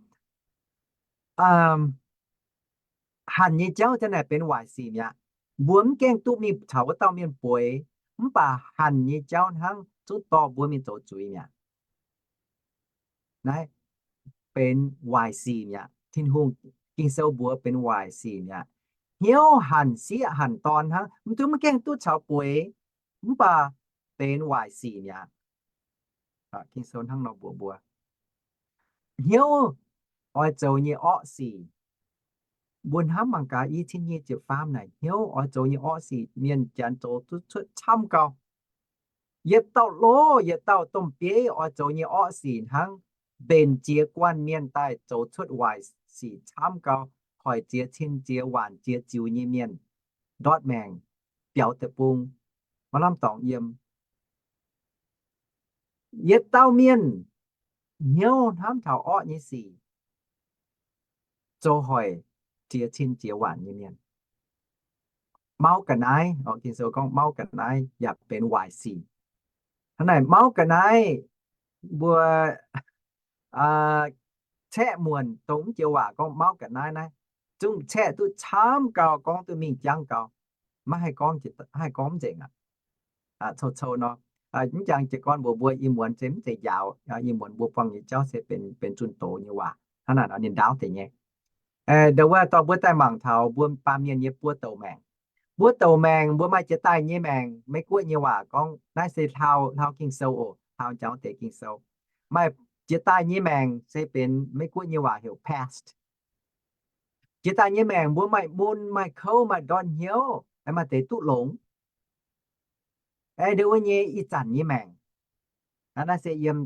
hanc nyei jauv zanc naaic benx waaic sic mi'aqv. Mbuo mv gaengh duqv mingh caux wuov dauh mienh bueix, mv baac hanc nyei jauv hnangv zungv dorh mbuo mingh zoux zuiz mi'aqv. Naaiv benx waaic sic mi'aqv. Tin-Hungh Ging-Sou mbuox benx waaic sic mi'aqv. Hnyouv hanc sieqv hanc dorn hnangv, mv duqv mv gaengh duqv caux bueix, mv baac benx waaic sic mi'aqv. Ging-Sou hnangv nor mbuox mbuo, hnyouv oix zoux nyei orqv sic. Mbuo hnamv mangc gaax, i cin nyic ziepc faam naaic hnyouv oix zoux nyei orqv sic mienh janx zoux duqv cuotv camv gau. Yietc dauh loz yietc dauh domh bieiv oix zoux nyei orqv sic hnangv mbenc jiex guanh mienh daaih zoux cuotv waaic sic camv gau, hoic ziex cin ziex waanc ziex ziux nyei mienh ndortv maengc, biaux deic-bung, maiv lamh dorngx yiem. Yietc dauh mienh hnyouv hnamv taux orqv nyei sic, zoux hoic ziex cin ziex waanc nyei mienh. Mauv ga'naaiv, Ging-Sou gorngv mauv ga'naaiv yaac benx waaic sic. Hnangv naaic mauv ga'naaiv mbuo caeqv muonc dongh mv joux waac gorngv mauv ga'naaiv naaiv, zungv caeqv duqv camv gau, gorngv duqv mingh jangv gau, maiv haih gorngv, haih gorngv mv nzengc aqv. Cou-cou nor, mv jangx jiez gorn mbuox mbuo ih muonz se mv zeiz njaaux, ih muonz mbuo buangh nyei jauv se benx zunh doz nyei waac. Hnangv naaic nor ninh ndaauv deix nyei. Ndongc wuov dorh mbuo daaih mangc taux mbuo baamh mienh nyei buo douc maengc. Mbuo douc maengc mbuo maaih jiex daaih nyei maengc, Meiv-Guoqv nyei waac gorngv naaiv se hlauv, hlauv Ging-Sou oc, hlauv jangx deix Ging-Sou. Maaih jiex daaih nyei maengc se benx Meiv-Guoqv nyei waac heuc past. Jiex daaih nyei maengc mbuo maaih mun, maaih kouv, maaih ndortv hnyouv, maaih deix duqv longx. Aeqv, ndongc wuov nyei ih zanc nyei maengc, naaiv se yiem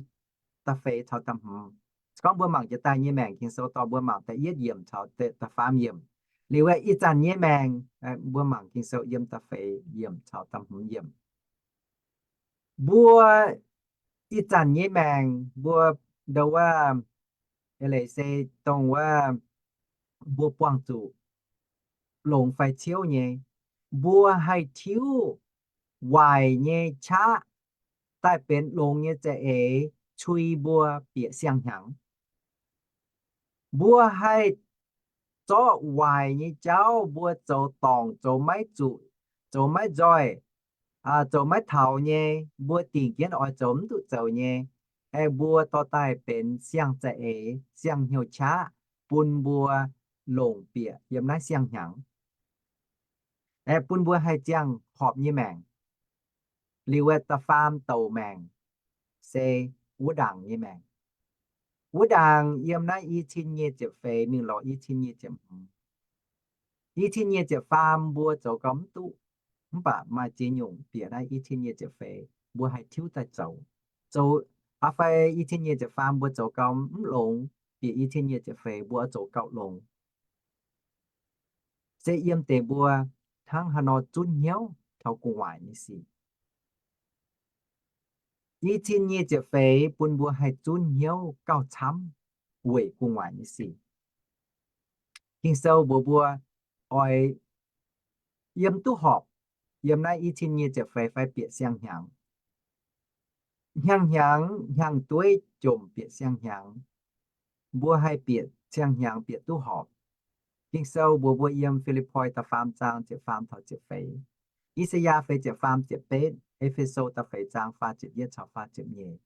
da'feix caux da'hmz. Se gorngv mbuo mangc jiex daaih nyei maengc, Ging-Sou dorh mbuo mangc da'yietv yiemc caux da'faam yiemc. Liuz aeqv, ih zanc nyei maengc, mbuo mangc Ging-Sou yiem da'feix yiemc caux da'hmz yiemc. Mbuo ih zanc nyei maengc mbuo ndongc wuov, eix leiz se dongh wuov mbuo buangh zuqc longx fai ciouv nyei, mbuo haih tiuv waaic nyei qaqv daaih benx longx nyei za'eix cui mbuo bieqc siang-hnyangx. Mbuo haih zorqv waaic nyei jauv mbuo zoux dorngc, zoux maiv zuqc, zoux maiv nzoih, zoux maiv taux nyei, mbuo dingc jienv oix zoux mv duqv zoux nyei, aeqv, mbuo dorh daaih benx siang-za'eix, siang-hnyouv qaqv bun mbuo longc bieqc yiem naaiv siang-hnyangx, aeqv, bun mbuo haih ziangh horpc nyei maengc. Liuz aeqv, da'faam douc maengc se wuov ndaangc nyei maengc. Wuov ndaangc yiem naaiv i cin nyic ziepc feix mingh lorz i cin nyic ziepc hmz. I cin nyic ziepc faam mbuo zoux gau mv duqv, mv baac maaih ziex nyungc bieqc naaiv i cin nyic ziepc feix mbuo haih tiuv daaih zoux. Zoux, aa fai i cin nyic ziepc faam mbuo zoux gau mv longx, bieqc i cin nyic ziepc feix mbuo oix zoux gauh longx. Se yiem deix mbuo hnangv haaix nor zunv hnyouv taux gu'nguaaic nyei sic. I cin nyic ziepc feix bun mbuo haih zunv hnyouv gauh camv weic gu'nguaaic nyei sic. Ging-Sou mbuox mbuo oix yiem duqv horpc, yiem naaiv i cin nyic ziepc feix fai bieqc siang-hnyangx. Hnyangx-hnyangx, hnyangx-dueiv jomc bieqc siang-hnyangx. Mbuo haih bieqc siang-hnyangx bieqc duqv horpc. Ging-Sou mbuox mbuo yiem Fi^lipv^poi da'faam zaang ziepc faam taux ziepc feix, I^saa^yaa feix ziepc faam ziepc betv, E^fe^so da'feix zaang faah ziepc yietv caux faah ziepc nyeic,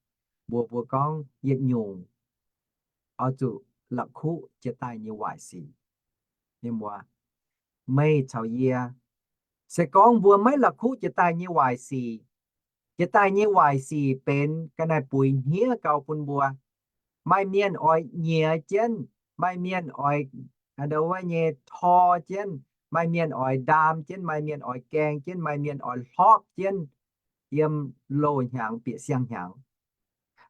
mbuox mbuo gorngv yietc nyungc oix zuqc la'kuqv jiex daaih nyei waaic sic. Meih caux yie, se gorngv mbuo maiv la'kuqv jiex daaih nyei waaic sic, jiex daaih nyei waaic sic benx ga'naaiv-buix hniev gau bun mbuo. Maaih mienh oix nyiex jienv, maaih mienh oix, ndo wuov nyei, tor jienv, maaih mienh oix ndaam jienv, maaih mienh oix gaeng jienv, maaih mienh oix hlopv jienv yiem loz-hnyangx bieqc siang-hnyangx.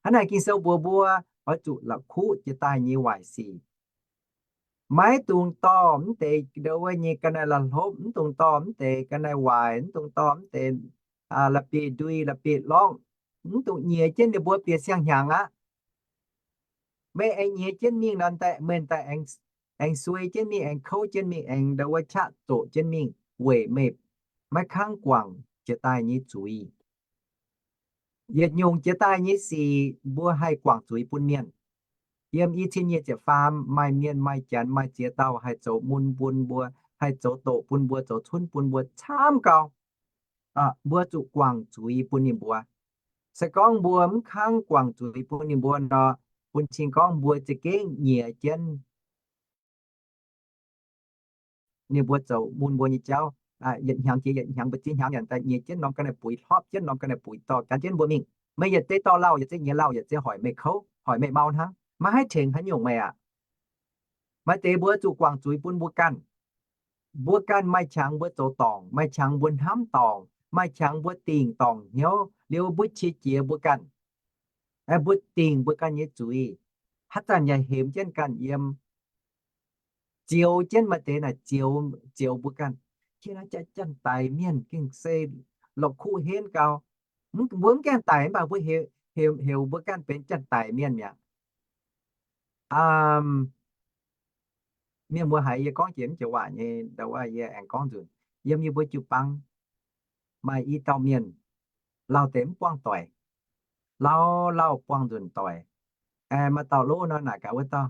Hnangv naaic Ging-Sou mbuox mbuo oix zuqc la'kuqv jiex daaih nyei waaic sic. Maiv dungx dorh mv deix ndo wuov nyei ga'naaiv la'hlopv, mv dungx dorh mv deix ga'naaiv waaic, mv dungx dorh mv deix la'bieiv-ndui la'bieiv-lorngv, mv dungx nyiex jienv ninh mbuo bieqc siang-hnyangx aqv. Meih aengx nyiex jienv mingh nor, meih daaih aengx suei jienv mingh, aengx kouv jienv mingh, aengx ndo wuov qaqv zoqc jienv mingh weic meih maiv kangv guangc jiex daaih nyei zuiz. Yietc nyungc jiex daaih nyei sic mbuo haih guangc zuiz bun mienh. Yiem i cin nyic ziepc faam maaih mienh maaih janx maaih ziex dauh haih zoux mun bun mbuo, haih zoux doqc bun mbuo, zoux cunv bun mbuo camv gau. Mbuo zuqc guangc zuiz bun ninh mbuo. Se gorngv mbuo mv kangv guangc zuiz bun ninh mbuo nor, bun cing gorngv mbuo za'gengh nyiex jienv ninh mbuo zoux mun mbuo nyei jauv. Yietc hnyangx jiex yietc hnyangx, mbu'ziex hnyangx yaac daaih nyiex jienv norm ga'naaiv-buix, hlopv jienv norm ga'naaiv-buix dorh gan jienv mbuo mingh. Meih yietc zeiv dorh lauh, yietc zeiv nyiex lauh, yietc zeiv hoic meih kouv, hoic meih mau hnangv. Maiv haih tengx haaix nyungc meih aqv. Maaih deix mbuo zuqc guangc zuiz bun mbuo ganh. Mbuo ganh maaih qangx mbuo zoux dorngc, maaih qangx mbuo hnamv dorngc, maaih qangx mbuo dingc dorngc hnyouv liuz mbuo qiex jiez mbuo ganh. Mbuo dingc mbuo ganh nyei zuiz, haaix zanc yaac hemx jienv ganh yiem, zioux jienv maaih deix naaic zioux, zioux mbuo ganh. Janx-daic mienh gengh se la'kuqv henv gau. Mbuo mv gaengh daic mv baac mbuo heuc mbuo ganh benx janx-daic mienh mi'aqv. Mienh mbuo haiz yie gorngv jiex mv joux waac nyei, ndo wuov yie aengx gorngv nzunc. Yiem yie mbuo jiu-baang maaih i dauh mienh, lauh deix mv buangh doic, lauh lauh buangh nzunc doic. Maaih dauh lov nor naaic gaax wuov dauh,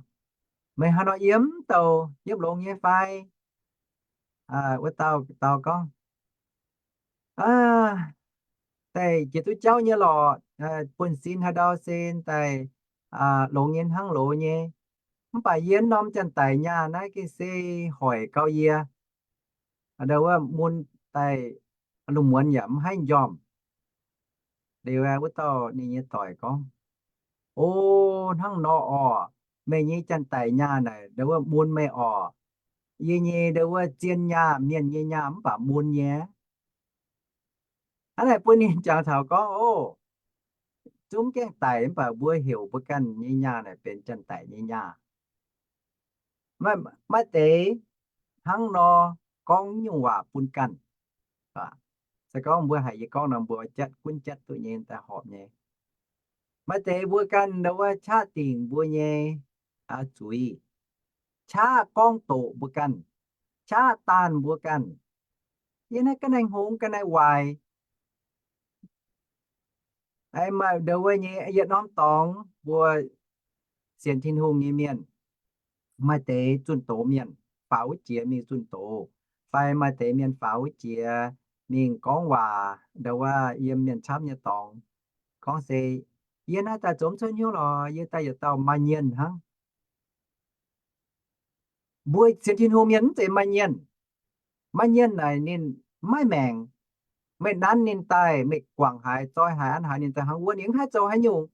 meih haaix nor yiem mv douh, yiem longx nyei fai? Wuov dauh dau gorngv, daaih jiex duqv jauv nyei lorqc, buonv-sin haaix ndau se daaih longx nyei hnangv loz nyei. Mv baac yie norm janx-daic nyaah naaiv gengh se hoic gau yie. Ndo wuov mun daaih lungh muonz yaac mv haih njormh. Liuz wuov dauh ninh nyei doic gorngv, O, hnangv nor orqc. Meih nyei janx-daic nyaah naaic ndo wuov mun meih orqc. Yie nyei ndo wuov zien nyaah, mienh nyei nyaah mv baac mun nyei. Hnangv naaic bun ninh jangx taux gorngv, O, zungv gaengh daic mv baac mbuo heuc mbuo ganh nyei nyaah naaic benx janx-daic nyei nyaah. Maaih deix hnangv nor gorngv nyungc waac bun ganh. Se gorngv mbuo haiz yie gorngv nor mbuo jatv gunv jatv duqv nyei daaih horpc nyei. Maaih deix mbuo ganh ndo wuov qaqv dingc mbuo nyei zuiz, qaqv gorngv doqc mbuo ganh, qaqv daanh mbuo ganh. Yie naaiv ga'naaiv hngongx ga'naaiv waaic. Maaih ndo wuov nyei yietc norm dorngx mbuo sienx Tin-Hungh nyei mienh, maaih deix zunh doz mienh faaux wuov jiex mingh zunh doz, fai maaih deix mienh faaux wuov jiex mingh gorngv waac ndo wuov yiem mienh camv nyei dorngx, gorngv se, Yie naaiv daaih zoux mv cuotv hnyouv lorqc, yie daaih yietc dauh maaih nyienh hnangv. Mbuo sienx Tin-Hungh mienh mv zeiz maaih nyienh. Maaih nyienh naaic ninh maiv maengc. Meih nanv ninh daaih, meih guangc haaix, zoi haaix, an haaix, ninh daaih hnangv wuov, ninh mv haih zoux haaix nyungc.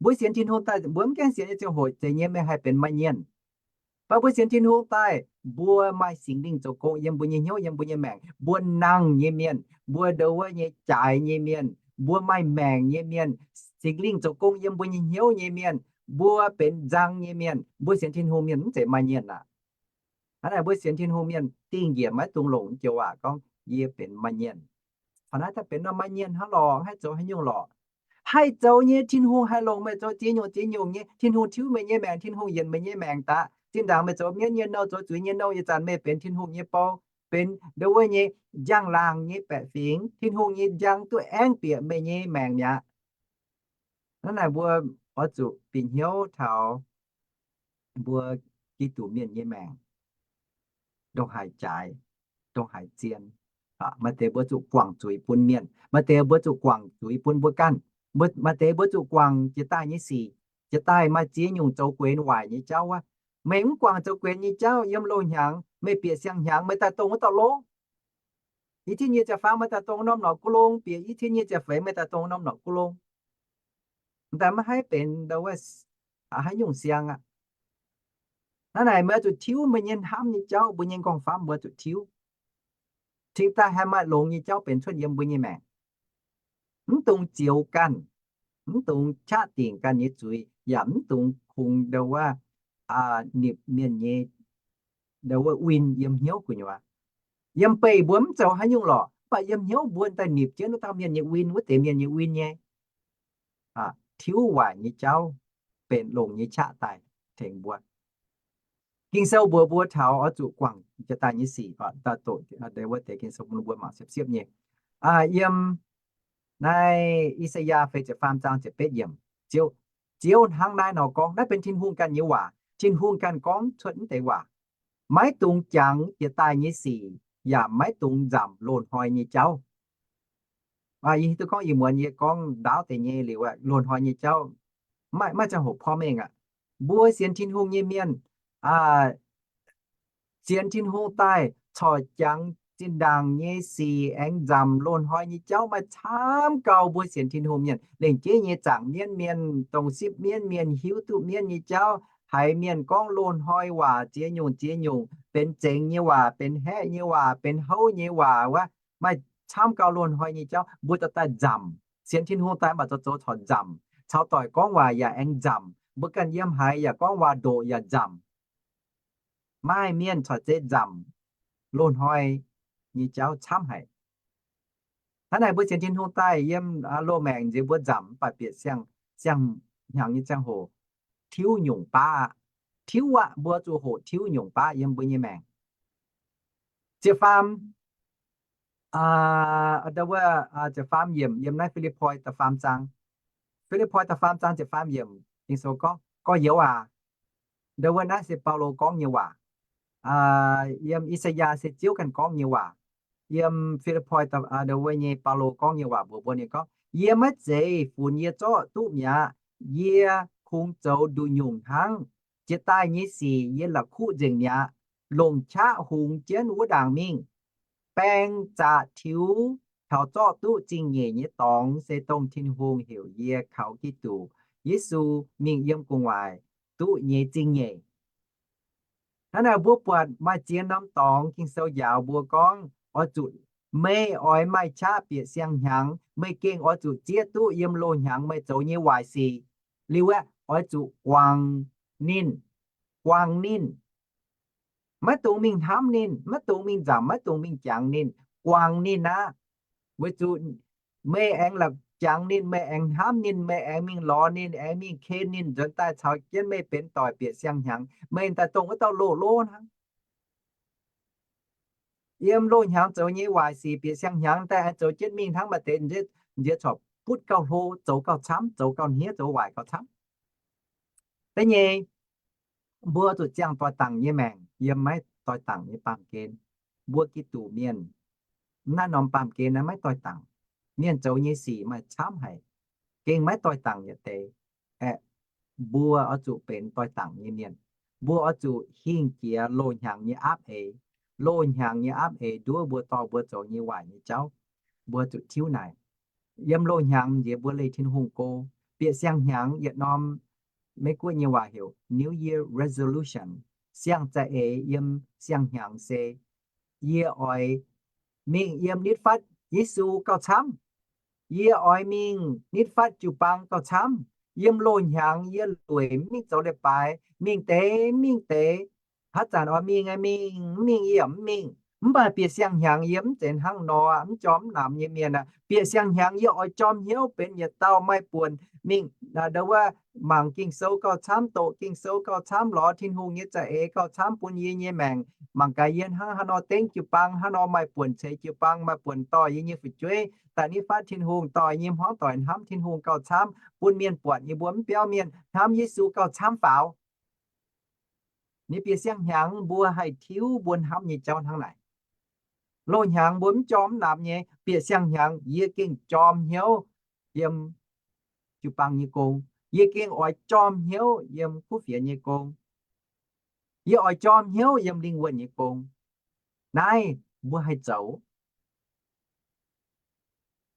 Mbuo sienx Tin-Hungh daaih, mbuo mv gaengh sienx nyei ziangh hoc zeiz nyei meih haih benx maaih nyienh. Mv baac mbuo sienx Tin-Hungh daaih, mbuo maaih Singx Lingh zoux gong yiem mbuo nyei hnyouv, yiem mbuo nyei maengc. Mbuo nangh nyei mienh, mbuo ndo wuov nyei jaaix nyei mienh, mbuo maaih maengc nyei mienh, Singx Lingh zoux gong yiem mbuo nyei hnyouv nyei mienh, mbuo benx nzang nyei mienh, mbuo sienx Tin-Hungh mienh mv zeiz maaih nyienh aqv. Hnangv naaic mbuo sienx Tin-Hungh mienh dingh njiec maiv dungx longc joux waac gorngv yie benx maaih nyienh. Taux naaiv daaih benx nor maaih nyienh hnangv lorqc, haih zoux haaix nyungc lorqc. Haih zoux nyei, Tin-Hungh haih longc meih zoux ziex nyungc ziex nyungc nyei. Tin-Hungh tiuv meih nyei maengc, Tin-Hungh yienc meih nyei maengc daaih. Zinh ndaangc meih zoux mienv nyei nouh, zoux zuiz nyei nouh, ih zanc meih benx Tin-Hungh nyei bou. benx ndo wuov nyei njang-laangc nyei baeqc fingx. Tin-Hungh nyei njang duqv aengv bieqc meih nyei maengc mi'aqv. Hnangv naaic mbuo oix zuqc bieqc hnyouv taux mbuo Giduc mienh nyei maengc ndongc haaix jaaix, ndongc haaix zien. Maaih deix mbuo zuqc guangc zuiz bun mienh, maaih deix mbuo zuqc guangc zuiz bun mbuo ganh. Maaih deix mbuo zuqc guangc jiex daaih nyei sic. Jiex daaih maaih ziex nyungc zoux guenx waaic nyei jauv wuov. Meih mv guangc zoux guenx nyei jauv yiem loz-hnyangx, meih bieqc siang-hnyangx, meih daaih dongh wuov dauh lov. I cin nyic ziepc faam meih daaih dongh norm norqc guv long, bieqc i cin nyic ziepc feix meih daaih dongh norm norqc guv long. Daaih maiv haih benx ndo wuov haaix nyungc siang aqv. Hnangv naaic meih oix zuqc tiuv meih nyei hnamv nyei jauv, mbuo nyei nqorngv-famv mbuo zuqc tiuv. Cingx daaih haih maaih longx nyei jauv benx cuotv yiem mbuo nyei maengc. Mv dungx zioux ganh, mv dungx qaqv dingc ganh nyei zuiz, yaac mv dungx kungx ndo wuov nipc mienh nyei ndo wuov win yiem hnyouv gu'nyuoz. Yiem beih mbuo mv zoux haaix nyungc lorqc, mv baac yiem hnyouv mbuo daaih nipc jienv wuov dauh mienh nyei win, wuov deix mienh nyei win nyei. Tiuv waaic nyei jauv benx longx nyei qaqv daaih tengx mbuo. Ging-Sou mbuox mbuo taux oix zuqc guangc jiex daaih nyei sic, wuov deix Ging-Sou bun mbuo mangc siepv-siepv nyei. Yiem naaiv I^saa^yaa feix ziepc faam zaang ziepc betv yiemc, Ziouv hnangv naaiv nor gorngv, naaiv benx Tin-Hungh ganh nyei waac. Tin-Hungh ganh gorngv cuotv mv deix waac. Maiv dungx jangx jiex daaih nyei sic, yaac maiv dungx nzamc loz-hnoi nyei jauv. Yie hiuv duqv gorngv ih muonz yie gorngv ndaauv deix nyei liuz, loz-hnoi nyei jauv maiv, maiv ziangh hoc porv mengh aqv. Mbuo sienx Tin-Hungh nyei mienh, sienx Tin-Hungh daaih corc jangx zinh ndaangc nyei sic aengx nzamc loz-hnoi nyei jauv, maaih camv gau mbuo sienx Tin-Hungh mienh. Lengc jeiv nyei zaangc mienv mienh, dongh sipv mienv mienh, hiuv duqv mienv nyei jauv, haiz mienh gorngv loz-hnoi waac ziex nyungc ziex nyungc, benx zengx nyei waac, benx haeqv nyei waac, benx houv nyei waac wuov, maaih camv gau loz-hnoi nyei jauv mbuo dorh daaih nzamc. Sienx Tin-Hungh daaih mv baac zoux zoux corc nzamc. Caux doic gorngv waac yaac aengx nzamc. Mbuo ganh yiem haaix yaac gorngv waac-ndoqc yaac nzamc. Maaih mienh corc zeiz nzamc loz-hnoi nyei jauv camv haic. Hnangv naaic mbuo sienx Tin-Hungh daaih yiem loz-maengc nziex mbuo nzamc mv baac bieqc siang-hnyangx nyei ziangh hoc tiuv nyungc baav aqv. Tiuv aqv, mbuo zuqc hoqc tiuv nyungc baav yiem mbuo nyei maengc. Ziepc faam, ziepc faam yiemc yiem naaiv Fi^lipv^poi da'faam zaang. Fi^lipv^poi da'faam zaang ziepc faam yiemc, Ging-Sou gorngv, gorx-youz aac, ndo wuov naaiv se Baulo gorngv nyei waac. Yiem I^saa^yaa se Ziouv ganh gorngv nyei waac. Yiem Fi^lipv^poi ndo wuov nyei Baulo gorngv nyei waac mbuox mbuo ninh gorngv, yie maiv zeiz funx yie zorqv duqv mi'aqv. Yie kungx zoux nduqc nyungc hnangv. Jiex daaih nyei sic yie la'kuqv nzengc mi'aqv. Longc qaqv hungx jienv wuov ndaangc mingh. Baeng zaqc tiux taux zorqv duqv zingh nyeic nyei dorngx se dongh Tin-Hungh heuc yie kaux Giduc Yesu mingh yiem gu'nguaaic duqv nyei zingh nyeic. Hnangv naaic mbuo buatc maaih ziex norm dorngx Ging-Sou njaaux mbuo gorngv oix zuqc, meih oix maaih qaqv bieqc siang-hnyangx, meih gengh oix zuqc zieqv duqv yiem loz-hnyangx meih zoux nyei waaic sic. Liuz aeqv, oix zuqc guangc ninh, guangc ninh. Maiv dungx mingh hnamv ninh, maiv dungx mingh nzamc, maiv dungx mingh jangx ninh, guangc ninh aqv. Weic zuqc meih aengx la'jangx ninh, meih aengx hnamv ninh, meih aengx mingh lorz ninh, aengx mingh ken ninh, nzuonx daaih caux jienv meih benx doic bieqc siang-hnyangx, meih daaih dongh wuov dauh loz-loz hnangv. Yiem loz-hnyangx zoux nyei waaic sic bieqc siang-hnyangx daaih aengx zoux jienv mingh hnangv maaih deix nziex corc butv gauh hlo, zoux gauh camv, zoux gauh hniev, zoux waaic gauh camv. Da'nyeic, mbuo zuqc ziangh doix-dangc nyei maengc yiem maiv doix-dangc nyei baamh gen. Mbuo Giduc mienh naaiv norm baamh gen naaiv maiv doix-dangc. Mienh zoux nyei sic maaih camv haic, gengh maiv doix-dangc yietc deix. Aeqv, mbuo oix zuqc benx doix-dangc nyei mienh. Mbuo oix zuqc hingh jiex loz-hnyangx nyei aapv eix. Loz-hnyangx nyei aapv eix nduov mbuo dorh mbuo zoux nyei waaic nyei jauv. Mbuo zuqc tiuv naaic. Yiem loz-hnyangx nziex mbuo leih Tin-Hungh go. Bieqc siang-hnyangx yietc norm Meiv Guoqv nyei waac heuc New Year Resolution. Siang-za'eix yiem siang-hnyangx se yie oix mingh yiem nitv fatv Yesu gauh camv. Yie oix mingh nitv fatv jiu-baang gauh camv. Yiem loz-hnyangx yie lueic mv mingh zoux leiz-baaix, mingh deix mv mingh deix. Haaix zanc oix mingh aeqv mingh, mv mingh yie yaac mv mingh. Mv baac bieqc siang-hnyangx yie mv zeiz hnangv nor, mv jorm mv namx nyei mienh aqv. Bieqc siang-hnyangx yie oix jorm hnyouv benx yietc dauh maaih buonc mingh, aa, ndau wuov mangc Ging-Sou gauh camv, doqc Ging-Sou gauh camv, lorz Tin-Hungh nyei za'eix gauh camv bun yie nyei maengc. Mangc gaax yie hnangv haaix nor dengv jiu-baang, haaix nor maaih buonc ceix jiu-baang, maaih buonc dorh yie nyei fu'jueiv daaih nitv fatv Tin-Hungh, dorh yie nyei hmuangv doic hnamv Tin-Hungh gauh camv, bun mienh buatc yie mbuo mv biauv mienh hnamv Yesu gauh camv faaux. Ninh bieqc siang-hnyangx mbuo haih tiuv mbuo hnamv nyei jauv hnangv naaic. Loz-hnyangx mbuo mv jorm mv namx nyei, bieqc siang-hnyangx yie gengh jorm hnyouv yiem jiu-baang nyei gong. Yie gengh oix jorm hnyouv yiem kuv fienx nyei gong. Yie oix jorm hnyouv yiem lingh wuonh nyei gong. Naaiv mbuo haih zoux.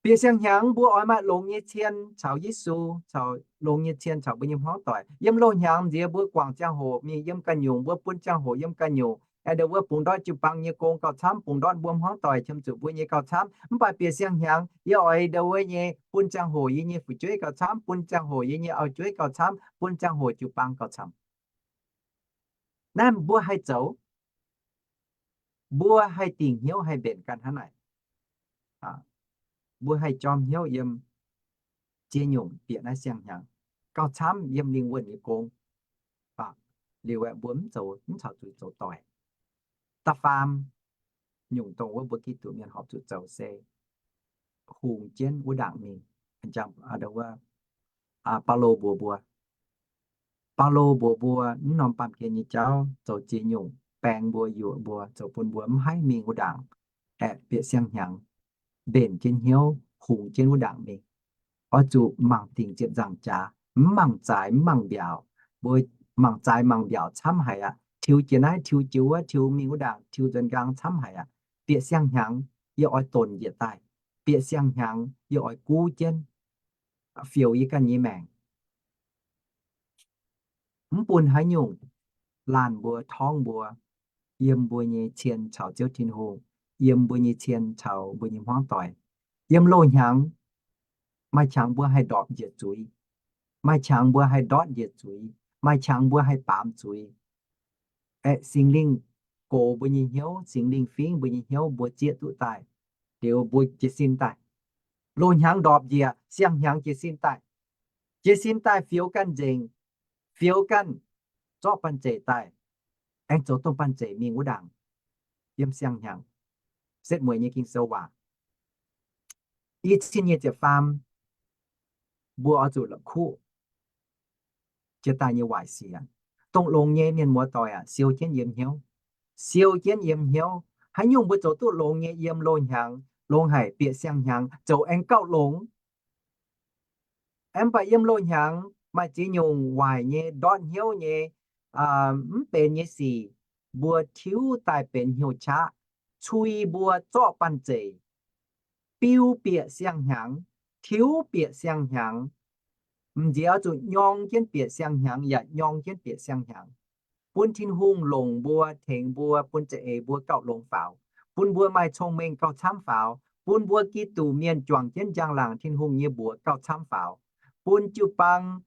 Bieqc siang-hnyangx mbuo oix maaih longx nyei cien caux Yesu, caux longx nyei cien caux mbuo nyei hmuangv doic. Yiem loz-hnyangx nziex mbuo guangc ziangh hoc mingh yiem ganh nyungc, mbuo bun ziangh hoc yiem ganh nyungc, aengx ndau wuov bungx ndortv jiu-baang nyei gong gauh camv, bungx ndortv mbuo hmuangv doic qiemx zuqc mbuo nyei gauh camv. Mv baac bieqc siang-hnyangx yie oix ndau wuov nyei bun ziangh hoc yie nyei fu'jueiv gauh camv, bun ziangh hoc yie nyei auv-jueiv gauh camv, bun ziangh hoc jiu-baang gauh camv. Naaiv mbuo haih zoux. Mbuo haih dingc hnyouv haih mbenc ganh hnangv naaic. Mbuo haih jorm hnyouv yiem ziex nyungc bieqc naaiv siang-hnyangx gauh camv yiem lingh wuonh nyei gong. Liuz aeqv, mbuo mv zoux, mv caux zuiz zoux doic. Da'faam nyungc dongh wuov mbuo Giduc mienh horpc zuqc zoux se hungx jienv wuov ndaangc mingh. Baulo mbuox mbuo, Baulo mbuox mbuo, mv norm baamh gen nyei jauv zoux ziex nyungc baeng mbuo, yuoqc mbuo, zoux bun mbuo mv haih mingh wuov ndaangc, aeqv, bieqc siang-hnyangx, mbenc jienv hnyouv, hungx jienv wuov ndaangc mingh. Oix zuqc mangc dingc ziepc nzaangc jaax, mv mangc zaaix mv mangc mbiaauc. Mbuo mangc zaaix mangc mbiaauc camv haic aqv. Tiux jiex naaiv, tiux jiex wuov, tiux mingh wuov ndaangc, tiux nzuonx nqaang camv haic aqv. Bieqc siang-hnyangx, yie oix donc njiec daaih. Bieqc siang-hnyangx, yie oix guv jienv, fioux yie ganh nyei maengc. Mv bun haaix nyungc laanh mbuo torngv mbuo, yiem mbuo nyei cien caux Ziouv Tin-Hungh, yiem mbuo nyei cien caux mbuo nyei hmuangv doic. Yiem loz-hnyangx, maaih qangx mbuo haih ndorpc njiec zuiz, maaih qangx mbuo haih ndortv njiec zuiz, maaih qangx mbuo haih baamz zuiz. Aeqv, Singx Lingh gox mbuo nyei hnyouv, Singx Lingh fingv mbuo nyei hnyouv, mbuo zieqv duqv daaih, liuz mbuo jiez sin daaih. Loz-hnyangx ndorpc njiec, siang-hnyangx jiez sin daaih. Jiez sin daaih fioux ganh nzengc, fioux ganh zorqv banh zeic daaih, aengx zoux dongh banh zeic mingh wuov ndaangc, yiem siang-hnyangx. Setv mueiz nyei Ging-Sou waac, i cin nyei ziepc faam, mbuo oix zuqc la'kuqv jiex daaih nyei waaic siec. Dongh longx nyei mienh muoz-doic aac, siou jienv yiem hnyouv. Siou jienv yiem hnyouv. Haaix nyungc mbuo zoux duqv longx nyei yiem loz-hnyangx, longx haic, bieqc siang-hnyangx zoux aengx gauh longx. Mv baac yiem loz-hnyangx maaih ziex nyungc waaic nyei, ndortv hnyouv nyei, mv benx nyei sic, mbuo tiuv daaih benx hnyouv qaqv, cui mbuo zorqv banh zeic, biu bieqc siang-hnyangx, tiuv bieqc siang-hnyangx. M'nziex oix zuqc nyorng jienv bieqc siang-hnyangx yaac nyorng jienv bieqc siang-hnyangx, bun Tin-Hungh longc mbuo, tengx mbuo, bun za'eix mbuo gauh longx faaux, bun mbuo maaih cong-mengh gauh camv faaux, bun mbuo Giduc mienh juangc jienv njang-laangc Tin-Hungh nyei mbuox gauh camv faaux, bun jiu-baang,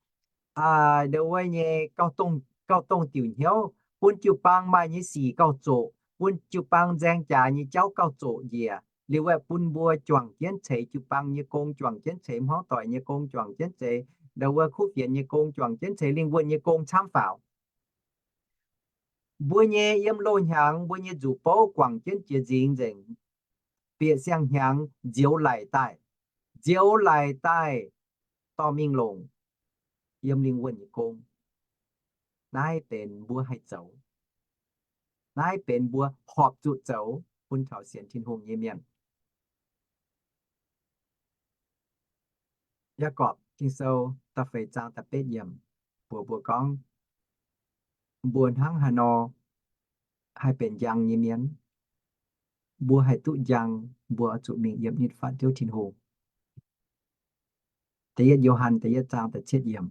aa, ndau wuov nyei gauh dongh, gauh dongh diuc hnyouv, bun jiu-baang maaih nyei sic gauh zoqc, bun jiu-baang nzaeng jaax nyei jauv gauh zoqc njiec. Liuz aeqv, bun mbuo juangc jienv ceix jiu-baang nyei gong, juangc jienv ceix hmuangv doic nyei gong, juangc jienv ceix ndau wuov kuv fienx nyei gong, juangc jienv ceix lingh wuonh nyei gong camv faaux. Mbuo nyei yiem loz-hnyangx mbuo nyei nzuqc bouv guangc jienv jiex nzingx nzengc, bieqc siang-hnyangx nzioux laic daaih, nzioux laic daaih dorh mingh longc yiem lingh wuonh nyei gong. Naaiv benx mbuo haih zoux. Naaiv benx mbuo horpc zuqc zoux bun taux sienx Tin-Hungh nyei mienh. Yaagorpc Ging-Sou da'feix zaang da'betv yiemc mbuox mbuo gorngv, mbuo hnangv haaix nor haih benx njang nyei mienh? Mbuo haih duqv njang, mbuo oix zuqc mingh yiem nitv fatv Ziouv Tin-Hungh. Da'yietv Yo^han da'yietv zaang da'cietv yiemc,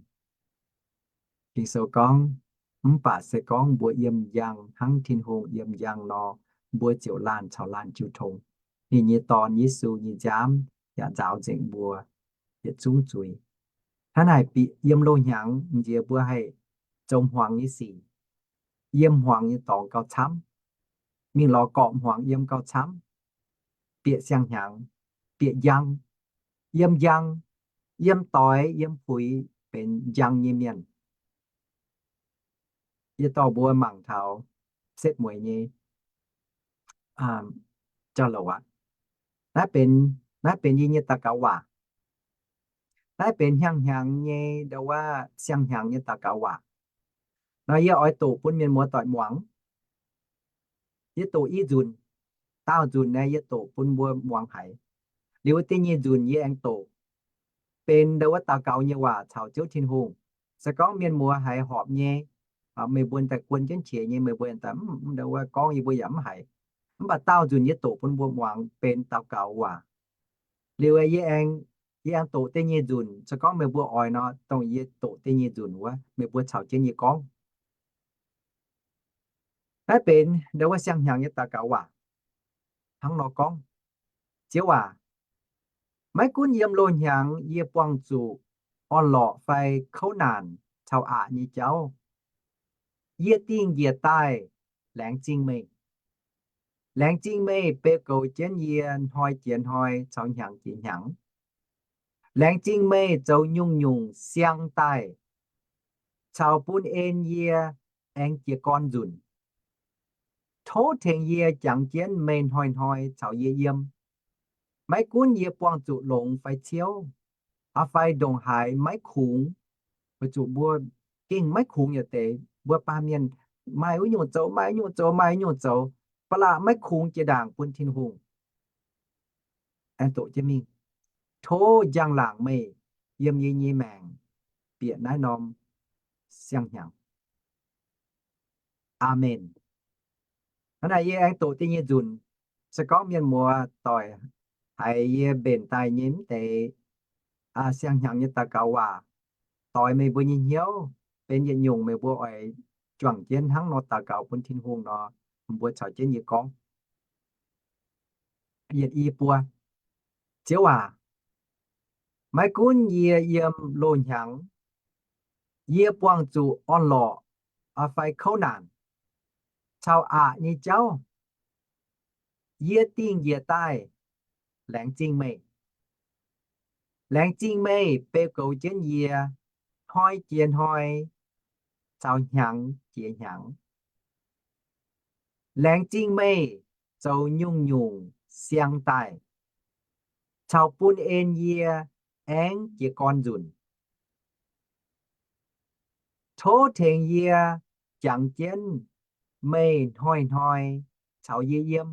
Ging-Sou gorngv, mv baac se gorngv mbuo yiem njang hnangv Tin-Hungh yiem njang nor, mbuo ziouc laanh caux laanh jiu tong. Ninh nyei Dorn, Yesu, nyei nziaamv yaac nzaaux nzengc mbuo yietc zungv zuiz. Hnangv naaic, yiem loz-hnyangx m'nziex mbuo haih zoux hmuangx nyei sic, yiem hmuangx nyei dorngx gauh camv. mingh lorz gorqv-hmuangx yiem gauh camv, bieqc siang-hnyangx, bieqc njang, yiem njang, yiem doix yiem puix benx njang nyei mienh. Yie dorh mbuo mangc taux setv mueiz nyei jauv-louc aqv. Naaiv benx, naaiv benx yie nyei daux gaux waac. Naaiv benx hnyangx-hnyangx nyei, ndau wuov siang-hnyangx nyei daux gaux waac. Nor yie oix doqc bun mienh muoz doic muangx. Yie doqc i nzunc, daauh nzunc naaiv yie doqc bun mbuo muangx haic. Liuz wuov deix nyei nzunc yie aengx doqc benx ndau wuov daux gaux nyei waac caux Ziouv Tin-Hungh. Se gorngv mienh muoz haiz horpc nyei, meih mbuo daaih guon jienv qiex nyei, meih mbuo daaih mv ndau wuov gorngv yie mbuo yaac mv haiz. Mv baac daauh nzunc yie doqc bun mbuo muangx benx daux gaux waac. Liuz yie aengx, yie aengx doqc deix nyei nzunc, se gorngv meih mbuo oix nor, dongh yie doqc deix nyei nzunc wuov, meih mbuo caux jienv yie gorngv. Naaiv benx ndau wuov siang-hnyangx nyei daux gaux waac hnangv nor gorngv, Ziouv aac, maiv gunv yiem loz-hnyangx yie buangh zuqc orn-lorqc fai kouv naanc caux aqc nyei jauv, yie dingh njiec daaih laengz zingh meih. Laengz zingh meih beu goux jienv yie hnoi jiex hnoi caux hnyangx jiex hnyangx. Laengz zingh meih zoux nyungc-nyungc siang daaih, caux bun en yie aengx jiez gorn nzunc. Tov tengx yie jangx jienv meih hnoi-hnoi caux yie yiem. Maiv gunv yie buangh zuqc longx fai ciouv, aa fai ndongc haaix maiv kungx, weic zuqc mbuo gengh maiv kungx yietc deix, mbuo baamh mienh maaih wuov nyungc zoux, maaih wuov nyungc zoux, maaih wuov nyungc zoux, ba'laqc maiv kungx jiex ndaangc bun Tin-Hungh. Aengx doqc jienv mingh. Tov njang-laangc meih yiem yie nyei maengc bieqc naaiv norm siang-hnyangx. Aamen. Hnangv naaic yie aengx doqc da'nyeic nzunc. Se gorngv mienh muoz doic haiz yie mbenc daaih nyei mv deix siang-hnyangx nyei daux gaux waac doix meih mbuo nyei hnyouv, benx yietc nyungc meih mbuo oix juangc jienv hnangv nor daux gaux bun Tin-Hungh nor, mbuo caux jienv yie gorngv. Yietc i buo. Ziouv aac, maiv gunv yie yiem loz-hnyangx, yie buangh zuqc orn-lorqc fai kouv naanc caux aqc nyei jauv, yie dingh njiec daaih laengz zingh meih. Laengz zingh meih beu goux jienv yie hnoi jiex hnoi caux hnyangx jiex hnyangx. Laengz zingh meih zoux nyungc-nyungc siang daaih, caux bun en yie aengx jiez gorn nzunc. Tov tengx yie jangx jienv meih hnoi-hnoi caux yie yiem.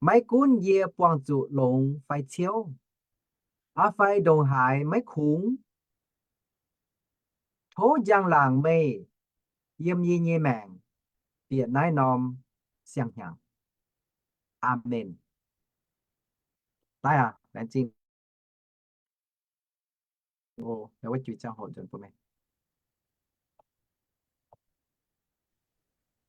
Maiv gunv yie buangh zuqc longx fai ciouv, aa fai ndongc haaix maiv kungx, tov njang-laangc meih yiem yie nyei maengc bieqc naaiv norm siang-hnyangx. Aamen. Laengz zingh.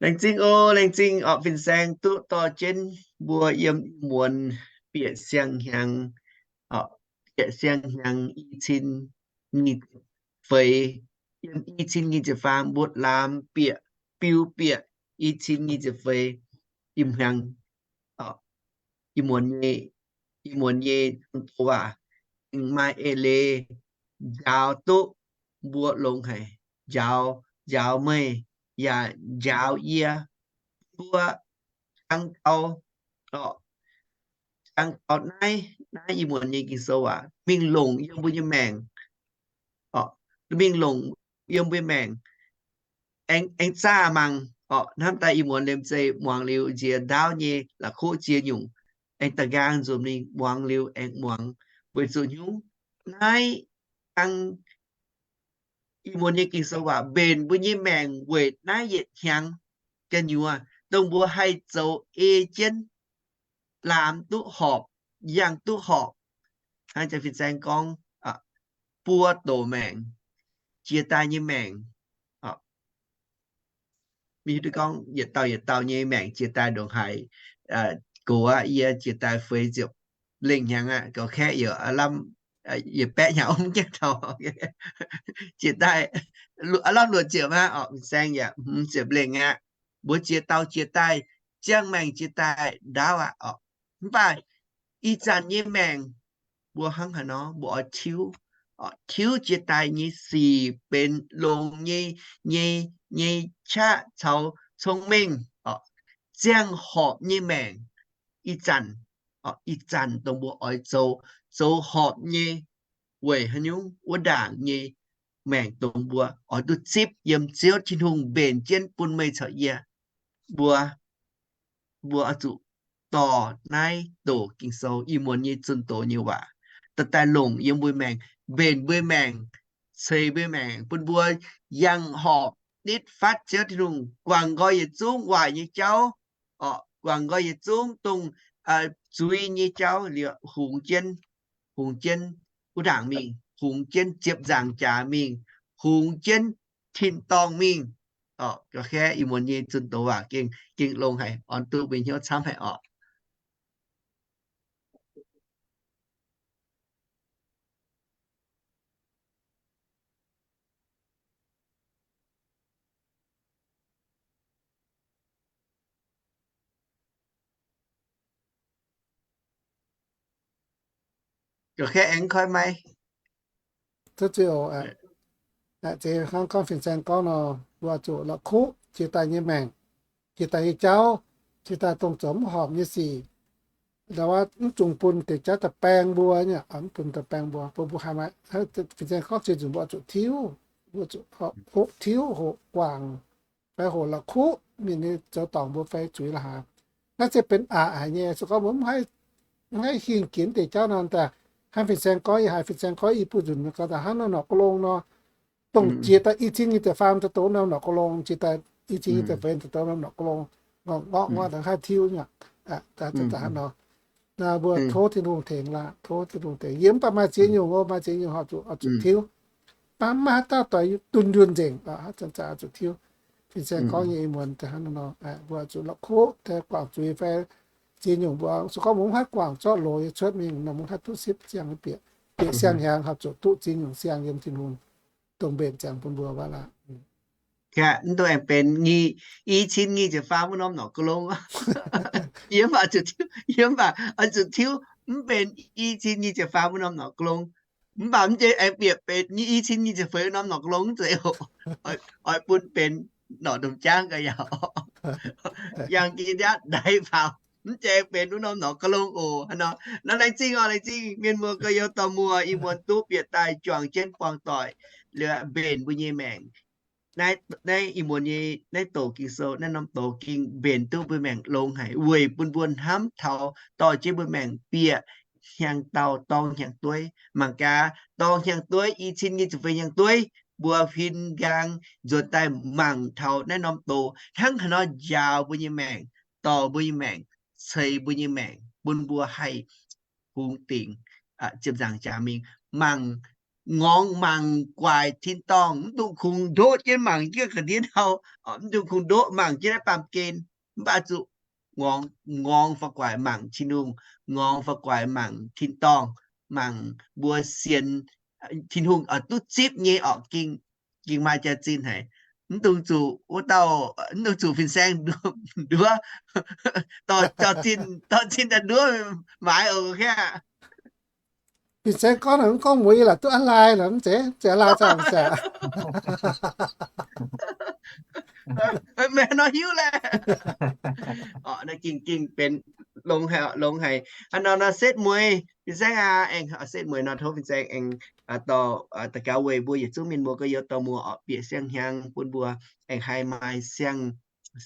Laengz zingh o, laengz zingh orqc, fin-saeng duqv dorh jienv mbuo yiem muonz bieqc siang-hnyangx, bieqc siang-hnyangx i cin nyic ziepc feix, yiem i cin nyic ziepc faam mbuo laamx bieqc, biu bieqc i cin nyic ziepc feix, ih hnyangx, ih muonz nyei, ih muonz nyei doz waac, maaih eix leiz njaaux duqv mbuo longx haic, njaaux, njaaux meih yaac njaaux yie, mbuo cang taux, cang taux naaiv, naaiv ih muonz nyei Ging-Sou waac mingh longc yiem mbuo nyei maengc, mingh longc yiem mbuo maengc. Aengx, aengx zaah mangc orqc, hnamv daaih ih muonz liemh zeih muangx liuz nziex ndaauv nyei la'kuqv ziex nyungc, aengx da'nqaang nzunc mingh muangx liuz aengx muangx, weic zuqc nyungc naaiv dangh ih muonz nyei Ging-Sou waac mbenc mbuo nyei maengc weic naaiv yietc hnyangx gu'nyuoz dongh mbuo haih zoux ei jienv, laamx duqv horpc, yangh duqv horpc. Hnangv jang fin-saeng gorngv, buo doc maengc, jiex daaih nyei maengc. Mingh hiuv duqv gorngv yietc dauh yietc dauh nyei maengc jiex daaih ndongc haaix, gox aqv, yie jiex daaih feix ziepc lengh hnyangx aqv, gox kaeqv yaac lamh, yietc baeqv hnyangx mv gaengh taux. Jiex daaih aav lamh luoqc ziepc aqv, orqc, fin-saeng yaac hmz ziepc lengh aqv. mbuo jiex dauh jiex daaih, ziangh maengc jiex daaih ndaauv aqv oc. Mv baac ih zanc nyei maengc, mbuo hnangv haaix nor mbuo oix tiuv, tiuv jiex daaih nyei sic benx longx nyei, nyei, nyei qaqv caux cong-mengh, ziangh horpc nyei maengc. Ih zanc, ih zanc dongh mbuo oix zoux, zoux horpc nyei, weic haaix nyungc wuov ndaangc nyei maengc dongh mbuo oix duqv zipv yiem Ziouv Tin-Hungh mbenc jienv bun meih caux yie. Mbuo, mbuo oix zuqc dorh naaiv doqc Ging-Sou ih muonz nyei zunh doz nyei waac daaih, daaih longc yiem mbuo maengc, mbenc mbuo maengc, ceix mbuo maengc, bun mbuo yangh horpc nitv fatv Ziouv Tin-Hungh, guangc nqoi yietc zungv waaic nyei jauv, guangc nqoi yietc zungv dongh zuiz nyei jauv liuz, hungx jienv, hungx jienv wuov ndaangc mingh, hungx jienv ziepc nzaangc jaax mingh, hungx jienv tin-dorngh mingh. Ga'naaiv ih muonz nyei zunh doz waac gengh, gengh longx haic, orn duqv mbuo hnyouv camv haic oc. Ga'naaiv aengx koi maiv? Zeiz hnangv gorngv fin-saeng gorngv nor, mbuo zuqc la'kuqv jiex daaih nyei maengc, jiex daaih nyei jauv, jiex daaih dongh zoux mv horpc nyei sic. Mv dungx bun deix jauv daaih baeng mbuo, mv bun daaih baeng mbuo, bun mbuo haiz maaih, fin-saeng gorngv ziouc nzunc mbuo zuqc tiuv, mbuo zuqc hoqc tiuv, hoqc guangc, fai hoqc la'kuqv mingh nyei zoux dorngc mbuo fai zuiz la'haaix. Naaiv se benx aqc haic nyei. Se gorngv mbuo mv haih hingh ginx deix jauv nor, daaih hnangv fin-saeng gorngv, yie haiz fin-saeng gorngv i buoz nzunc gorngv daaih hnangv norm norqc ga'long nor, dongh jiex daaih i cin nyic ziepc faam daaih doqc norm norqc ga'long, jiex daaih i cin nyic ziepc feix daaih doqc norm norqc ga'long, ngorqv ngorqv daaih haih tiuv nyei. Mbuo tov Tin-Hungh tengx laac, tov Tin-Hungh tengx. Yie mv baac maaih ziex nyungc, maaih ziex nyungc horpc zuqc tiuv. Mv baac maiv haaix dauh doix dunh yunh nzengc, zuqc tiuv. Fin-saeng gorngv nyei ih muonz daaih hnangv nor, mbuo zuqc la'kuqv daaih guangc zuiz fai ziex nyungc mbuo, se gorngv mbuo mv haih guangc zorqv loz nyei cuotv mingh nor, mbuo mv haih duqv sipv siang bieqc, bieqc siang-hnyangx horpc zuqc duqv ziex nyungc siang yiem Tin-Hungh dongh mbenc ziangx bun mbuo waac laac. Mv dungx aengx benx i cin nyic ziepc faam wuov norm norqc ga'long. Yie mv baac zuqc tiuv, yie mv baac oix zuqc tiuv mv benx i cin nyic ziepc faam wuov norm norqc ga'long. Mv baac mv zeiz aengx bieqc benx i cin nyic ziepc feix wuov norm norqc ga'long mv zeiz oc. Oix bun benx norqc ndomh jaangv ga'yaauc, yangh jiex ndaaiv faaux, mv zeiz aengx benx wuov norm norqc ga'long oc. Hnangv nor, nor laengz zingh oc, laengz zingh mienh muoz gorx-youz dorh muoz ih muonz duqv bieqc daaih juangc jienv buangh doic, liuz mbenc mbuo nyei maengc. Naaiv ih muonz nyei naaiv doqc Ging-Sou, naaiv norm doqc Ging mbenc duqv mbuo maengc longx haic, weic bun mbuo hnamv taux dorh jienv mbuo maengc bieqc hnyangx-daauh dorng hnyangx-dueiv. Mangc gaax, dorng hnyangx-dueiv, i cin nyic ziepc feix hnyangx-dueiv, mbuo huin nqaang nzuonx daaih mangc taux naaiv norm doqc hnangv haaix nor njaaux mbuo nyei maengc, dorh mbuo nyei maengc, ceix mbuo nyei maengc, bun mbuo haih hungx dingc ziepc nzaangc jaax mingh. Mangc, ngorngx mangc guaix tin-dorngh, mv dungx kungx ndoqv jienv mangc jienv ga'ndiev ndau, mv dungx kungx ndoqv mangc jienv naaiv baamh gen. Mv baac zuqc ngorngx, ngorngx fa'guaix mangc Tin-Hungh, ngorngx fa'guaix mangc tin-dorngh, mangc mbuo sienx Tin-Hungh oix duqv zipv nyei orqc, ging, ging maaih jaax-zinh haic. Mv dungx zuqc wuov dauh, mv dungx zuqc fin-saeng nduov, dorh, dorh zinh, dorh zinh daaih nduov maaiz oc, ga'naaiv. Fin-saeng gorngv naaic mv gorngv mueiz yie laaic duqv a'laaih lorqc, mv zeiz, mv zeiz a'laaih zaangc siac. Meih nor hiuv laeh. Naaiv ging, ging benx longx haic, longx haic. Hnangv nor nor setv mueiz, fin-saeng aac, aengx setv mueiz nor tov fin-saeng aengx dorh daux gaux weic mbuo yietc zungv mienh muoz gorx-youz dorh muoz orqc, bieqc siang-hnyangx bun mbuo aengx haih maaih siang,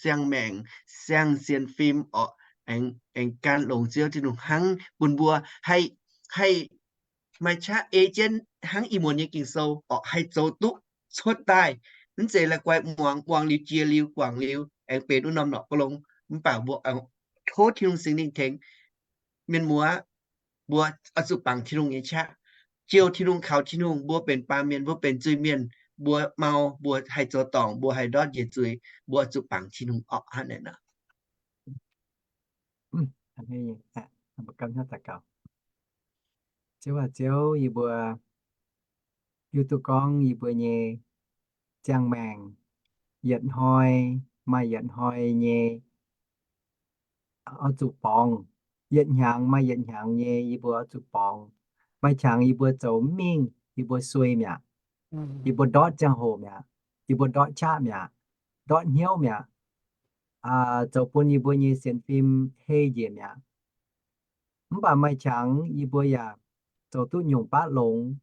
siang-maengc, siang-sienx fim orqc, aengx, aengx gan longx Ziouv Tin-Hungh hnangv bun mbuo haih, haih maaih qaqv ei jienv hnangv ih muonz nyei Ging-Sou orqc, haih zoux duqv cuotv daaih. Mv zeiz la'guaih muangx, muangx liuz jiex liuz guangc liuz aengx benx wuov norm norqc ga'long. Mv baac mbuo tov Tin-Hungh Singx Lingh tengx. Mienh muoz, mbuo oix zuqc bangc Tin-Hungh nyei qaqv, jouh Tin-Hungh, kaux Tin-Hungh. Mbuo benx baamh mienh, mbuo benx zuiz-mienh, mbuo mau, mbuo haih zoux dorngc, mbuo haih ndortv njiec zuiz, mbuo oix zuqc bangc Tin-Hungh orqc, hnangv naaic nor. Ziouv aac, Ziouv, yie mbuo hiuv duqv gorngv yie mbuo nyei ziangh maengc yietc hnoi maaih yietc hnoi nyei oix zuqc borngz. Yietc hnyangx maaih yietc hnyangx nyei yie mbuo oix zuqc borngz. Maaih qangx yie mbuo zoux mv mingh, yie mbuo suei mi'aqv. Yie mbuo ndortv ziangh hoc mi'aqv. Yie mbuo ndortv qaqv mi'aqv. Ndortv hnyouv mi'aqv. Zoux bun yie mbuo nyei sienx fim hei njiec mi'aqv. Mv baac maaih qangx yie mbuo yaac zoux duqv nyungc baav longx.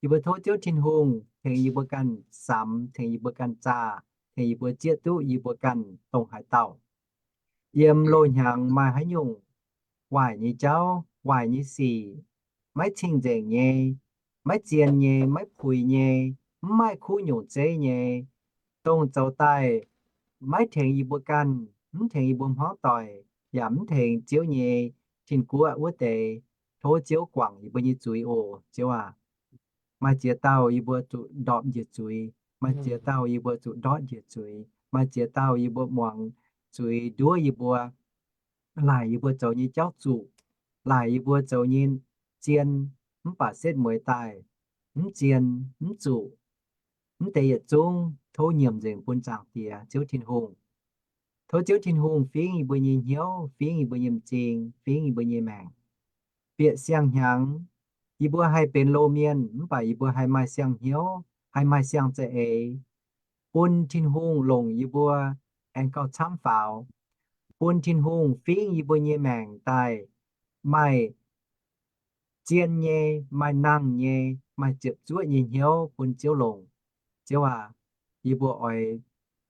Yie mbuo tov Ziouv Tin-Hungh tengx yie mbuo ganh samx, tengx yie mbuo ganh zaah, tengx yie mbuo zieqv duqv yie mbuo ganh dongh haaix dauh. Yiem loz-hnyangx maaih haaix nyungc waaic nyei jauv, waaic nyei sic, maiv cing-nzengc nyei, maiv zien nyei, maiv puix nyei, mv maaih kuv nyungc zeiv nyei, dongh zoux daaih maiv tengx yie mbuo ganh, mv tengx yie mbuo hmuangv doic, yaac mv tengx Ziouv nyei tin-guoqv wuov deix, tov Ziouv guangc yie mbuo nyei zuiz oc, Ziouv aac. Maaih ziex dauh yie mbuo zuqc ndorpc njiec zuiz. Maaih ziex dauh yie mbuo zuqc ndortv njiec zuiz. Maaih ziex dauh yie mbuo muangx zuiz nduov yie mbuo, laaic yie mbuo zoux nyei jauv zuqc, laaic yie mbuo zoux nyei zien, mv baac setv mueiz daaih mv zien, mv zuqc. Mv deix yietc zungv tov nyiemc nzengc bun Zaangc Diex Ziouv Tin-Hungh. Tov Ziouv Tin-Hungh fingx yie mbuo nyei hnyouv, fingx yie mbuo nyei m'zing, fingx yie mbuo nyei maengc. Bieqc siang-hnyangx, yie mbuo haih benx loz-mienh mv baac yie mbuo haih maaih siang-hnyouv, haih maaih siang-za'eix, bun Tin-Hungh longc yie mbuo aengx gauh camv faaux, bun Tin-Hungh fingx yie mbuo nyei maengc daaih maaih zien nyei, maaih nangh nyei, maaih ziepc zuoqv nyei hnyouv bun Ziouv longc. Ziouv aac, yie mbuo oix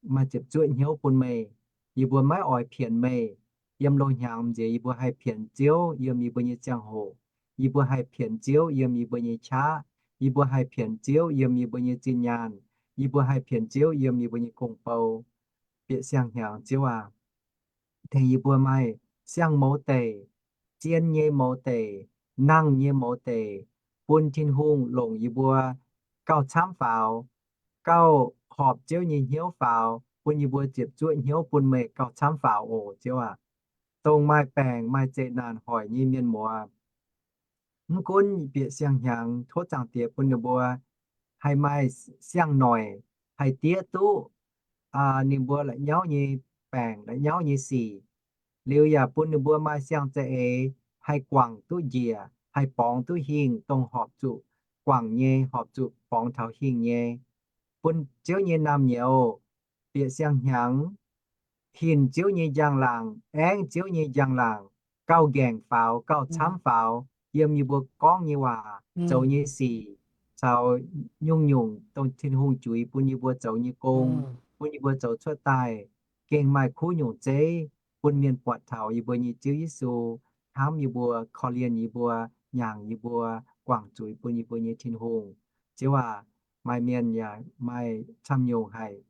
maaih ziepc zuoqv hnyouv bun meih. Yie mbuo maiv oix pienx meih. Yiem loz-hnyangx nziex yie mbuo haih pienx Ziouv yiem yie mbuo nyei ziangh hoc. Yie mbuo haih pienx Ziouv yiem yie mbuo nyei qaqv. Yie mbuo haih pienx Ziouv yiem yie mbuo nyei zinh nyaanh. Yie mbuo haih pienx Ziouv yiem yie mbuo nyei gong-bou. Bieqc siang-hnyangx, Ziouv aac, tengx yie mbuo maaih siang-mouz deic, zien nyei mouz deic, nangh nyei mouz deic, bun Tin-Hungh longc yie mbuo gauh camv faaux, gauh horpc Ziouv nyei hnyouv faaux, bun yie mbuo ziepc zuoqv hnyouv bun meih gauh camv faaux oc, Ziouv aac. Dongh maaih baengc maaih zeqc naanc hoic nyei mienh muoz, mv gunv bieqc siang-hnyangx, tov Zaangc Diex bun ninh mbuo haih maaih siang-noic, haih diev duqv ninh mbuo la'nyauv nyei baengc, la'nyauv nyei sic. Liuz yaac bun ninh mbuo maaih siang-za'eix, haih guangc duqv njiec, haih borngz duqv hingh, dongh horpc zuqc guangc nyei, horpc zuqc borngz taux hingh nyei. Bun Ziouv nyei naamh nyouz bieqc siang-hnyangx, hinc Ziouv nyei njang-laangc, aengv Ziouv nyei njang-laangc, gauh nqaengc faaux, gauh camv faaux, yiem yie mbuo gorngv nyei waac, zoux nyei sic, caux nyungc-nyungc dongh Tin-Hungh juix bun yie mbuo zoux nyei gong, bun yie mbuo zoux cuotv daaih, gengh maaih kuv nyungc zeiv, bun mienh buatc taux yie mbuo nyei Ziouv Yesu, hnamv yie mbuo, korv-lienh yie mbuo, nyaangc yie mbuo, guangc zuiz bun yie mbuo nyei Tin-Hungh. Ziouv aac, maaih mienh yaac maaih camv-nyungc haic,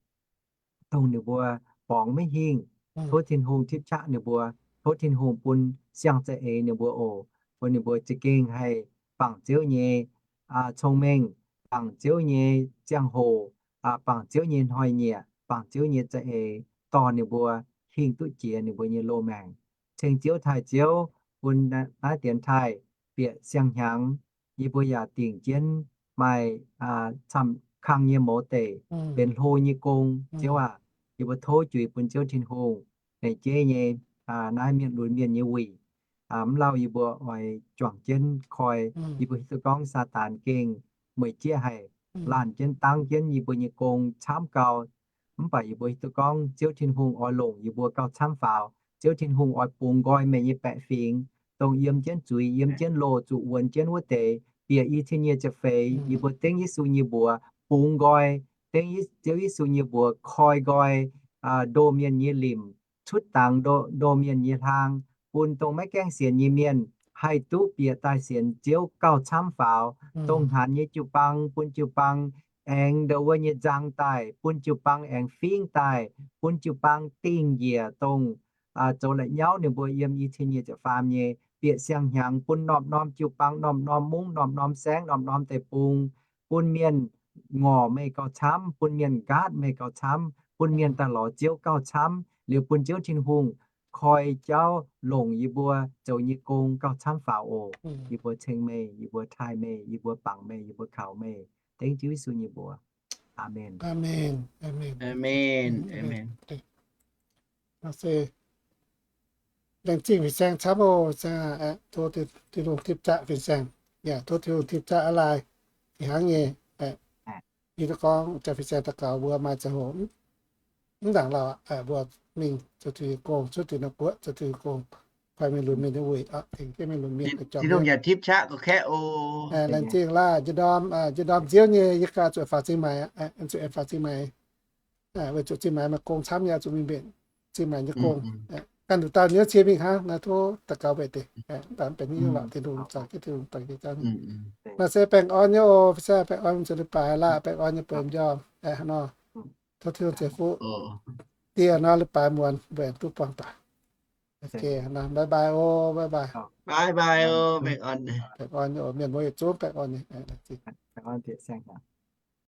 dongh ninh mbuo borngz maiv hingh. Tov Tin-Hungh tipv qaqv ninh mbuo. Tov Tin-Hungh bun siang-za'eix ninh mbuo oc, bun ninh mbuo za'gengh haih bangc Ziouv nyei cong-mengh, bangc Ziouv nyei ziangh hoc, bangc Ziouv nyei hnoi-nyieqc, bangc Ziouv nyei za'eix, dorh ninh mbuo hingh duqv jiex ninh mbuo nyei loz-maengc. Ceng Ziouv taaih Ziouv bun naaiv dienx taaih bieqc siang-hnyangx, yie mbuo yaac dingc jienv maaih camv kang nyei mouz deic, benx hlo nyei gong. Ziouv aac, yie mbuo tov juix bun Ziouv Tin-Hungh, naaiv jeiv nyei, naaiv mienh lunx mienh nyei wuic, mv lauh yie mbuo oix juangc jienv koi. Yie mbuo hiuv duqv gorngv Saadaan gengh mueic jieqv haic, laanh jienv dangv jienv yie mbuo nyei gong camv gau. Mv baac yie mbuo hiuv duqv gorngv Ziouv Tin-Hungh oix longc yie mbuo gauh camv faaux. Ziouv Tin-Hungh oix bungx nqoi meih nyei baeqc fingx, dongh yiem jienv zuiz, yiem jienv loh, zuqc wuonx jienv wuov deix, bieqc i cin nyic ziepc feix. Yie mbuo dengv Yesu nyei mbuox bungx nqoi, dengv Ziouv Yesu nyei mbuox koi nqoi ndoh mienh nyei limc, cutv dangx ndoh mienh nyei hlang, bun dongh maiv gaengh sienx nyei mienh haih duqv bieqc daaih sienx Ziouv gauh camv faaux. Dongh hnaanx nyei jiu-baang bun jiu-baang aengx ndo wuov nyei nzang daaih, bun jiu-baang aengx fingv daaih, bun jiu-baang dingh njiec dongh zoux la'nyauv ninh mbuo yiem i cin nyic ziepc faam nyei bieqc siang-hnyangx, bun norm-norm jiu-baang, norm-norm mungv, norm-norm saengv, norm-norm deic-bung, bun mienh ngorc meih gauh camv, bun mienh nqaatv meih gauh camv, bun mienh daaih lorz Ziouv gauh camv. Liuz bun Ziouv Tin-Hungh koi jauv longc yie mbuo zoux nyei gong gauh camv faaux oc. Yie mbuo ceng meih, yie mbuo taaih meih, yie mbuo bangc meih, yie mbuo kaux meih. Dengv Ziouv Yesu nyei mbuox. Aamen. Aamen. Aamen. Aamen. Laengz zingh fin-saeng camv oc. Tov Tin-Hungh tipv zatv fin-saeng. Yaac tov Tin-Hungh tipv zatv aav lai fih hnangv nyei. Yie gorngv jaa fin-saeng daux gaux mbuo maaih ziangh hoc mv nangc lauh, mbuo mingh zoux Tin-Hungh nyei gong, cuotv Tin-Hungh nyei guoqv, zoux Tin-Hungh nyei gong, fai mingh lunx mienh nyei wuic, Tin-Hungh yaac tipv zatv gorx kaeqv oc. Laengz zingh laah, njien ndorm, njien ndorm nziouv nyei yie ganh zuqc faaux cing maaic, zuqc faaux cing maaic, weic zuqc cing maaic maaih gong camv nyei, zuqc mingh mbenc cing maaic nyei gong. Ganh nduqc dauh nyei cie mingh hnangv naaiv, tov daux gaux mbaeqc deix, daaih benx nyungc lorqc, Tin-Hungh zangc jienv, Tin-Hungh dangc jienv. Naaiv se baengh orn nyei oc, se baengh orn, zuqc leiz-baaix laah, baengh orn nyei buonc njormh aqv nor. Tov Tin-Hungh ceix fuqv. Dieh nor leiz-baaix muonz mbuo duqv buangh doic. Ok, bye bye oc, bye bye. Baengh orn nyei oc, mienh muoz yietc zungv baengh orn nyei.